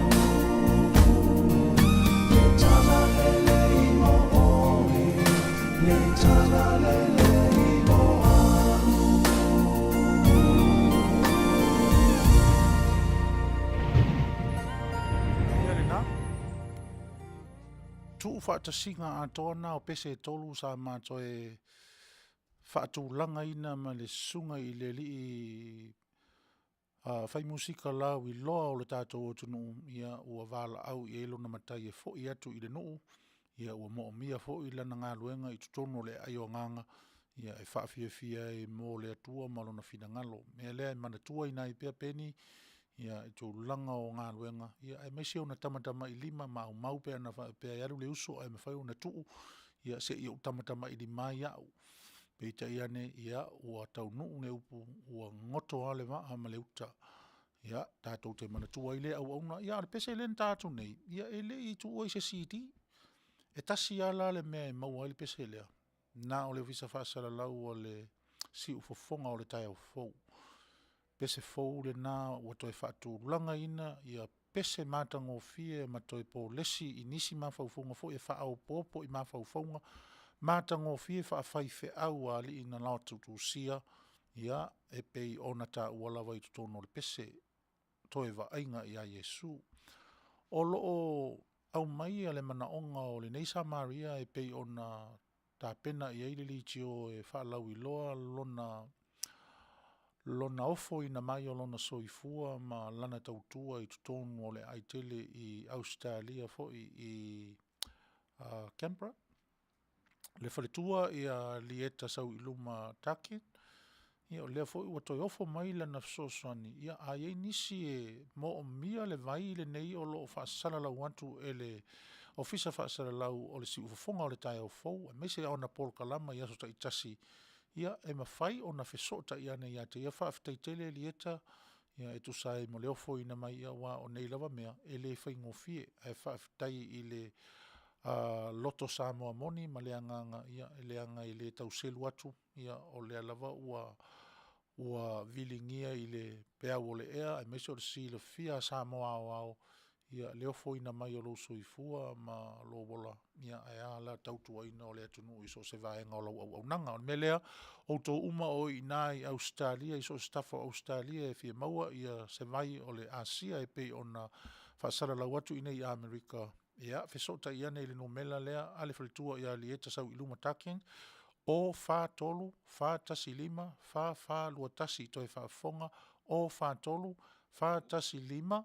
Le talalelei mo oe, le talalelei mo a'u. Ia lena. Tuufaatasiga atoa na o pese e tolu sa ma toe faatulagaina ma le susuga i le alii fai musika lauiloa o le tatou atunuu, ia ua valaau i ai lona matai e foi atu i le nuu, ia ua moomia foi lana galuega i totonu o le aai o agaga, ia e faafiafia ai mo le Atua ma lona finagalo. O le mea lea e manatuaina ai pea Peni i tulaga o galuega, aemaise ona tamatamailima ma aumau pe ana faapea e alu le uso ae mafai ona tuu, ia se i ou tamatamailima ai au. Peitai ane, ia, ua taunuu le upu, ua goto lava le vaa ma le uta. Ia, tatou te manatua ai lea auauna. Ia a o le pese lea na ta atu nei, ia e le i tuua i se CD. E tasi lava la le mea e maua ai le pese lea, na o le Ofisa Faasalalau o le Siufofoga o le Taeao Fou. Pese fou lena ua toe faatulagaina pese matagofie ma toe polesi i nisi mafaufauga foi e faaopoopo i mafaufauga matagofie faafaifeau a alii na latou tusia, ia, e pei ona taua lava i totonu o le pese, Toe Vaaiga ia Iesu. O lo o aumaia le manaoga o lenei Samaria e pei ona tapena i ai le leitio e faalauiloa lona ofoina mai o lona soifua ma lana tautua i totonu o le aai tele i Ausetalia foi i Canberra. Le faletua ia Lieta Sauiluma Durkin, ia o lea foi ua toe ofo mai lana fesoasoani, ia a i ai nisi e moomia le vai lenei o lo o faasalalau atu e le Ofisa Faasalalau o le Siufofoga o le Taeao Fou aemaise ona polokalama i aso taitasi, ia e mafai ona fesootai ane ia te ia. Faafetai tele Lieta e tusa ai ma le ofoina mai, aua o nei lava mea e le faigofie. Ae faafetai i le loto Samoa moni ma le agaga, leaga e le tau selu atu, o lea lava ua viligia i le peau o le ea aemaise o le silafia a Samoa aoao le ofoina mai o lou soifua ma lou ola, ae a la le tautuaina o le atunuu i so o se vaega o lau auaunaga. O le mea lea, outou uma o i ina i Ausetalia i so o se tafa o Ausetalia e fia maua se vai o le asia e pei ona faasalalau atu i inei i Amerika, ia, fesootai ane i le numera lea a le faletua ia Lieta Sauiluma Durkin, 0 4 3 4 1 5 4 4 2 1. Toe faafofoga, 0 4 3 4 1 5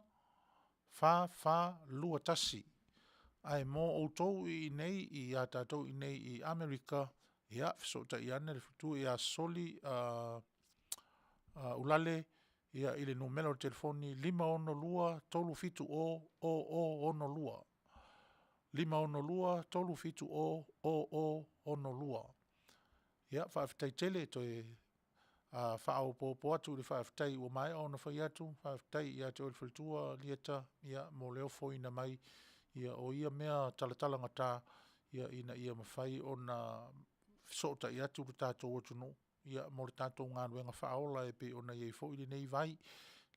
4 4 2 1. Ae mo outou i inei ia tatou i inei i Amerika, ia, fesootai ane le faletua ia Soli Ulale i le numera o le telefoni 562 370 0062, 562 370 0062. Ia, faafetai tele, toe faaopoopo atu i le faafetai ua maea ona fai atu, faafetai ia te oe le faletua Lieta mo le ofoina mai o ia mea talatalagata ina ia mafai ona fesootai atu le tatou atunuu mo le tatou galuega faaola e pei ona i ai foi lenei vai.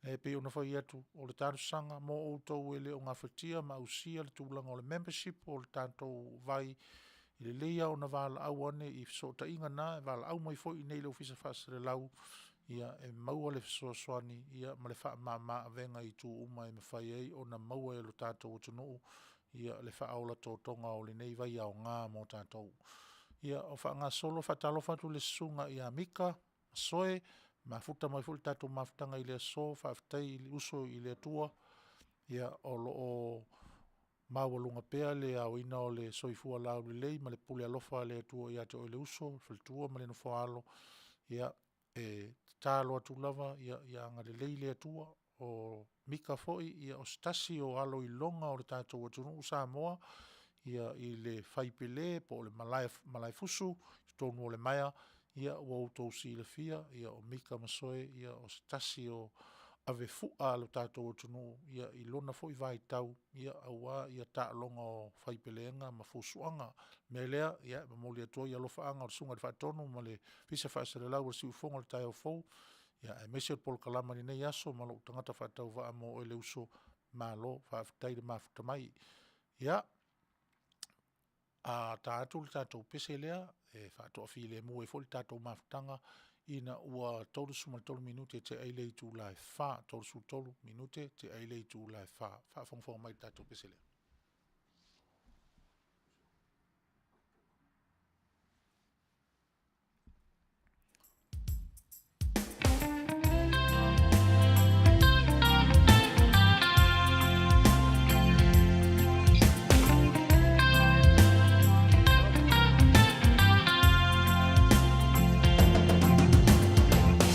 E pei ona fai atu, o le talosaga mo outou e le o gafatia ma ausia le tulaga o le membership o le tatou vai, e lelei lava ona valaau ane i fesootaiga na, e valaau mai foi i inei i le Ofisa Faasalalau, ia e maua le fesoasoani ia ma le faamama avega i itu uma e mafai ai ona maua e lo tatou atunuu ia le faaola totoga o lenei vai aoga mo tatou. Ia o faagasolo, faatalofa atu i le susuga ia Mika Masoe, mafuta mai foi le tatou mafutaga i le aso, faafetai i le uso i le Atua ia o lo o maualuga pea le aoina o le soifua laulelei ma le pule alofa a le Atua ia te oe le uso, le faletua ma le nofo a alo. Ia, e tatalo atu lava ia agalelei le Atua. O Mika foi o se tasi o alo iloga o le tatou atunuu Samoa i le faipele po o le malaefusu i totonu o le maea, ua outou silafia o Mika Masoe o se tasi o avefua a lo tatou atunuu i lona foi vaitau aua taaloga o faipelega ma fusuaga. O le mea lea, e momoli atu ai alofaaga i le Susuga i le Faatonu ma le Ofisa Faasalalau o le Siufofoga o le taeao fou, aemaise o le polokalame i lenei aso ma lou tagata faatauvaa mo oe le uso, malo faafetai le mafuta mai. Ia, a ta atu le tatou pese lea e faatoafilemu ai foi le tatou mafutaga ina ua 33 minute tea i le itula e 4, 33 minute tea i le itula e 4. Faafogafoga mai i le tatou pese lea.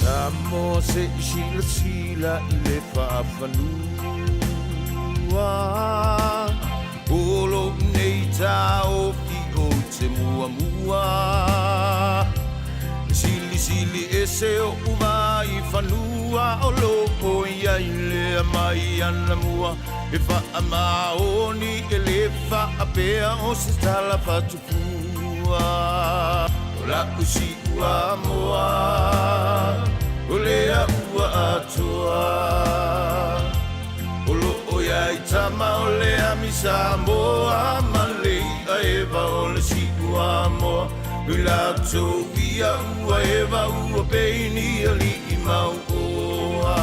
Samoa se i silasila i le faafanua O lou nei taofi ou te muamua E silisili ese oʻu mai fanua O lo o i ai lea mai anamua E faamaoni e le faapea o se tala faatupua O la'u siuamoa o lea ua atoa O lo o i ai tama o le ami Samoa Ma le i'a eva o le siuamoa Nui latou ia ua eva ua pei ni ali'i mauoa.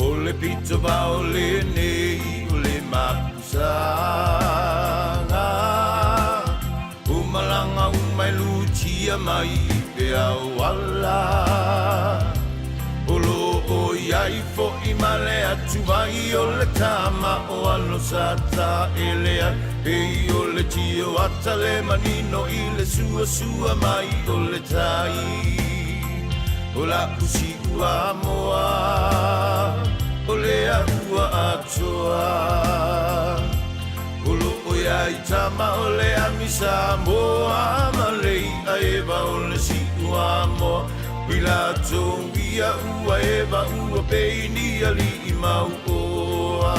O le pito vao lenei o le mapusaga O malaga uma e lutia mai i peau ala O lo o i ai fo'i ma le atuvai o le tama o alo sa taele ai Pei o le tio ata le manino i le suasua mai o le tai O la'u siuamoa o lea ua atoa O lo o i ai tama o le ami Samoa Ma le i'a eva o le siuamoa I latou ia ua eva ua pei ni ali'i mauoa.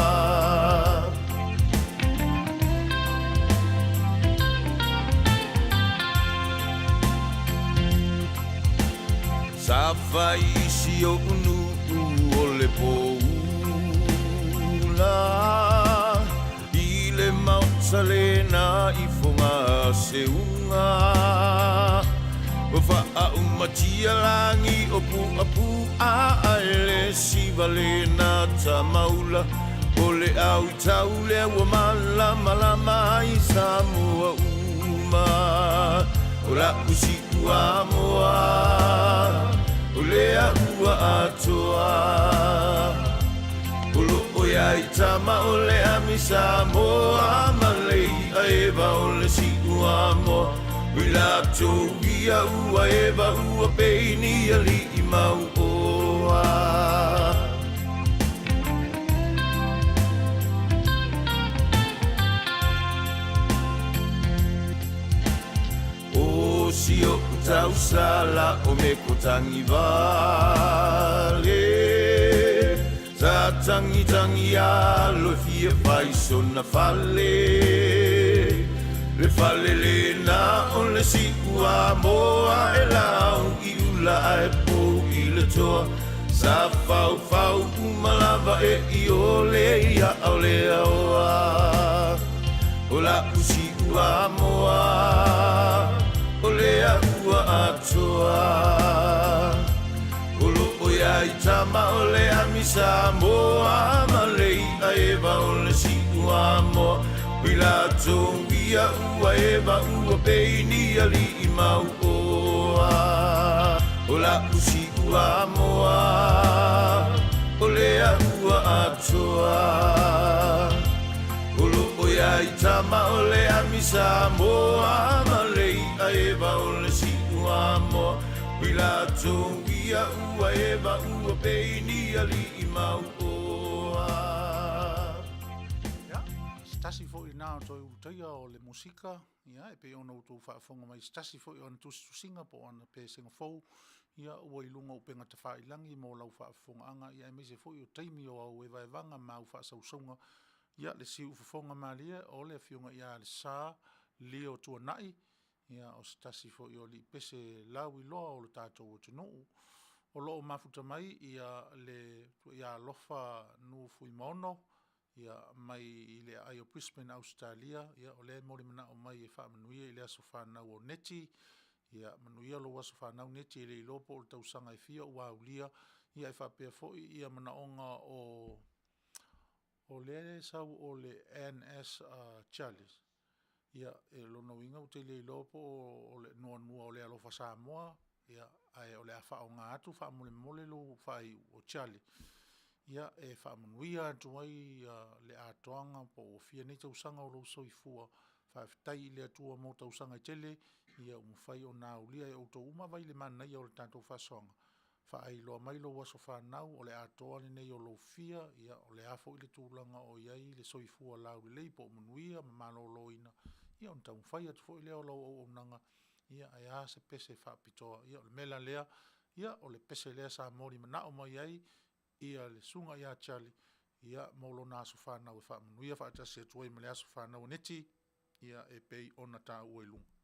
Sa fai i si oʻu nuu o le poula I le maota lena i Fogaseuga Ua faaumatia lagi o Puapu'a Ae le siva lena tamaula O le au i tau lea ua malamalama ai Samoa uma O la'u siuamoa o lea ua atoa O lo o i ai tama o le ami Samoa Ma le i'a eva o le siuamoa I latou ia ua eva ua pei ni ali'i mauoa. O si oʻu tausala o Mekotagivale Sa tagitagi alo e fia fai sona fale. Le fale lena o le Siuamoa e lau i ula ae pou i le toa. Sa faufau uma lava e Iole ia ao le aoa. O la'u Siuamoa o lea ua atoa. O loo iai tama o le ami Samoa ma le i'a eva o le Siuamoa. O i latou ia ua eva ua pei ni ali'i mauoa. O la'u Siuamoa o lea ua atoa. O loo iai tama o le ami Samoa ma le i'a eva o le Siuamoa. O i latou ia ua eva ua pei ni ali'i mauoa. Ia, se tasi foi lena o toe ulutaia o le musika, ia, e pei ona outou faafofoga mai i se tasi foi o ana tusitusiga po o ana pesega fou, ia, ua i luga o upega tafailagi mo lau faafofogaaga, ia aemaise foi o taimi o au evaevaga ma au faasausauga. Ia, le siufofoga malie o le Afioga ia Lesa Leo Tuanai, Ia, o se tasi foi o alii pese lauiloa o le tatou atunuu. O lo o mafuta mai ia le Tuia Alofa Nufuimaono, ia, mai i le aai o Brisbane, Ausetalia, ia, o lea e molimanaʻo mai e faamanuia i le aso fanau o Neti. Ia, manuia lou aso fanau Neti, e le iloa po o le tausaga e fia ua aulia, ia ae faapea foi ia manaoga o o lea e sau o le NS Charles. Ia, o lona uiga ou te le iloa po o le noanoa o le Alofa Samoa, ia, ae o le a faaaoga atu faamolemole lou faaiu o Charlie, ia, e faamanuia atu ai le atoaga po ua fia nei tausaga o lou soifua. Faafetai i le Atua mo tausaga e tele ia ua mafai ona aulia e outou uma. Vaai i le manaia o le tatou faasoaga, faailoa mai lou aso fanau, o le atoa lenei o lou fia, ia, o le a foi le tulaga o i ai le soifua laulelei po o manuia ma maloloina, ia ona taumafai atu foi lea o lau auaunaga, ia ae a se pese faapitoa. Ia o le mea la lea, ia o le pese lea sa molimanao mai ai le Susuga ia Charlie, ia mo lona aso fanau e faamanuia faatasi atu ai ma le aso fanau o Neti, ia e pei ona taua i luga.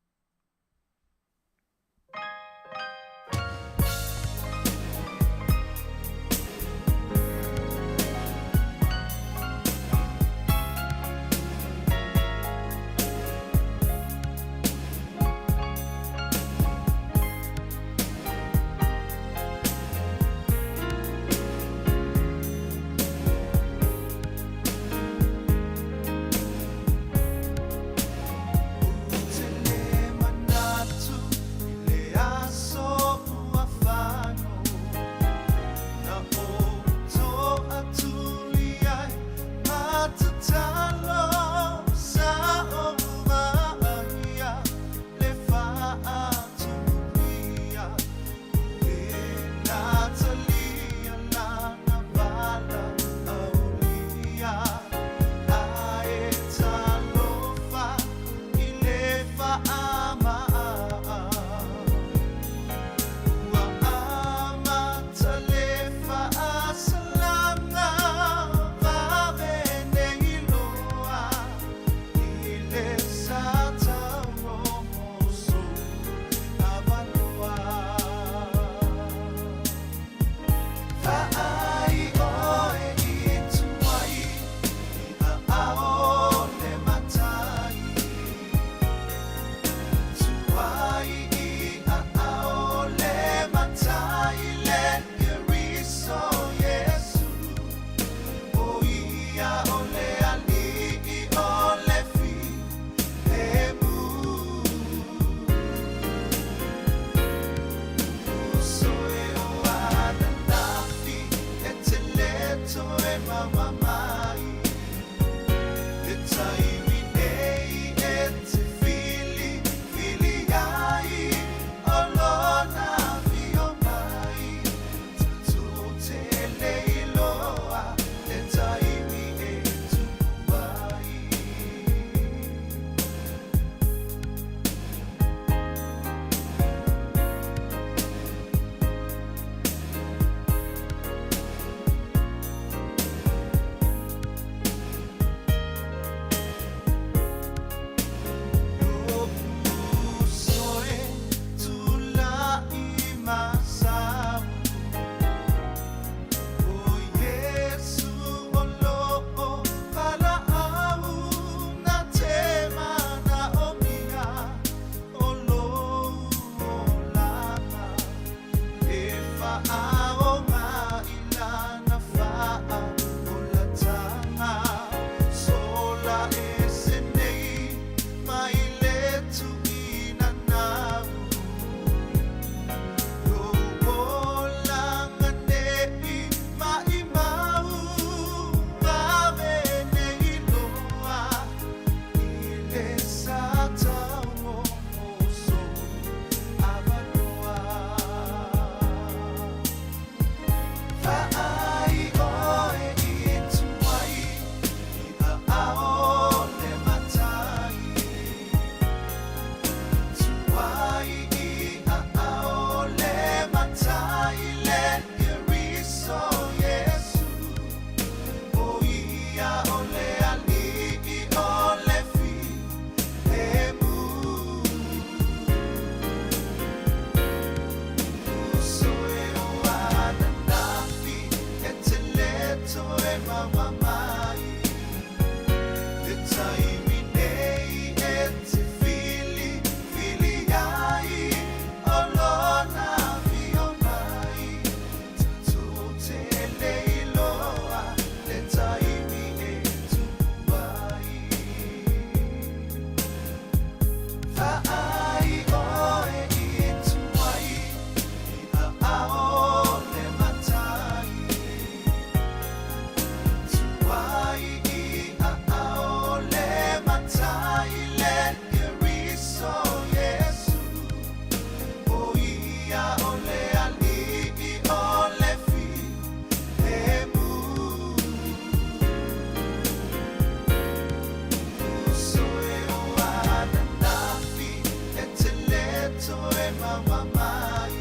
toe maua mai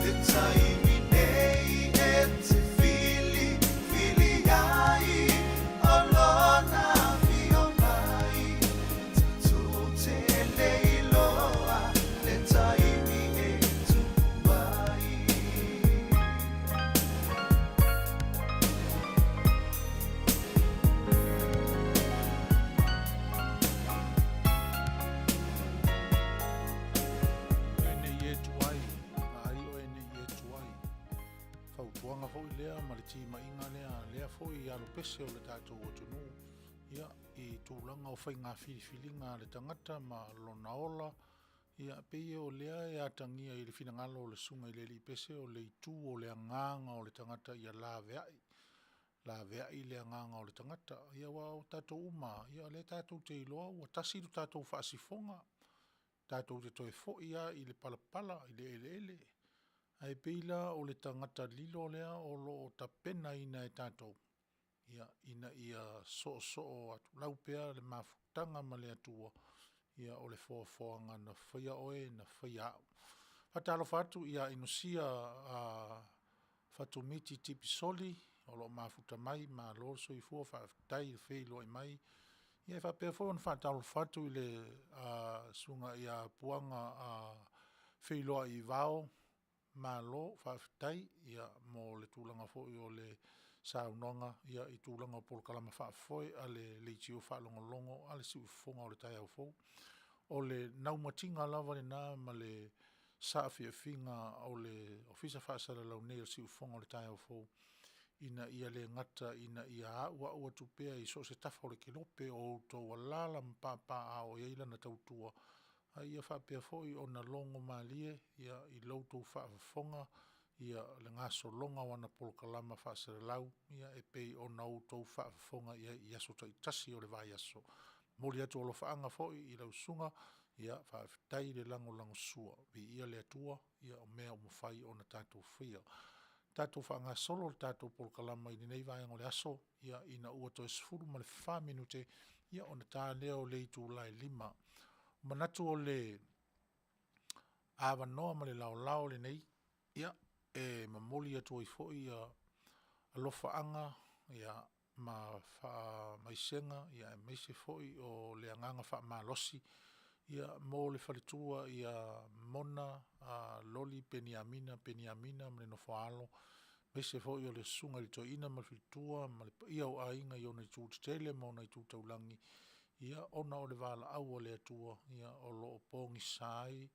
Le taimi nei e te fili fili ai O lona afio mai Tatou te le iloa le taimi e tupu ai. Oe nei e tuai, vaai oe nei e tuai. Fautuaga foi lea ma le timaiga lea, lea foi i alopese o le tatou atunuu, ia, i tulaga o faiga filifiliga a le tagata ma lona ola, ia, pei o lea e atagia i le finagalo o le susuga i le alii pese o le itu o le agaga o le tagata ia laveai, laveai le agaga o le tagata. Ia aua o tatou uma lava, ia o lea tatou te iloa ua tasi lo tatou faasifoga, tatou te toe foi lava i le palapala, i le eleele. Ae pei la o le tagata lilo lea o lo o tapenaina e tatou, ia, ina ia soosoo atulau pea le mafutaga ma le Atua, ia o le foafoaga na faia oe na faia au. Faatalofa atu ia Inosia Fatumiti Tipisoli o lo o mafuta mai, malo le soifua, faafetai le feiloai mai. Ia e faapea foi ona faatalofa atu i le susuga ia Puaga Feiloai Vao, malo faafetai mo le tulaga foi o le saunoaga i tulaga o polokalame faafoe a le Leitio Faalogologo a le Siufofoga o le Taeao Fou. O le naumatiga lava lena ma le saafiafiga o le Ofisa Faasalalau nei o le Siufofoga o le Taeao Fou, ina ia le gata ina ia auau atu pea i so o se tafa o le kelope o outou alaala ma papaaao i ai lana tautua, a ia faapea foi ona logomalie i la outou faafofoga le gasologa o ana polokalama faasalalau e pei ona outou faafofoga i ai i aso taitasi o le vaiaso. E momoli atu alofaaga foi i lau susuga, faafetai le lagolagosua, viia le Atua o mea ua mafai ona tatou faia. Tatou faagasolo le tatou polokalama i lenei vaega o le aso, ina ua toe 14 minute ona ta lea o le itula e 5. E manatu o le avanoa ma le laolao lenei e momoli atu ai foi alofaaga ma faamaisega aemaise foi o le agaga faamalosi mo le faletua ia Mona Loli Peniamina Peniamina ma le nofo a alo, aemaise foi o le susuga i le toeaina ma le faletua ma le paia o aiga i ona itu tetele ma ona itu taulagi, ona o le valaau a le Atua o lo o pogisa ai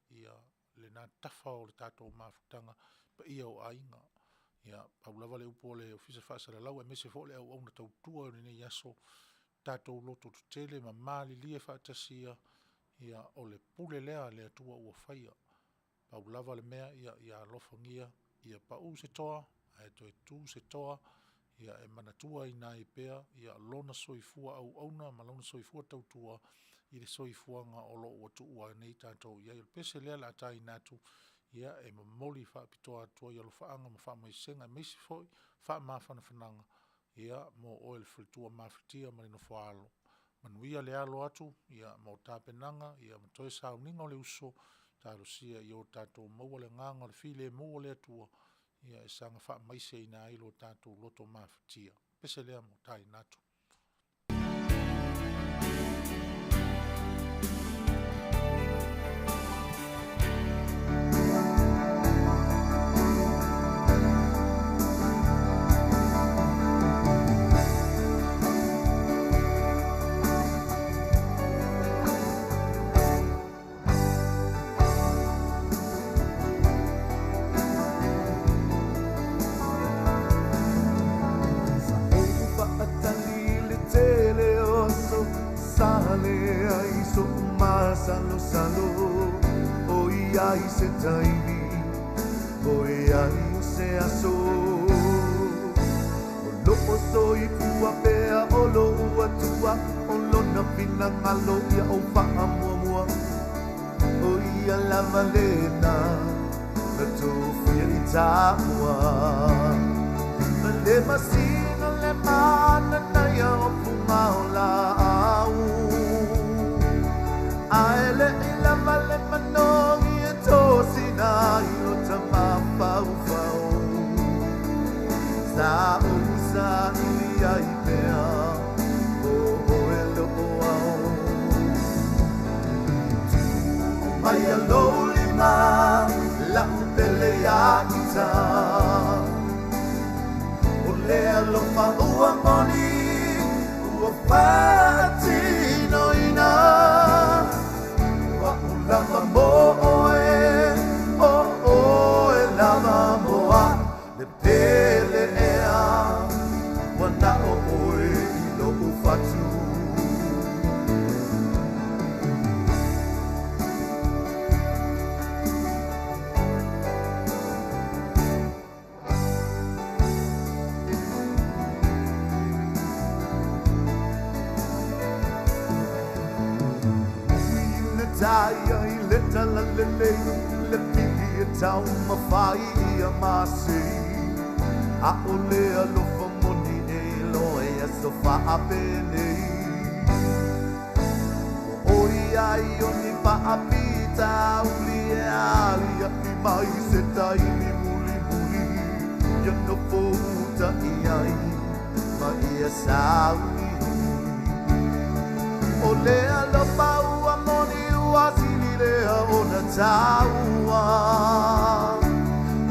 lena tafa o le tatou mafutaga, le paia o aiga. Ia, pau lava le upu a le Ofisa Faasalalau aemaise foi o le auauna tautua i lenei aso, tatou lototetele ma malilie faatasi ia, o le pule lea a le Atua ua faia. Pau lava le mea ia alofagia ia pau se toa ae toe tu se toa e manatuaina ai pea lona soifua auauna ma lona soifua tautua i le soifuaga o lo o ua tuua nei tatou i ai. O le pese lea o le a taina atu e momoli faapitoa atu ai alofaaga ma faamaisega aemaise foi faamafanafanaga mo oe le faletua mafatia ma le nofo a alo. Manuia le alo atu mo tapenaga ma toe sauniga o le uso, talosia ia o tatou maua le agaga o le filemu o le Atua e saga faamaiseina ai lo tatou loto mafatia. O le pese lea ua taina atu. Sa ou faatali i le tele o aso Sa leai so'u masalosalo O i ai se taimi O i ai o se aso O lo'o soifua pea o lo'u Atua O lona finagalo ia ou faamuamua O ia lava lena na tofia i tāua Ma le masina le mananaia o puga o laau Ae le i lava le manu ia lou lima la'u pele iā ita. O le alofa ua moni ua faatinoina. O a'u lava mo oe, o oe lava mo a'u le pele ea. Ua na o oe i lo'u fatu. Ui ina taia i le talalelei, le pi'i e taumafai ia masei. A'ole alofa moni e iloa i aso faapenei. Ua ʻoi ai o ni faafitauli e aliaʻi mai se taimi mulimuli. Ia nofo uta i ai ma ia sauniuni. O le alofa ua moni ua sili lea ona taua.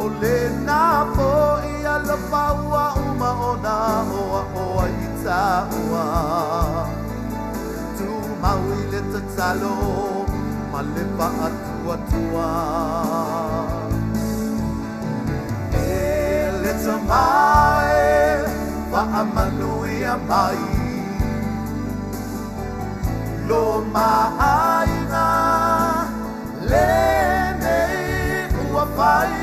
O lena fo'i alofa ua uma ona oa'o ai i taua. Tumau i le tatalo ma le faatuatua. E le tamae faamanuia mai. Lo maaiga lenei ua fai.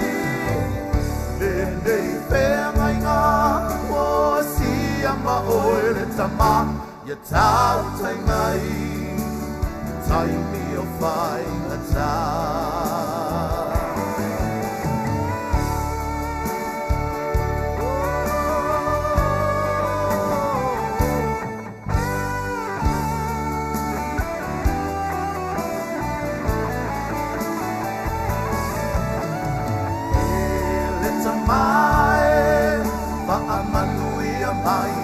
Lenei feagaiga ua sia ma oe le tama. Ia tautai mai taimi o faigata. E le tamae faamanuia mai.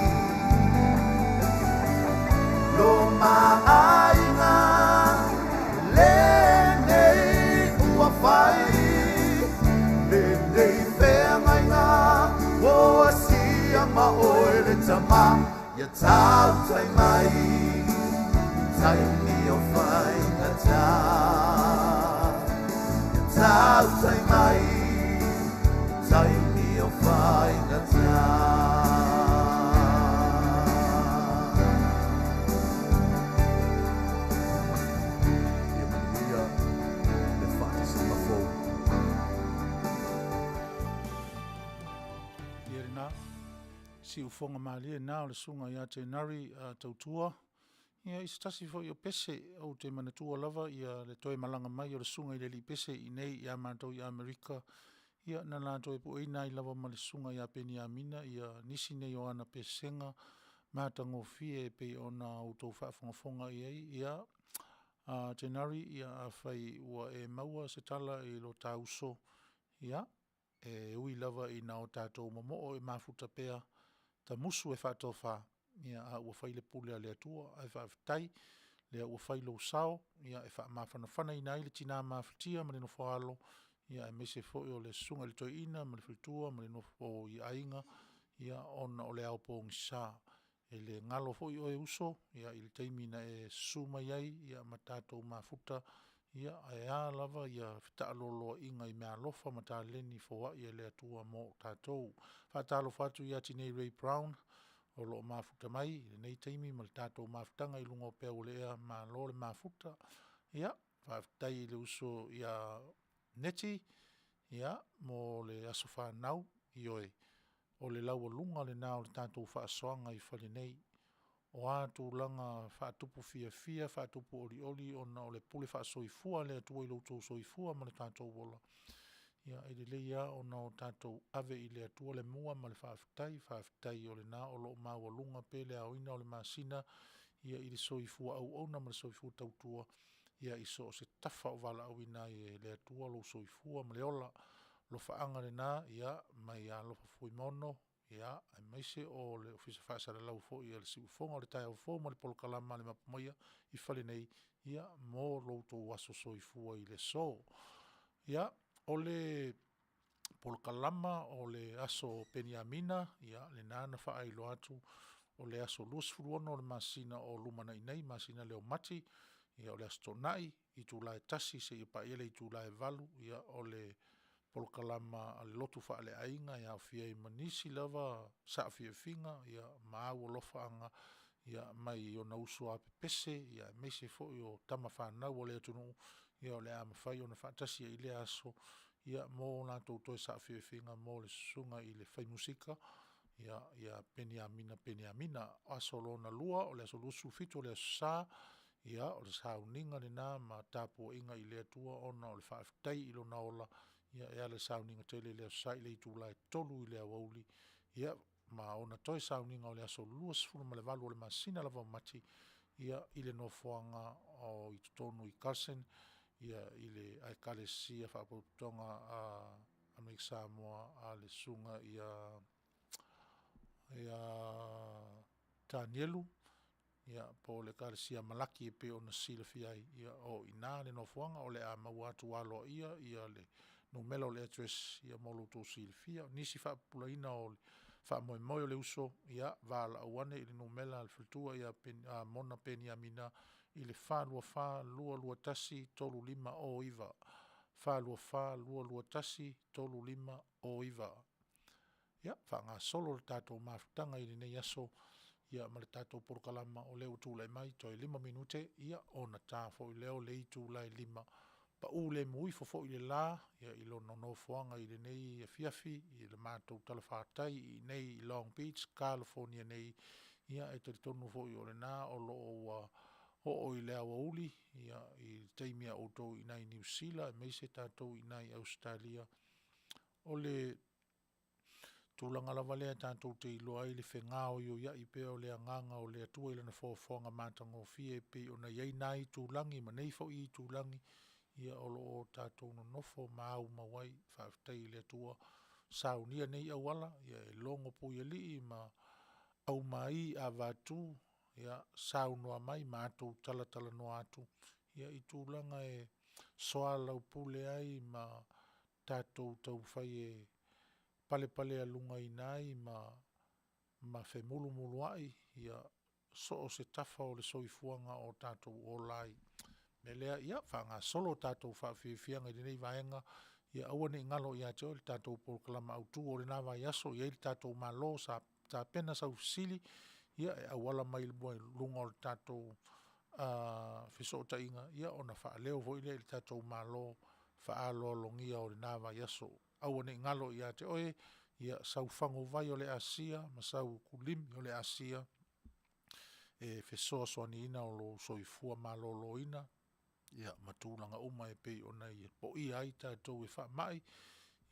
Lo maaiga lenei ua fai. Lenei feagaiga ua sia ma oe le tama. Ia tautai mai taimi o faigata. Ia tautai mai taimi o faigata. Ia manuia le faatasiga fou. Ia lena, siufoga malie na o le susuga ia Tenari Tautua. Ia i se tasi foi o pese ou te manatua lava ia le toe malaga mai o le susuga i le alii pese i nei ia matou i Amerika. Ia na la toe pueina ai lava ma le susuga ia Peniamina ia nisi nei o ana pesega matagofie e pei ona outou faafogafoga i ai. Ia Tenari, ia afai ua e maua se tala i lo ta uso, ia e ui lava ina o tatou momoo e mafuta pea tamusu e faatofa, ia a ua fai le pule a le Atua, ae faafetai lea ua fai lou sao, ia e faamafanafanaina ai le tina mafatia ma le nofoalo, ia aemaise foi o le susuga i le toeaina ma le faletua ma le nofo i aiga, ia ona o le ao pogisa. E le galo foi oe uso, ia i le taimi na e susu mai ai, ia ma tatou mafuta, ia ae a lava ia fetaaloloaiga i meaalofa ma taleni foai e le Atua mo tatou. Faatalofa atu ia Tinei Ray Brown, o loo mafuta mai i lenei taimi ma le tatou mafutaga i luga o pea ua le ea malo le mafuta. Ia, faafetai i le uso ia Neti, ia, mo le aso whanau, ioe, o le laualuga lena o le tatou faasoaga i fale nei. O a tulaga faatupu fiafia, faatupu olioli, ona o le pule faasoifua a le Atua i lo outou soifua ma le tatou ola. Ia, e lelei lava ona o tatou ave i le Atua le mua ma le faafetai, faafetai o lena o loo maualuga pe le aoina o le masina, ia i le soifua auauna ma le soifua tautua, ia i so o se tafa o valaauina ai e le Atua lou soifua ma le ola. Alofaaga lena, ia, mai ia Alofa Fuimaono, ia, aemaise o le Ofisa Faasalalau foi a le Siufofoga o le Taeao Fou ma le Polokalama a le Mapu Maia i fale nei, ia, mo lo outou aso soifua i le aso. Ia, o le polokalama o le Aso Peniamina, ia lena na faailoa atu o le aso 26 o le masina o lumanai nei, masina lea o Mati, ia o le Aso Toonai, itula e 1:00 seia paia le itula e 8:00, ia o le polokalama a le lotu faaleaiga e aofia ai ma nisi lava saafiafiaga ma aualofaaga mai ona uso a pepese aemaise foi o tama fanau a le atunuu, o le a mafai ona faatasi ai i lea aso mo latou toe saafiafiaga mo le susuga i le fai musika ia Peniamina Peniamina. O aso lona lua o le aso 27 o le aso Sa, ia o le sauniga lena ma tapuaiga i le Atua ona o le faafetai i lona ola e ala i le sauniga tele i le aso Sa i le itula e 3:00 i le aoauli, ia ma ona toe sauniga o le aso 28 o le masina lava o Mati i le nofoaga i totonu i Carson i le Ekalesia Faalapotopotoga a Amerika Samoa a le Susuga ia Tanielu po o le Ekalesia Malaki e pei ona silafia ai, ia o i ina le nofoaga. O le a maua atu aloaia le numera o le address mo lo outou silafia. O nisi faapupulaina o le faamoemoe o le uso, ia valaau ane i le numera a le faletua ia Mona Peniamina i le 424 221 3509, 424 221 3509. Ia, faagasolo le tatou mafutaga i lenei aso ma le tatou polokalama o lea ua tulai mai toe 5 minute ona ta foi lea o le itula e 5:00, pau lemu ifo foi le la i lona nofoaga i lenei afiafi i le matou talafatai i inei i Long Beach, Kalofonia nei. E talitonu foi o lena o lo o ua oo i le aoauli i le taimi a outou i ina i Niu Sila aemaise tatou i ina i Ausetalia. O le tulaga lava lea tatou te iloa ai le fegaoioiai pea o le agaga o le Atua i lana foafoaga matagofie e pei ona i ai na itulagi ma nei foi itulagi o lo o tatou nonofo ma aumau ai. Faafetai i le Atua ua saunia nei auala, e logo puialii ma aumai avatu, saunoa mai matou talatalanoa atu i tulaga e soalaupule ai ma tatou taumafai e palepalealugaina ai ma femulumuluai so o se tafa o le soifuaga o tatou ola ai. O le mea lea, ia faagasolo tatou faafiafiaga i lenei vaega, ia aua ne i galo ia te oe le tatou polokalama autu o lena vaiaso, e i ai le tatou Malo sa tapena sau fesili e auala mai i luga o le tatou fesootaiga ona faaleo foi lea i le tatou Malo faaaloalogia o lena vaiaso. Aua ne i galo ia te oe sau faguvai o le asia ma sau kulimi o le asia e fesoasoaniina lou soifua maloloina ma tulaga uma e pei ona poia ai tatou e faamai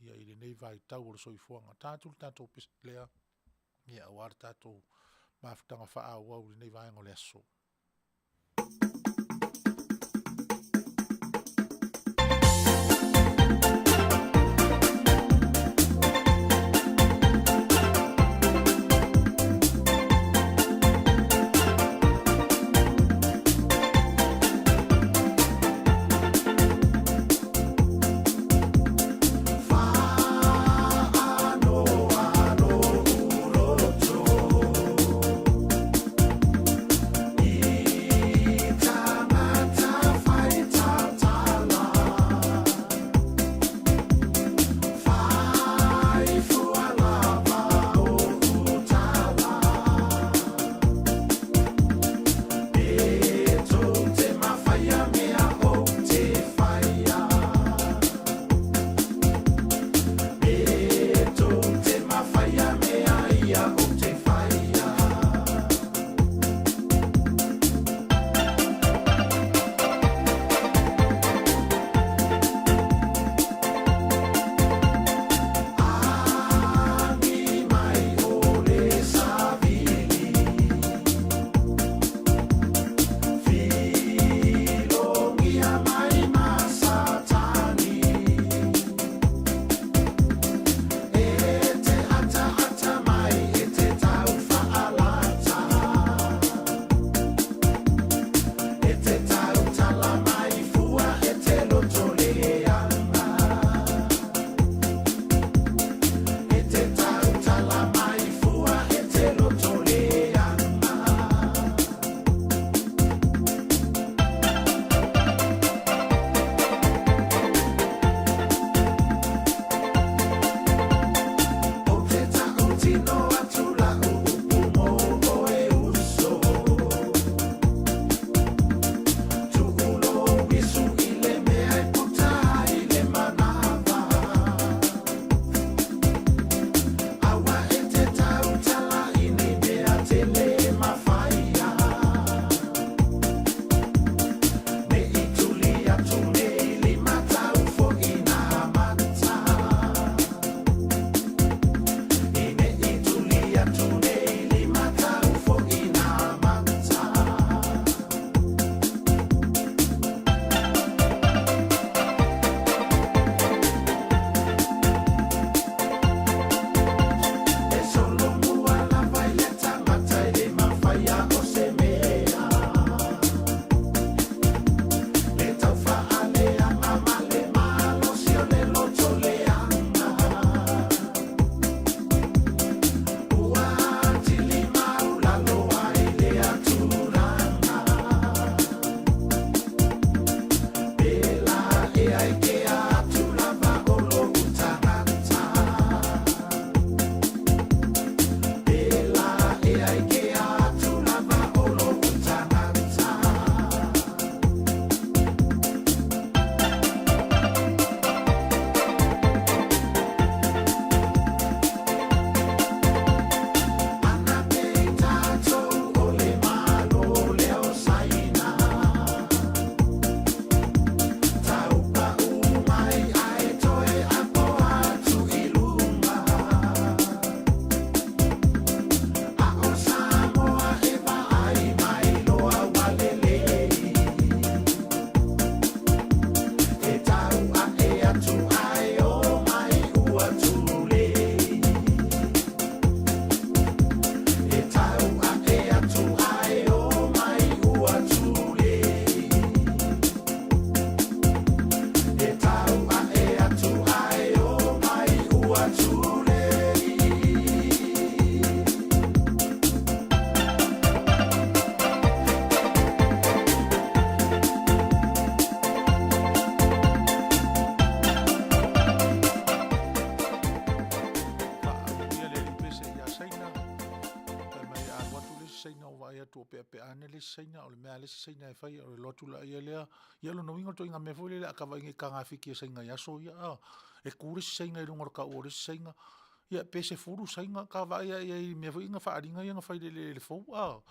i lenei vaitau o le soifuaga. Ta atu le tatou pese lea aua le tatou mafutaga faaauau i lenei vaega o le aso. peapea ane le isi Saina, o le mea a le isi Saina e fai, o le alu atu laia lea, ia o lona uiga o le ituaiga mea foi lele a ta vaai nei i tagafiti a Saina i aso ia a, e tu le isi Saina i luga o le tau o le isi Saina, ia pe 10 Saina, ta vaai lava i ai i mea foi ia na faaaliga ia na fai i le fou a.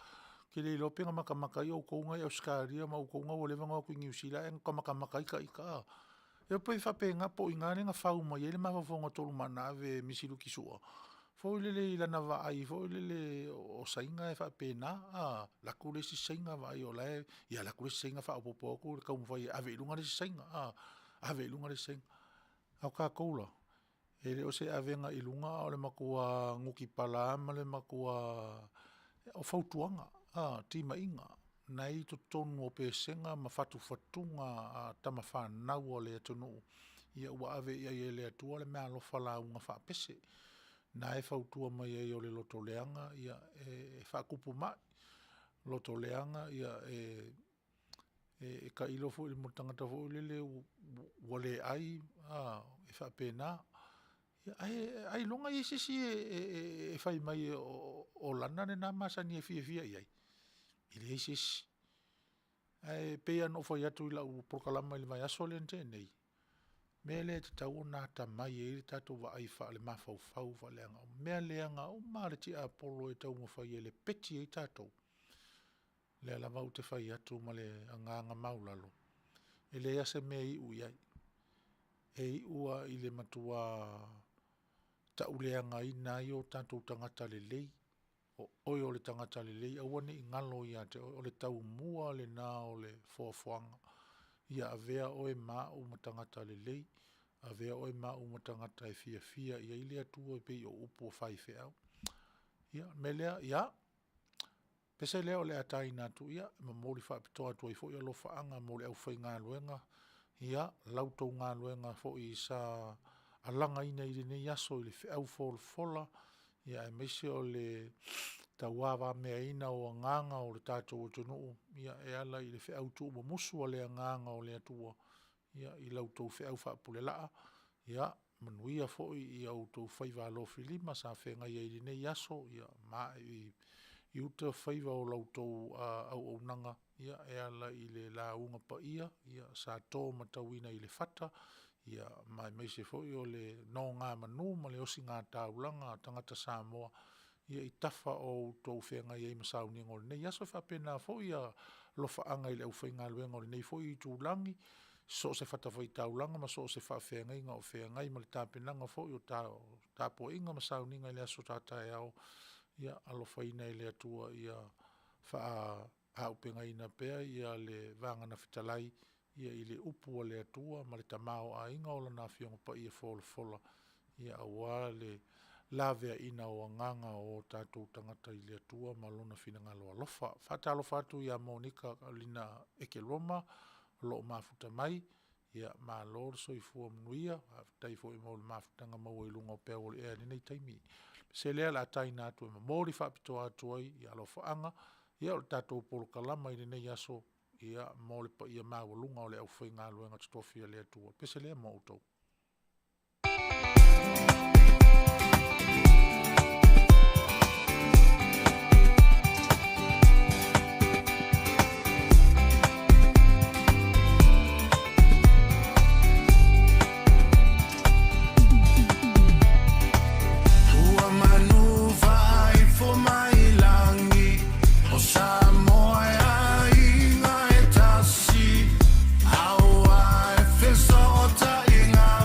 Ou te le iloa pe na matamata ai outou na i Ausetalia ma outou na ua leva ona o atu i Niu Sila ae na matamata ai ita a? E pei e faapena po o i ina lea na fau mai ai le mafaufauga o Tolumaanaave e Misi Luki Sua, foi lele i lana vaai foi lele o Saina e faapena a, alu atu le isi Saina vaai o la e, ia alu atu le isi Saina faaopoopo atu le taumafai e ave i luga le isi Saina a, ave i luga le isi Saina. A o tatou la, e le o se avega i luga a o le matua nutipala lava ma le matua, o fautuaga, timaiga na e i totonu o pesega ma fatufatuga a tama fanau a le atunuu ua ave i ai e le Atua le meaalofa lauga faapese, na e fautua mai ai o le lotoleaga e faatupu mai, lotoleaga e tailo foi i le mea o le tagata foi lele ua le ai, a, e faapena. Ae ailoga e i ai se isi e fai mai o lana lena masani e fiafia i ai? E leai se isi. Ae pei lava ona ou fai atu i lau polokalama i le vaiaso lea na tea nei, o le mea lea e tatau ona atamai ai le tatou vaai faalemafaufau faaleaganuu, o mea leaga uma lava a le tiapolo e taumafai e lepeti ai tatou, lea lava ou te fai atu ma le agaga maualalo, e leai lava se mea e iu i ai. E iu lava i le matua tauleagaina ai o tatou tagata lelei. O oe o le tagata lelei aua ne i galo ia te oe, o le taumua lena o le foafoaga, ia avea oe ma au ma tagata lelei, avea oe ma au ma tagata e fiafia i ai le Atua e pei o upu a faifeau. Ia, o le mea lea, ia, pese lea o le a taina atu, e momoli faapitoa atu ai foi alofaaga mo le aufaigaluega, la outou galuega foi sa alagaina i lenei aso i le feau folafola, aemaise o le tauavameaina o agaga o le tatou atunuu e ala i le feau tuumumusu a le Agaga o le Atua i la outou feau faapulelaa. Ia manuia foi outou faiva alofilima sa feagai ai i lenei aso ma ae i uta faiva o la outou auaunaga e ala i le lauga paia sa to matauina i le fata, ma aemaise foi o le nogamanu ma le osigataulaga a tagata Samoa i tafa o outou feagai ai ma sauniga o lenei aso. E faapena foi alofaaga i le aufaigaluega o lenei foi itulagi i so o se fatafaitaulaga ma so o se faafeagaiga o feagai ma le tapenaga foi o tapuaiga ma sauniga i le aso a taeao. Ia alofaina e le Atua ia faaauupegaina pea le vagana fetalai i le upu a le Atua ma le tamaoaiga o Lana Afioga Paia folafola aua le laveaiina o agaga o o tatou tagata i le Atua ma Lona finagalo alofa. E faatalofa atu ia Monika Lina Ekeroma o lo o mafuta mai, malo le soifua manuia, faafetai foi mo le mafutaga maua i luga o peau o le ea i lenei taimi. O le pese lea o le a taina atu e momoli faapitoa atu ai alofaaga o le tatou polokalama i lenei aso mo le paia maualuga o le aufaigaluega totofi a le Atua. O le pese lea mo outou. Ua manu faaifo mai lagi O Samoa e aiga e tasi Aua e fesootaiga.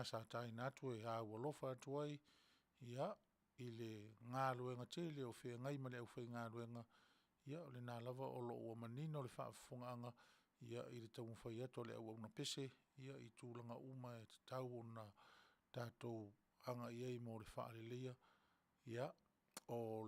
sasataina atu e aualofa atu ai ia i le galuega tele o feagai ma le aufaigaluega. Ia o lena lava o lo o ua manino le faafofogaaga i le taumafai atu a le auauna pese i tulaga uma e tatau ona tatou agai i ai mo le faaleleia o